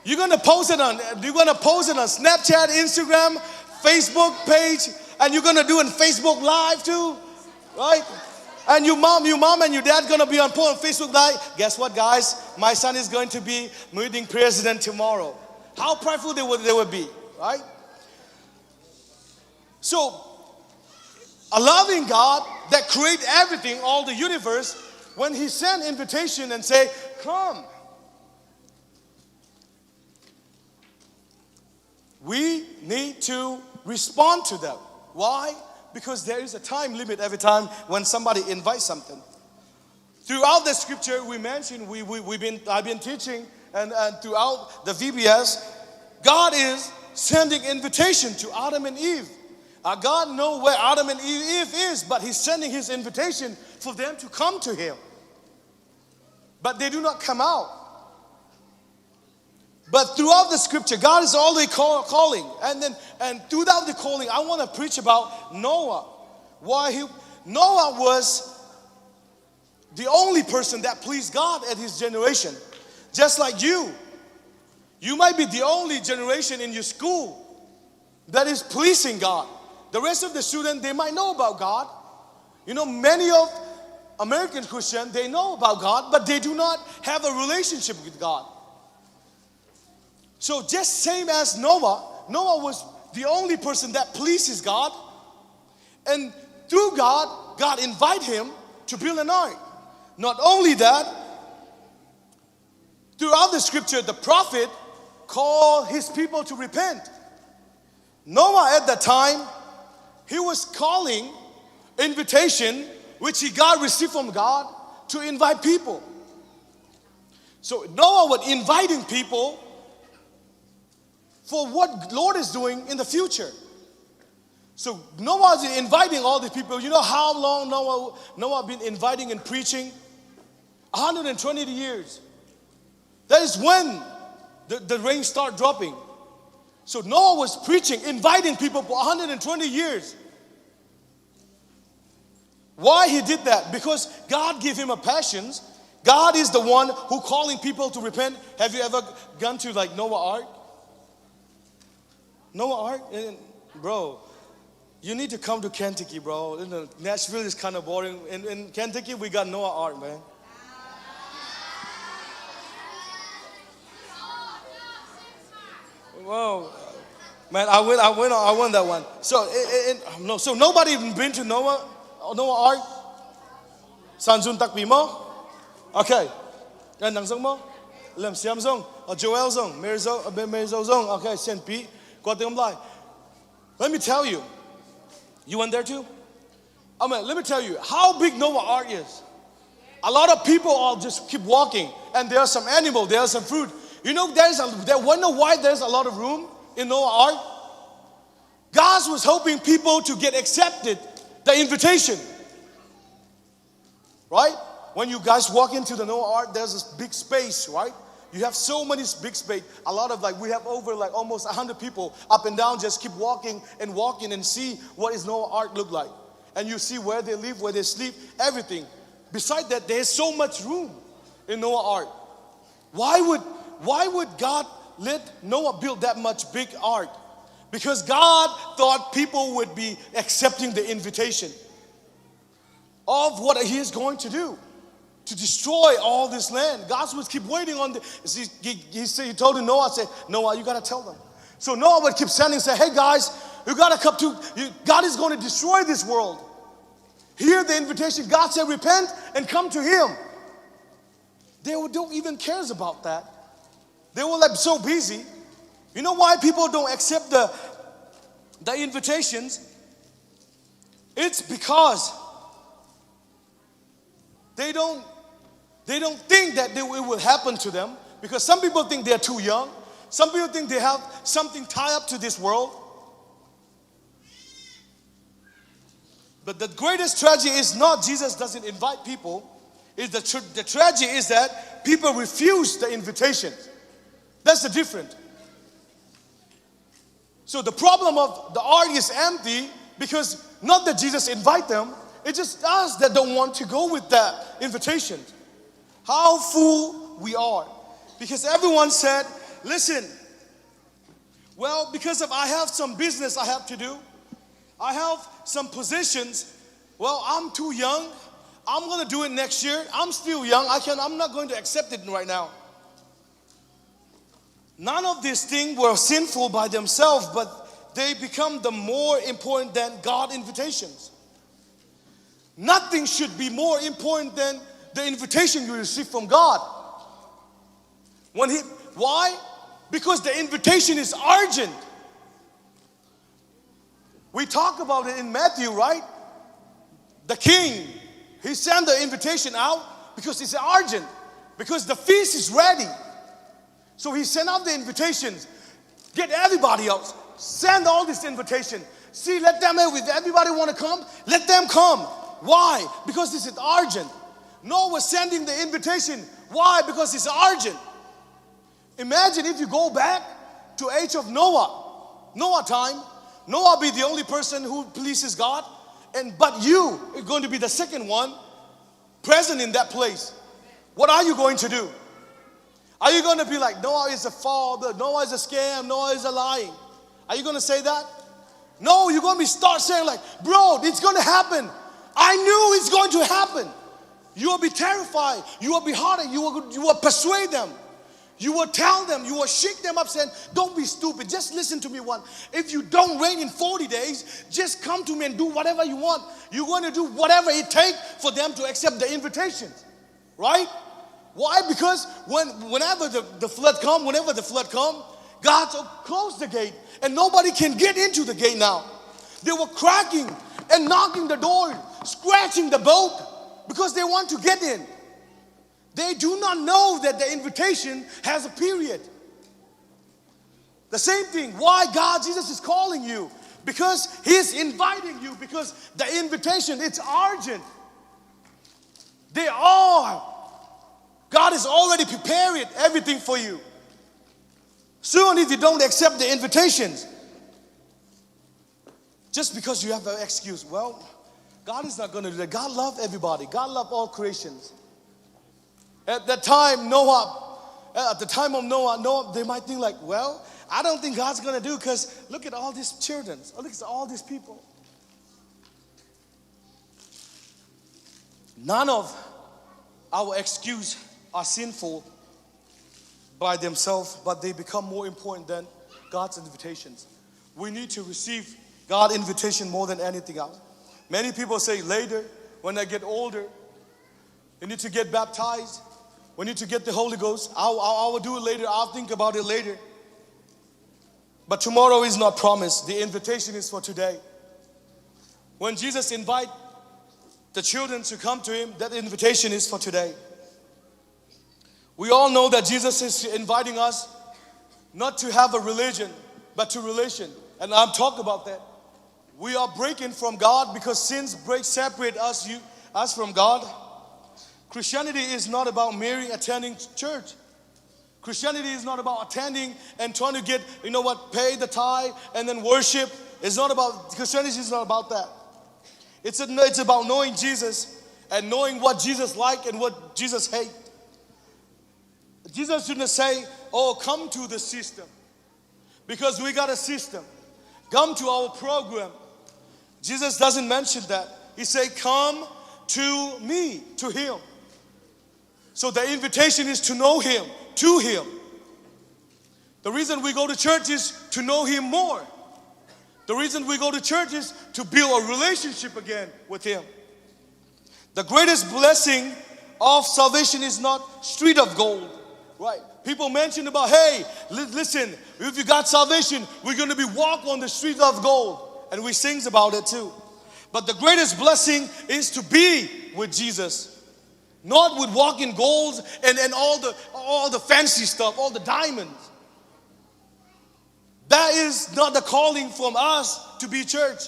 You're gonna post it on, you're gonna post it on Snapchat, Instagram, Facebook page, and you're gonna do a Facebook Live too, right? And your mom, your mom and your dad gonna be on po-, on Facebook Live. "Guess what, guys? My son is going to be meeting president tomorrow." How prideful they would, they would be, right? So, a loving God that create everything, all the universe, when he send invitation and say, "Come," we need to respond to that. Why? Because there is a time limit every time when somebody invites something. Throughout the scripture we mentioned, we, we, we've been, I've been teaching, and, and throughout the V B S, God is sending invitation to Adam and Eve. Uh, God know where Adam and Eve is, but he's sending his invitation for them to come to him. But they do not come out. But throughout the scripture, God is always call, calling. And then, and throughout the calling, I wanna preach about Noah. Why he, Noah was the only person that pleased God at his generation. Just like you, you might be the only generation in your school that is pleasing God. The rest of the student, they might know about God. You know, many of American Christian, they know about God, but they do not have a relationship with God. So just same as Noah, Noah was the only person that pleases God. And through God, God invite him to build an ark. Not only that, throughout the scripture, the prophet called his people to repent. Noah at that time, he was calling invitation which he got received from God to invite people. So Noah was inviting people for what Lord is doing in the future. So Noah is inviting all the people. You know how long Noah, Noah been inviting and preaching? A hundred and twenty years. That is when the, the rain start dropping. So Noah was preaching, inviting people for a hundred and twenty years. Why he did that? Because God gave him a passion. God is the one who calling people to repent. Have you ever gone to, like, Noah Ark? Noah Ark? And, bro, you need to come to Kentucky, bro. You know, Nashville is kind of boring. In, in Kentucky, we got Noah Ark, man. Wow. Man, I win, I win, I won that one. So, eh, eh, eh, no, so nobody been to Noah, Noah Ark? Sanzun takpi mo? Okay. Kan nang zong mo? Lem Siam zong, uh, Joel zong, Mary Zo, uh, Mary Zo zong. Okay, Sian Pi. Kua ting om lai. Let me tell you. You went there too? Amen. Let me tell you how big Noah Ark is. A lot of people are just keep walking, and there are some animal, there are some fruit. You know, there's a, there, wonder why there's a lot of room in Noah Ark? God was hoping people to get accepted the invitation, right? When you guys walk into the Noah Ark, there's this big space, right? You have so many s-, big space. A lot of, like, we have over, like, almost a hundred people up and down, just keep walking and walking and see what is Noah Ark look like. And you see where they live, where they sleep, everything. Beside that, there's so much room. in Noah ark. Why would, why would God let Noah build that much big ark? Because God thought people would be accepting the invitation of what he is going to do to destroy all this land. God would keep waiting on the. He, he, he, said, he told Noah, said, "Noah, you gotta tell them." So Noah would keep sending, say, "Hey guys, you gotta come to. You, God is going to destroy this world. Hear the invitation." God said, "Repent and come to Him." They don't even cares about that. They were like so busy. You know why people don't accept the the invitations? It's because they don't they don't think that they, it will happen to them, because some people think they are too young. Some people think they have something tied up to this world. But the greatest tragedy is not Jesus doesn't invite people. Is the, tr- the tragedy is that people refuse the invitation. That's the difference. So the problem of the ark is empty because not that Jesus invite them, it's just us that don't want to go with that invitation. How fool we are. Because everyone said, "Listen, well, because of I have some business I have to do. I have some positions. Well, I'm too young. I'm gonna do it next year. I'm still young. I can. I'm not going to accept it right now." None of these things were sinful by themselves, but they become the more important than God invitations. Nothing should be more important than the invitation you receive from God. When he, why? Because the invitation is urgent. We talk about it in Matthew, right? The king, he sent the invitation out because it's urgent, because the feast is ready. So he sent out the invitations. Get everybody else. Send all this invitation. See, let them, if everybody want to come, let them come. Why? Because this is urgent. Noah was sending the invitation. Why? Because it's urgent. Imagine if you go back to age of Noah, Noah time, Noah be the only person who pleases God, and but you are going to be the second one present in that place. What are you going to do? Are you going to be like, "Noah is a father, Noah is a scam, Noah is a lying"? Are you going to say that? No, you're going to be start saying like, "Bro, it's going to happen. I knew it's going to happen." You will be terrified. You will be hearted. You will, you will persuade them. You will tell them. You will shake them up, saying, "Don't be stupid. Just listen to me one. If you don't rain in forty days, just come to me and do whatever you want." You're going to do whatever it takes for them to accept the invitations. Right? Why? Because when, whenever the, the flood come, whenever the flood come, God closed the gate and nobody can get into the gate now. They were cracking and knocking the door, scratching the boat because they want to get in. They do not know that the invitation has a period. The same thing. Why God, Jesus is calling you? Because He's inviting you, because the invitation, it's urgent. They are. God has already prepared everything for you. Soon, if you don't accept the invitations, just because you have an excuse, well, God is not going to do that. God loves everybody. God loves all creations. At that time, Noah, at the time of Noah, Noah, they might think like, "Well, I don't think God's going to do, because look at all these children. Look at all these people." None of our excuses are sinful by themselves, but they become more important than God's invitations. We need to receive God's invitation more than anything else. Many people say, "Later, when I get older, you need to get baptized. We need to get the Holy Ghost. I'll, I'll, I will do it later. I'll think about it later." But tomorrow is not promised. The invitation is for today. When Jesus invite the children to come to Him, that invitation is for today. We all know that Jesus is inviting us not to have a religion, but to relation. And I'm talk about that. We are breaking from God because sins break, separate us, you, us from God. Christianity is not about merely attending church. Christianity is not about attending and trying to get, you know what, pay the tithe and then worship. It's not about, Christianity is not about that. It's, a, it's about knowing Jesus and knowing what Jesus like and what Jesus hate. Jesus didn't say, "Oh, come to the system, because we got a system. Come to our program." Jesus doesn't mention that. He said, "Come to me, to him." So the invitation is to know him, to him. The reason we go to church is to know him more. The reason we go to church is to build a relationship again with him. The greatest blessing of salvation is not street of gold, right? People mention about, "Hey, li- listen, if you got salvation, we're gonna be walk on the street of gold." And we sings about it too. But the greatest blessing is to be with Jesus, not with walking golds and, and all the, all the fancy stuff, all the diamonds. That is not the calling from us to be church.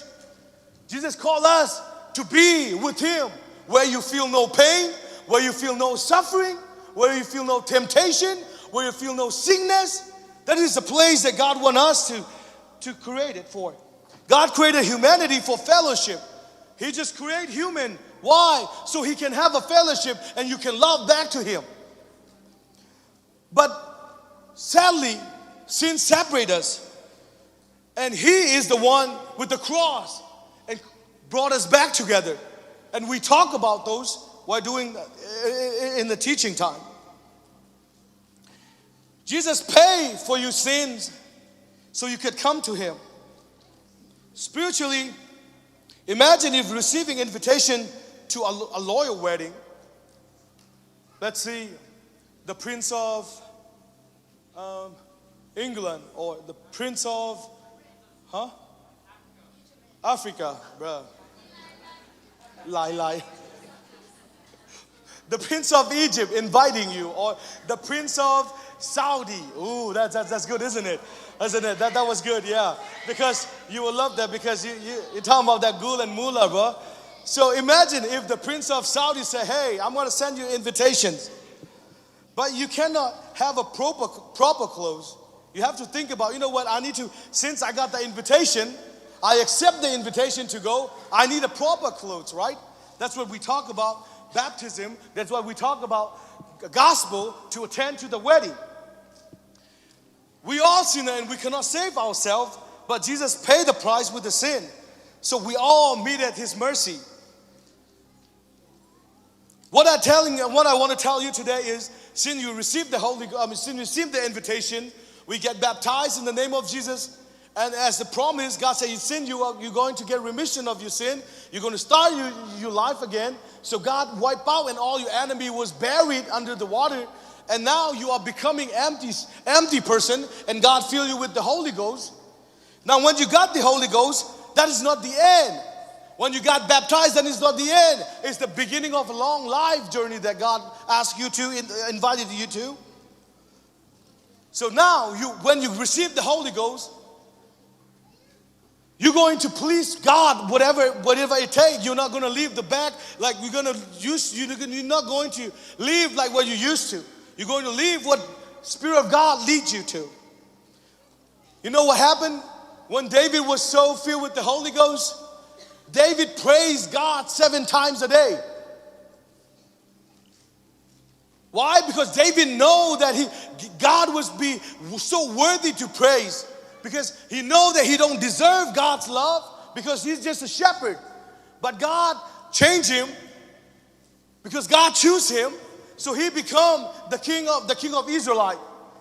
Jesus called us to be with him, where you feel no pain, where you feel no suffering, where you feel no temptation, where you feel no sickness. That is the place that God wants us to, to create it for. God created humanity for fellowship. He just created human. Why? So he can have a fellowship and you can love back to him. But sadly, sin separates us. And he is the one with the cross and brought us back together. And we talk about those while doing, uh, in the teaching time. Jesus paid for your sins so you could come to him. Spiritually, imagine if receiving invitation to a, a royal wedding. Let's see, the Prince of, um, England or the Prince of, huh? Africa, bro. Lie, lie. The Prince of Egypt inviting you, or the Prince of Saudi. Ooh, that's, that's, that's good, isn't it? Isn't it? That, that was good, yeah. Because you will love that because you, you, you're talking about that gul and mullah, bro. So imagine if the Prince of Saudi say, "Hey, I'm gonna send you invitations." But you cannot have a proper, proper clothes. You have to think about, "You know what, I need to, since I got the invitation, I accept the invitation to go, I need a proper clothes," right? That's what we talk about baptism. That's why we talk about gospel, to attend to the wedding. We all sinner and we cannot save ourselves, but Jesus paid the price with the sin. So we all needed his mercy. What I telling, what I want to tell you today is, since you received the Holy, I mean, since you received the invitation, we get baptized in the name of Jesus. And as the promise, God said, "You sin, you are, you're going to get remission of your sin. You're going to start your, your life again." So God wiped out and all your enemy was buried under the water. And now you are becoming empty, empty person, and God fill you with the Holy Ghost. Now, when you got the Holy Ghost, that is not the end. When you got baptized, that is not the end. It's the beginning of a long life journey that God asked you to, in- invited you to. So now, you, when you receive the Holy Ghost, you're going to please God, whatever, whatever it takes. You're not going to leave the back like you're going to use. You're not going to live like what you used to. You're going to live what Spirit of God leads you to. You know what happened? When David was so filled with the Holy Ghost, David praised God seven times a day. Why? Because David know that he, God was be so worthy to praise, because he know that he don't deserve God's love because he's just a shepherd. But God changed him because God choose him, so he become the king of, the king of Israelite.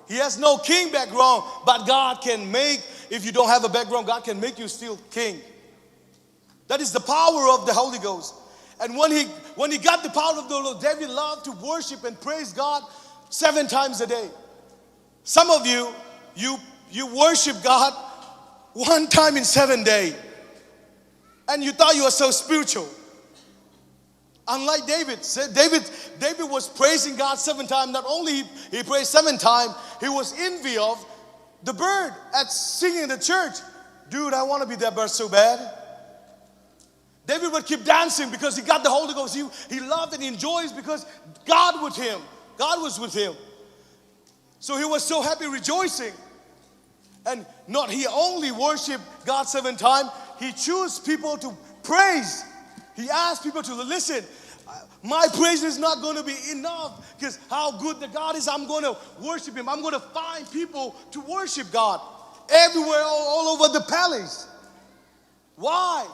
He has no king background, but God can make, if you don't have a background, God can make you still king. That is the power of the Holy Ghost. And when he, when he got the power of the Lord, David loved to worship and praise God seven times a day. Some of you, you, you worship God one time in seven days, and you thought you were so spiritual. Unlike David, say, David, David was praising God seven times. Not only he, he prayed seven times, he was envy of the bird at singing in the church. Dude, I want to be that bird so bad. David would keep dancing because he got the Holy Ghost. He, he loved and enjoys because God with him. God was with him. So he was so happy, rejoicing. And not he only worship God seven times, he choose people to praise. He asked people to listen. Uh, My praise is not going to be enough because how good the God is. I'm going to worship Him. I'm going to find people to worship God everywhere, all, all over the palace. Why?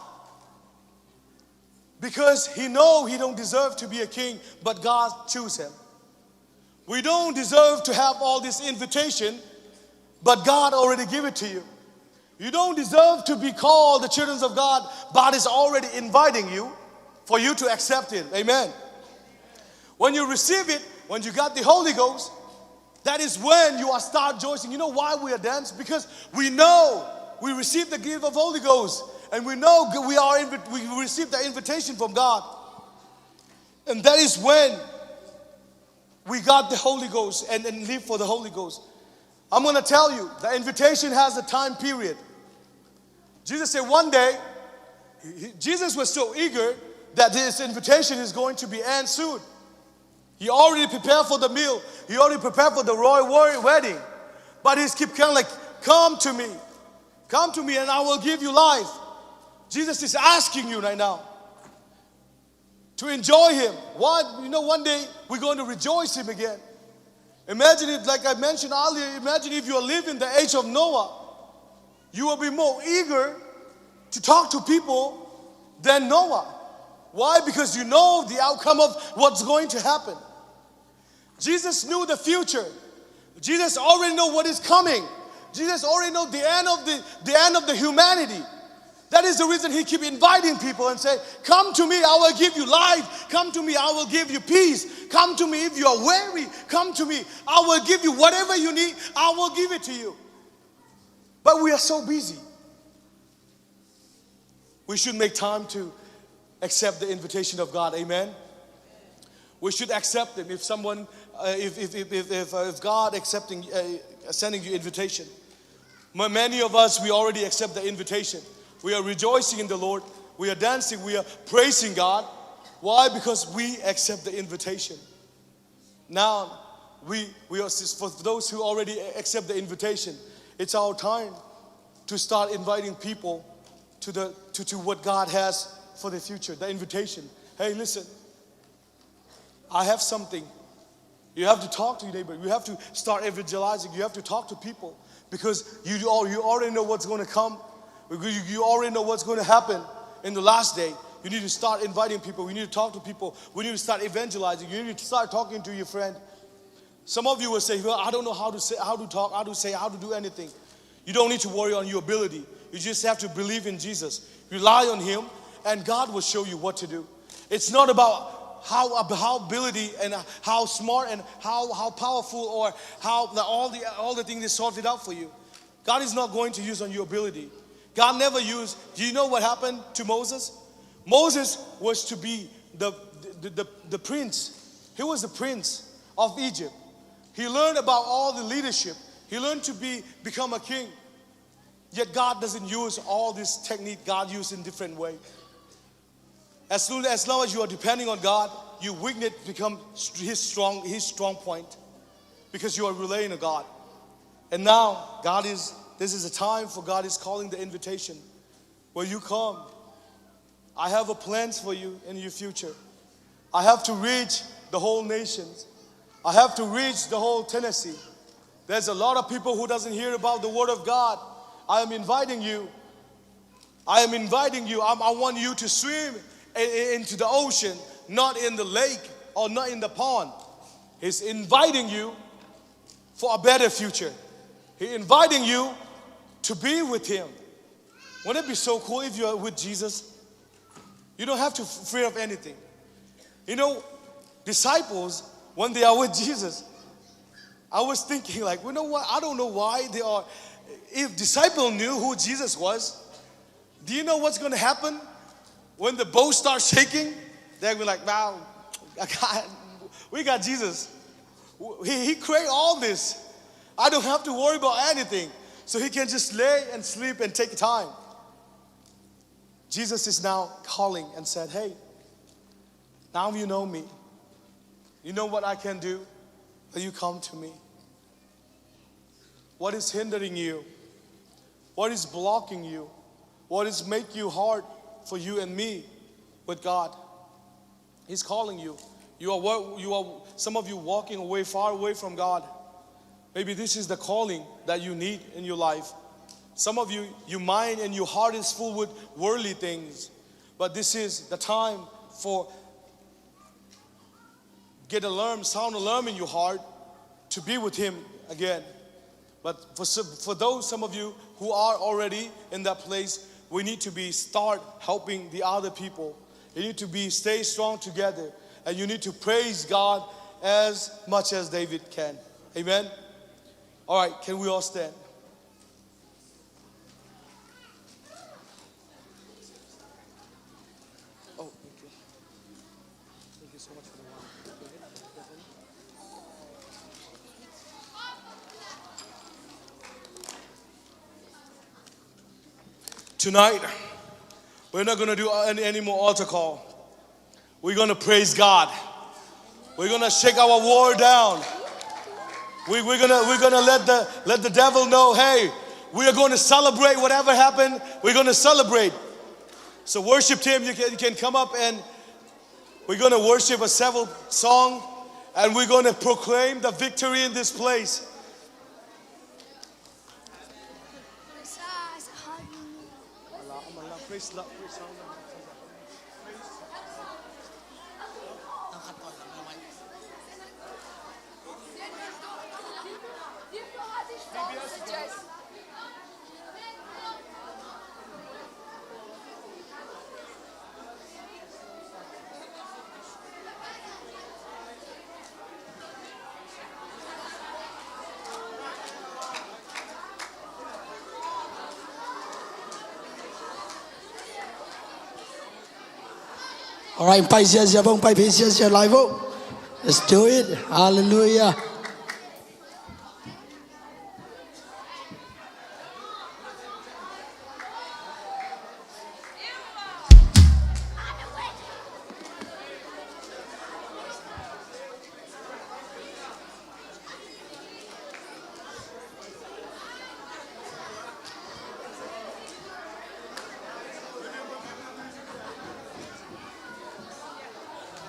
Because he know he don't deserve to be a king, but God choose him. We don't deserve to have all this invitation, but God already give it to you. You don't deserve to be called the children of God, but is already inviting you for you to accept it. Amen. When you receive it, when you got the Holy Ghost, that is when you are start rejoicing. You know why we are dance? Because we know we receive the gift of Holy Ghost, and we know we are invi- we receive the invitation from God, and that is when we got the Holy Ghost and, and live for the Holy Ghost. I'm going to tell you, the invitation has a time period. Jesus said one day, he- he- Jesus was so eager that his invitation is going to be end soon. He already prepared for the meal. He already prepared for the royal war- wedding. But he's keep kind of like, "Come to me. Come to me and I will give you life." Jesus is asking you right now to enjoy him. One, you know, one day we're going to rejoice him again. Imagine it, like I mentioned earlier, imagine if you are living the age of Noah. You will be more eager to talk to people than Noah. Why? Because you know the outcome of what's going to happen. Jesus knew the future. Jesus already know what is coming. Jesus already know the end of the, the end of the humanity. That is the reason he keep inviting people and say, "Come to me, I will give you life. Come to me, I will give you peace. Come to me if you are weary. Come to me, I will give you whatever you need. I will give it to you." But we are so busy. We should make time to accept the invitation of God. Amen. We should accept them. If someone, uh, if, if, if, if, if, uh, if God accepting, uh, sending you invitation, Ma- many of us, we already accept the invitation. We are rejoicing in the Lord. We are dancing. We are praising God. Why? Because we accept the invitation. Now, we, we are, for those who already accept the invitation, it's our time to start inviting people to, the, to, to what God has for the future, the invitation. Hey, listen, I have something. You have to talk to your neighbor. You have to start evangelizing. You have to talk to people because you, you, al- you already know what's going to come. You, you already know what's going to happen in the last day. You need to start inviting people. You need to talk to people. We need to start evangelizing. You need to start talking to your friend. Some of you will say, "Well, I don't know how to say, how to talk, how to say, how to do anything." You don't need to worry on your ability. You just have to believe in Jesus. Rely on Him, and God will show you what to do. It's not about how, how ability and how smart and how, how powerful or how the, all the, all the things they sorted out for you. God is not going to use on your ability. God never used. Do you know what happened to Moses? Moses was to be the, the, the, the prince. He was the prince of Egypt. He learned about all the leadership. He learned to be, become a king. Yet God doesn't use all this technique. God used in different way. As soon, as long as you are depending on God, your weakness become st- his strong, his strong point, because you are relying on God. And now God is, this is a time for God is calling the invitation. Will you come? I have a plans for you in your future. I have to reach the whole nations. I have to reach the whole Tennessee. There's a lot of people who doesn't hear about the word of God. I am inviting you. I am inviting you. I'm, I want you to swim i- i- into the ocean, not in the lake or not in the pond. He's inviting you for a better future. He's inviting you to be with Him. Wouldn't it be so cool if you are with Jesus? You don't have to f- fear of anything. You know, disciples, when they are with Jesus, I was thinking, like, you know what? I don't know why they are. If disciple knew who Jesus was, do you know what's going to happen when the boat starts shaking? They'll be like, "Wow, we got Jesus. He, he created all this. I don't have to worry about anything." So he can just lay and sleep and take time. Jesus is now calling and said, "Hey, now you know me. You know what I can do. Will you come to me?" What is hindering you? What is blocking you? What is make you hard for you and me with God? He's calling you. You are, wa- you are, some of you walking away, far away from God. Maybe this is the calling that you need in your life. Some of you, you mind and your heart is full with worldly things. But this is the time for get alarm, sound alarm in your heart to be with Him again. But for some, for those, some of you who are already in that place, we need to be start helping the other people. You need to be stay strong together, and you need to praise God as much as David can. Amen. All right, can we all stand? Oh, thank you. Thank you so much for the wine. Tonight, we're not gonna do any, any more altar call. We're gonna praise God. We're gonna shake our war down. We, we're gonna, we're gonna let the, let the devil know, hey, we are gonna celebrate whatever happened. We're gonna celebrate. So worship team, you can, you can come up and we're gonna worship a several song, and we're gonna proclaim the victory in this place. Alright, pai ziazia vo, pai phei ziazia lai vo. Let's do it. Hallelujah.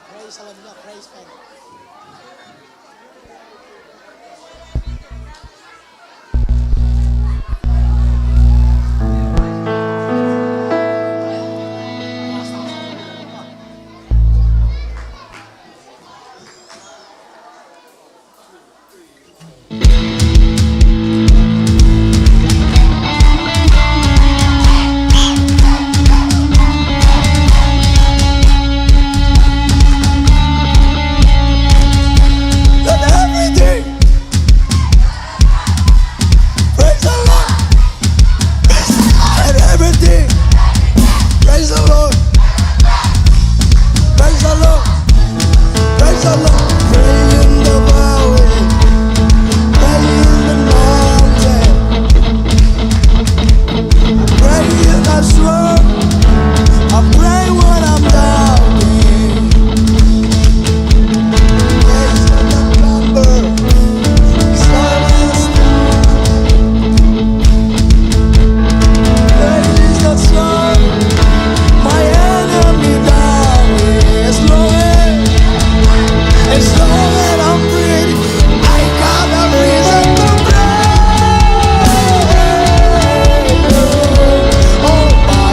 Praise, hallelujah, praise God. Let everything, praise the Lord. Let everything, praise the Lord. Praise the Lord. Praise the Lord. Pray in the valley. Pray in the mountain. Pray in the storm. I pray when I'm doubting. Praise in the thunder. Silence. Praise is the song my enemy died. As long as, as long as I'm breathing, I got a reason to praise. Oh, my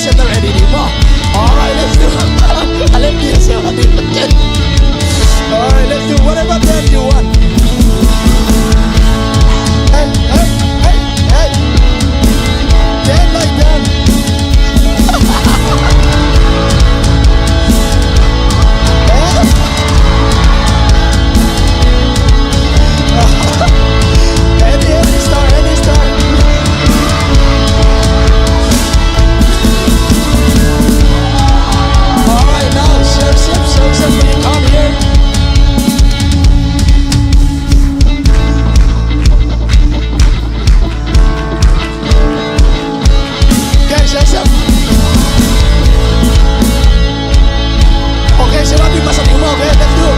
Alright, let's do. Alright, let's do whatever band you want. Hey, hey, hey, hey. Dance like that. Any, any star, any star. Alright, now, Joseph, Joseph, will you come here? Okay, Joseph. Okay, siapa yang pasang rumah, okay, let's do.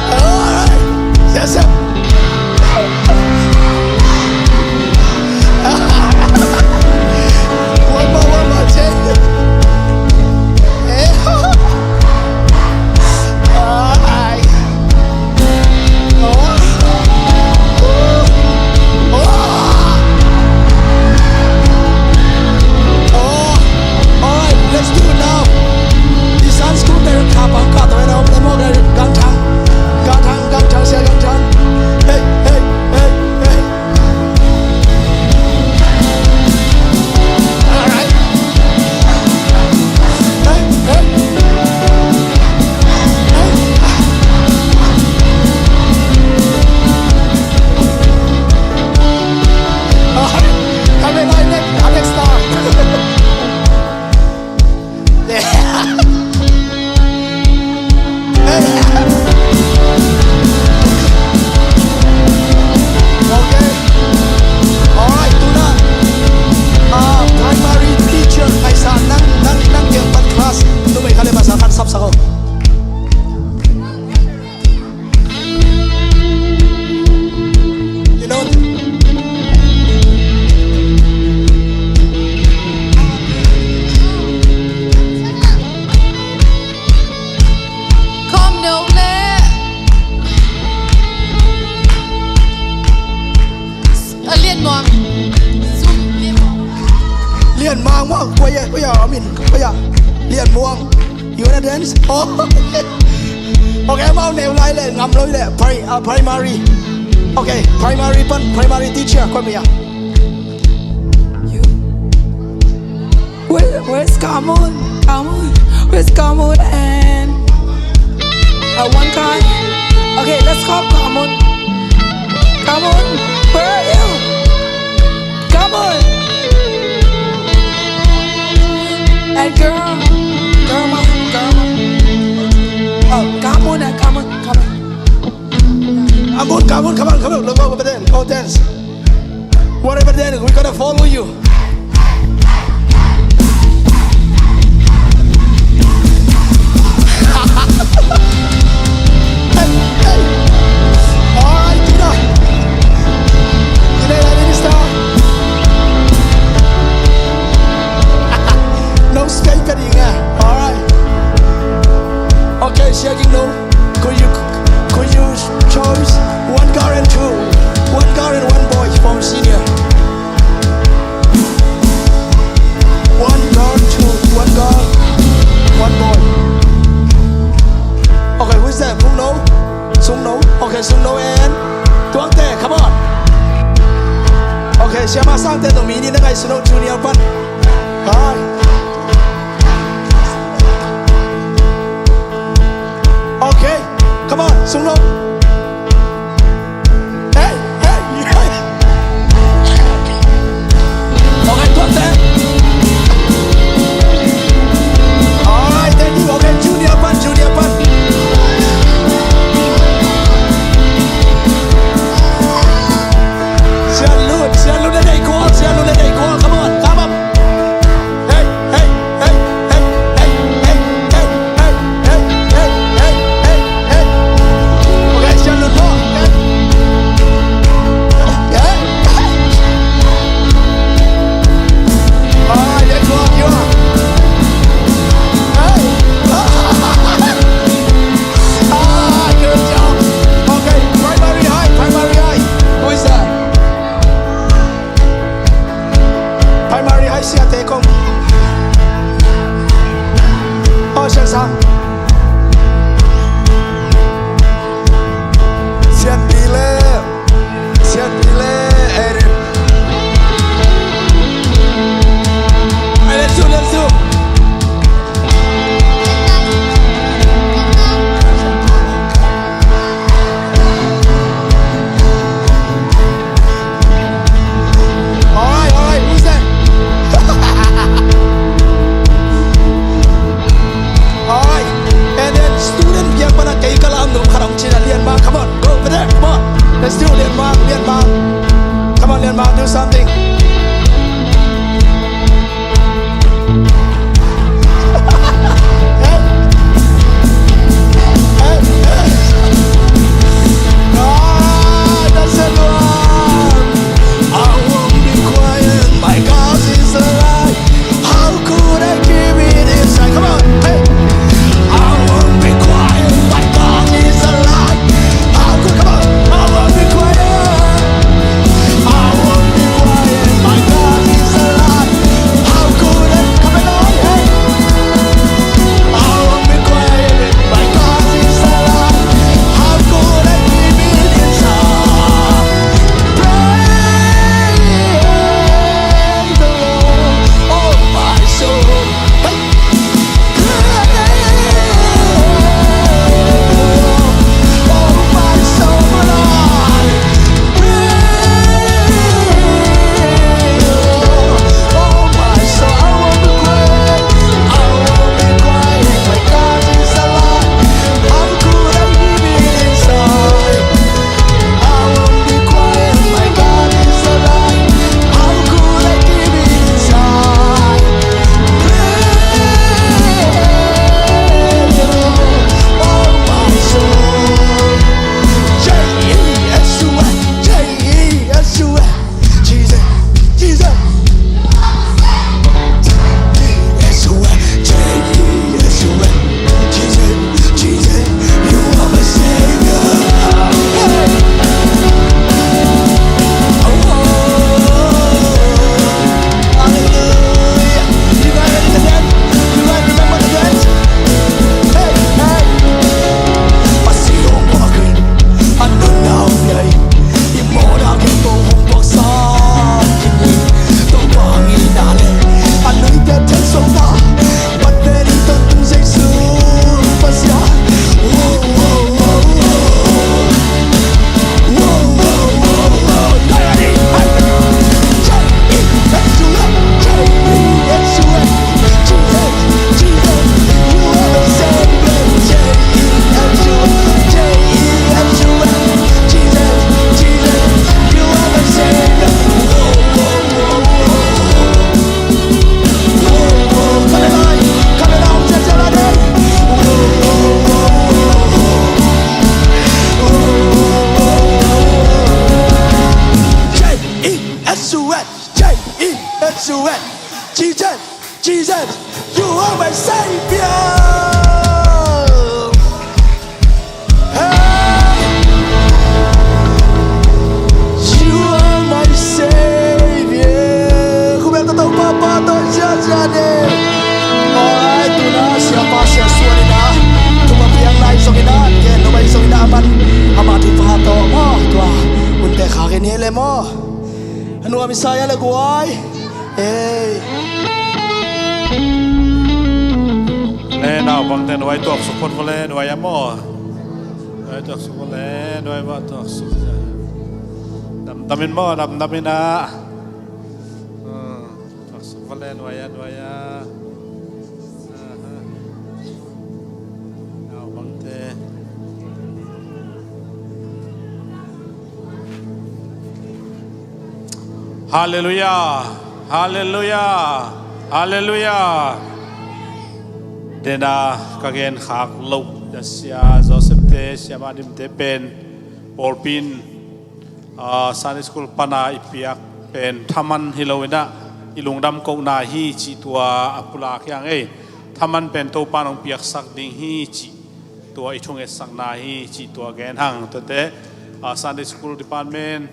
Alright, Joseph. One more, one more, Joseph. Alright. Alright, let's do it now. This one's good, they're kapang kato, you know, they're more than gangtang. Gangtang, gangtang, say gangtang. Hey, hey, hey, hey. Alright. Hey, hey. Hey. Alright. Kami na, Alex, Alex na. Okay. Alright, tuna. Ah, primary teacher, kaisa nang, nang, nang kiang pan class. Numei khat le masa khat sapsak o. You know? Khawm no le. A Lian Muang. Sum Lian Muang. Lian Muang, Muang. Kua ya, kua ya, I mean, kua ya. Lian Muang. You wanna dance? Oh. Okay, amau neu lai le, ngam lo le, pri-, uh, primary. Okay, primary pan, primary teacher, kua mi ya. You. Where, where's Kamon? Kamon. Where's Kamon and, uh, one guy? Okay, let's call Kamon. Kamon, where are you? Come on! And girl, girl, man, girl, man. Oh, come on, uh, come on, come on. Come on, come on, come on, come on. Go over there, go dance. Whatever there, we gotta follow you. Hey, hey. Alright, Tina. Tina, Tina, Tina. No stay petting, eh? Alright. Okay, shaking no. Could you, could you choose one girl and two, one girl and one boy from senior? One girl, two, one girl, one boy. Okay, who's that? Sung No? Sung No? Okay, Sung No and Tuang Te, come on. Okay, Siama Sang Te, no, mi ni na ngai Sung No Junior pan. Hi. Okay, come on, Sung No. Hey, hey, hey. Okay, Tuang Te. Alright, thank you. Okay, Junior pan, Junior pan. Sian Lut, Sian Lut, let it go, Sian Lut, let it go. Come on, come up. Siate kong. Oh, Sian Sang. Sian Pi le. Sian Pi le. Erin. Let's do, let's do. Alright, alright, who's that? Alright, and then student biak pana kei kala ang dum kharong china lian ma. Come on, go over there, come on. Let's do lian ma, lian ma. Come on, lian ma, do something. J E S U S, J E S U S, Jesus, Jesus, you are my Savior. Hey, you are my Savior. Khut beng tawh, Topa tawh, ziahziah ding. Ai, tu-in ah siapa siasuan in ah, thupha piak lai zongin ah, gen lo bai zongin ah, aman, ama thupha tawh maw, tua hunte khak in hi le maw. A nuam i sa hia le guai. Ei. Le naupangte nuai tuaksuk phot vawle, nuai a maw. Nuai tuaksuk vawle, nuai va tuaksuk. Damdam in maw, damdam in ah. Hmm, tuaksuk vawle, nuai a, nuai a. Aha. Naupangte. Halleluiah, halleluiah, halleluiah. Dena ka genkhak loh, Sia Joseph te, Sia Madim te pen pawlpi in, ah, Sunday school pana i piak pen thaman hi lo in ah, i lungdam kohna hi cih tua a pulak hi hang ei. Thaman pen Topa in hong piaksak ding hi cih tua i thungetsakna hi cih tua gen hang. Tuate, ah, Sunday School Department,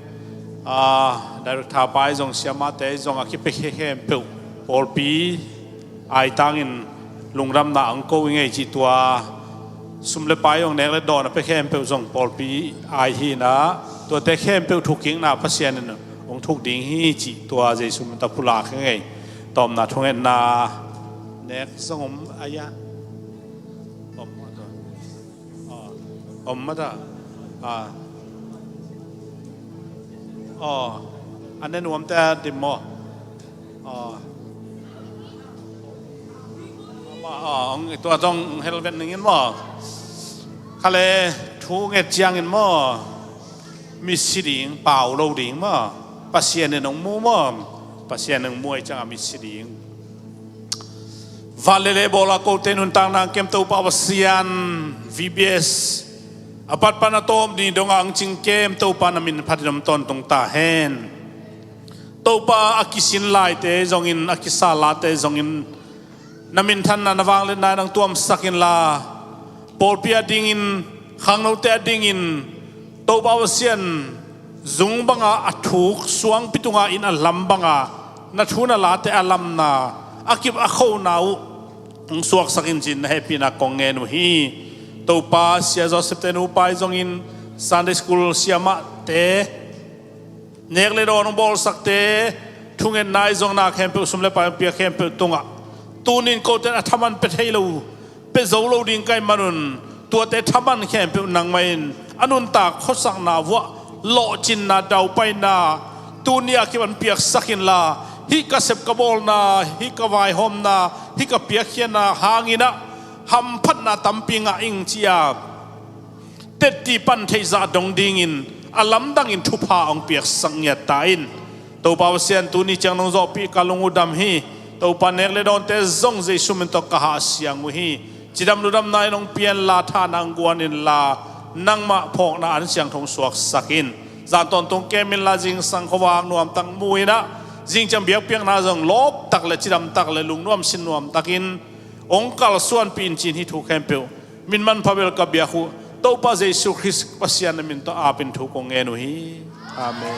ah, Director pa i zong, siamate i zong a kipia khempeuh, pawlpi aitangin lungdamna ang ko i ngei cih tua sum le pai hong nek le dawn a pia khempeuh zong pawlpi ai hi inah tuate khempeuh thukkikna Pasian in hong thuk ding hi cih tua Jesu min tawh pulak hi ngei. Tawpna thungetna nek zong om ai a om mata. Aw, om mata. Aw, a ne nuamte a dim maw? Aw. Aw, ong tua zong hel vet ning in maw? Khale thu nget ciangin maw? Mitsi ding, pau lo ding maw? Pasian in ong mu maw? Pasian in ong mu ai ciangah mitsi ding. Van le leh bawl a kote nuntakna kem Topa Pasian, V B S a pat pan a tawp ni dongah ang cing kem Topa na min phatin om tawntung ta hen. Topa a kisin laite zongin, a kisa late zongin na minthanna na vangliatna nang tuamsak inla, pawlpi a dingin, khangnote a dingin, Topa Pasian zung banga a thuk suangpi tunga in a lam banga na thu na late a lamna a kip a khona uh hong suaksak in cin na hehpihna kong ngen uh hi. Topa Sia Joseph te nupa i zongin Sunday school siamahte nek le dawn hong bawlsakte thungetna i zong na khempeuh sum le pai hong pia khempeuh tungah tunin koten a thaman pia thei lo pia zo lo ding ka hih manun tuate thaman khempeuh nangmah in a nuntak khuasakna vuah lawhcinna daupaina tuni a kip an piaksak inla hih ka sep ka bawlna hih ka vaihawmna hih ka piakkhiatna hanginah hamphatna tampi ngah ing cia tetti pan theihzah dong dingin a lamdangin thupha hong piaksak ngiat ta in. Topa Pasian tuni ciang nong zawhpih ka lung uh dam hi. Topa nek le dawnte zong Jesu min tawh ka hahsiang uh hi. Cidam ludamna in hong pianla thahna hong guan inla nangmah phawkna an siangtho hong suaksak in. Zan tawntung kem inla zingsang khuavak nuamtak mu inah zingciang biakpiakna zong lawptak le cidamtak le lungnuam sin nuamtakin hong kalsuanpih in cin hih thu khempeuh min manpha bel ka biak uh Topa Jesu Khrist Pasian na min tawh apin thu kong ngen uh hi. Amen.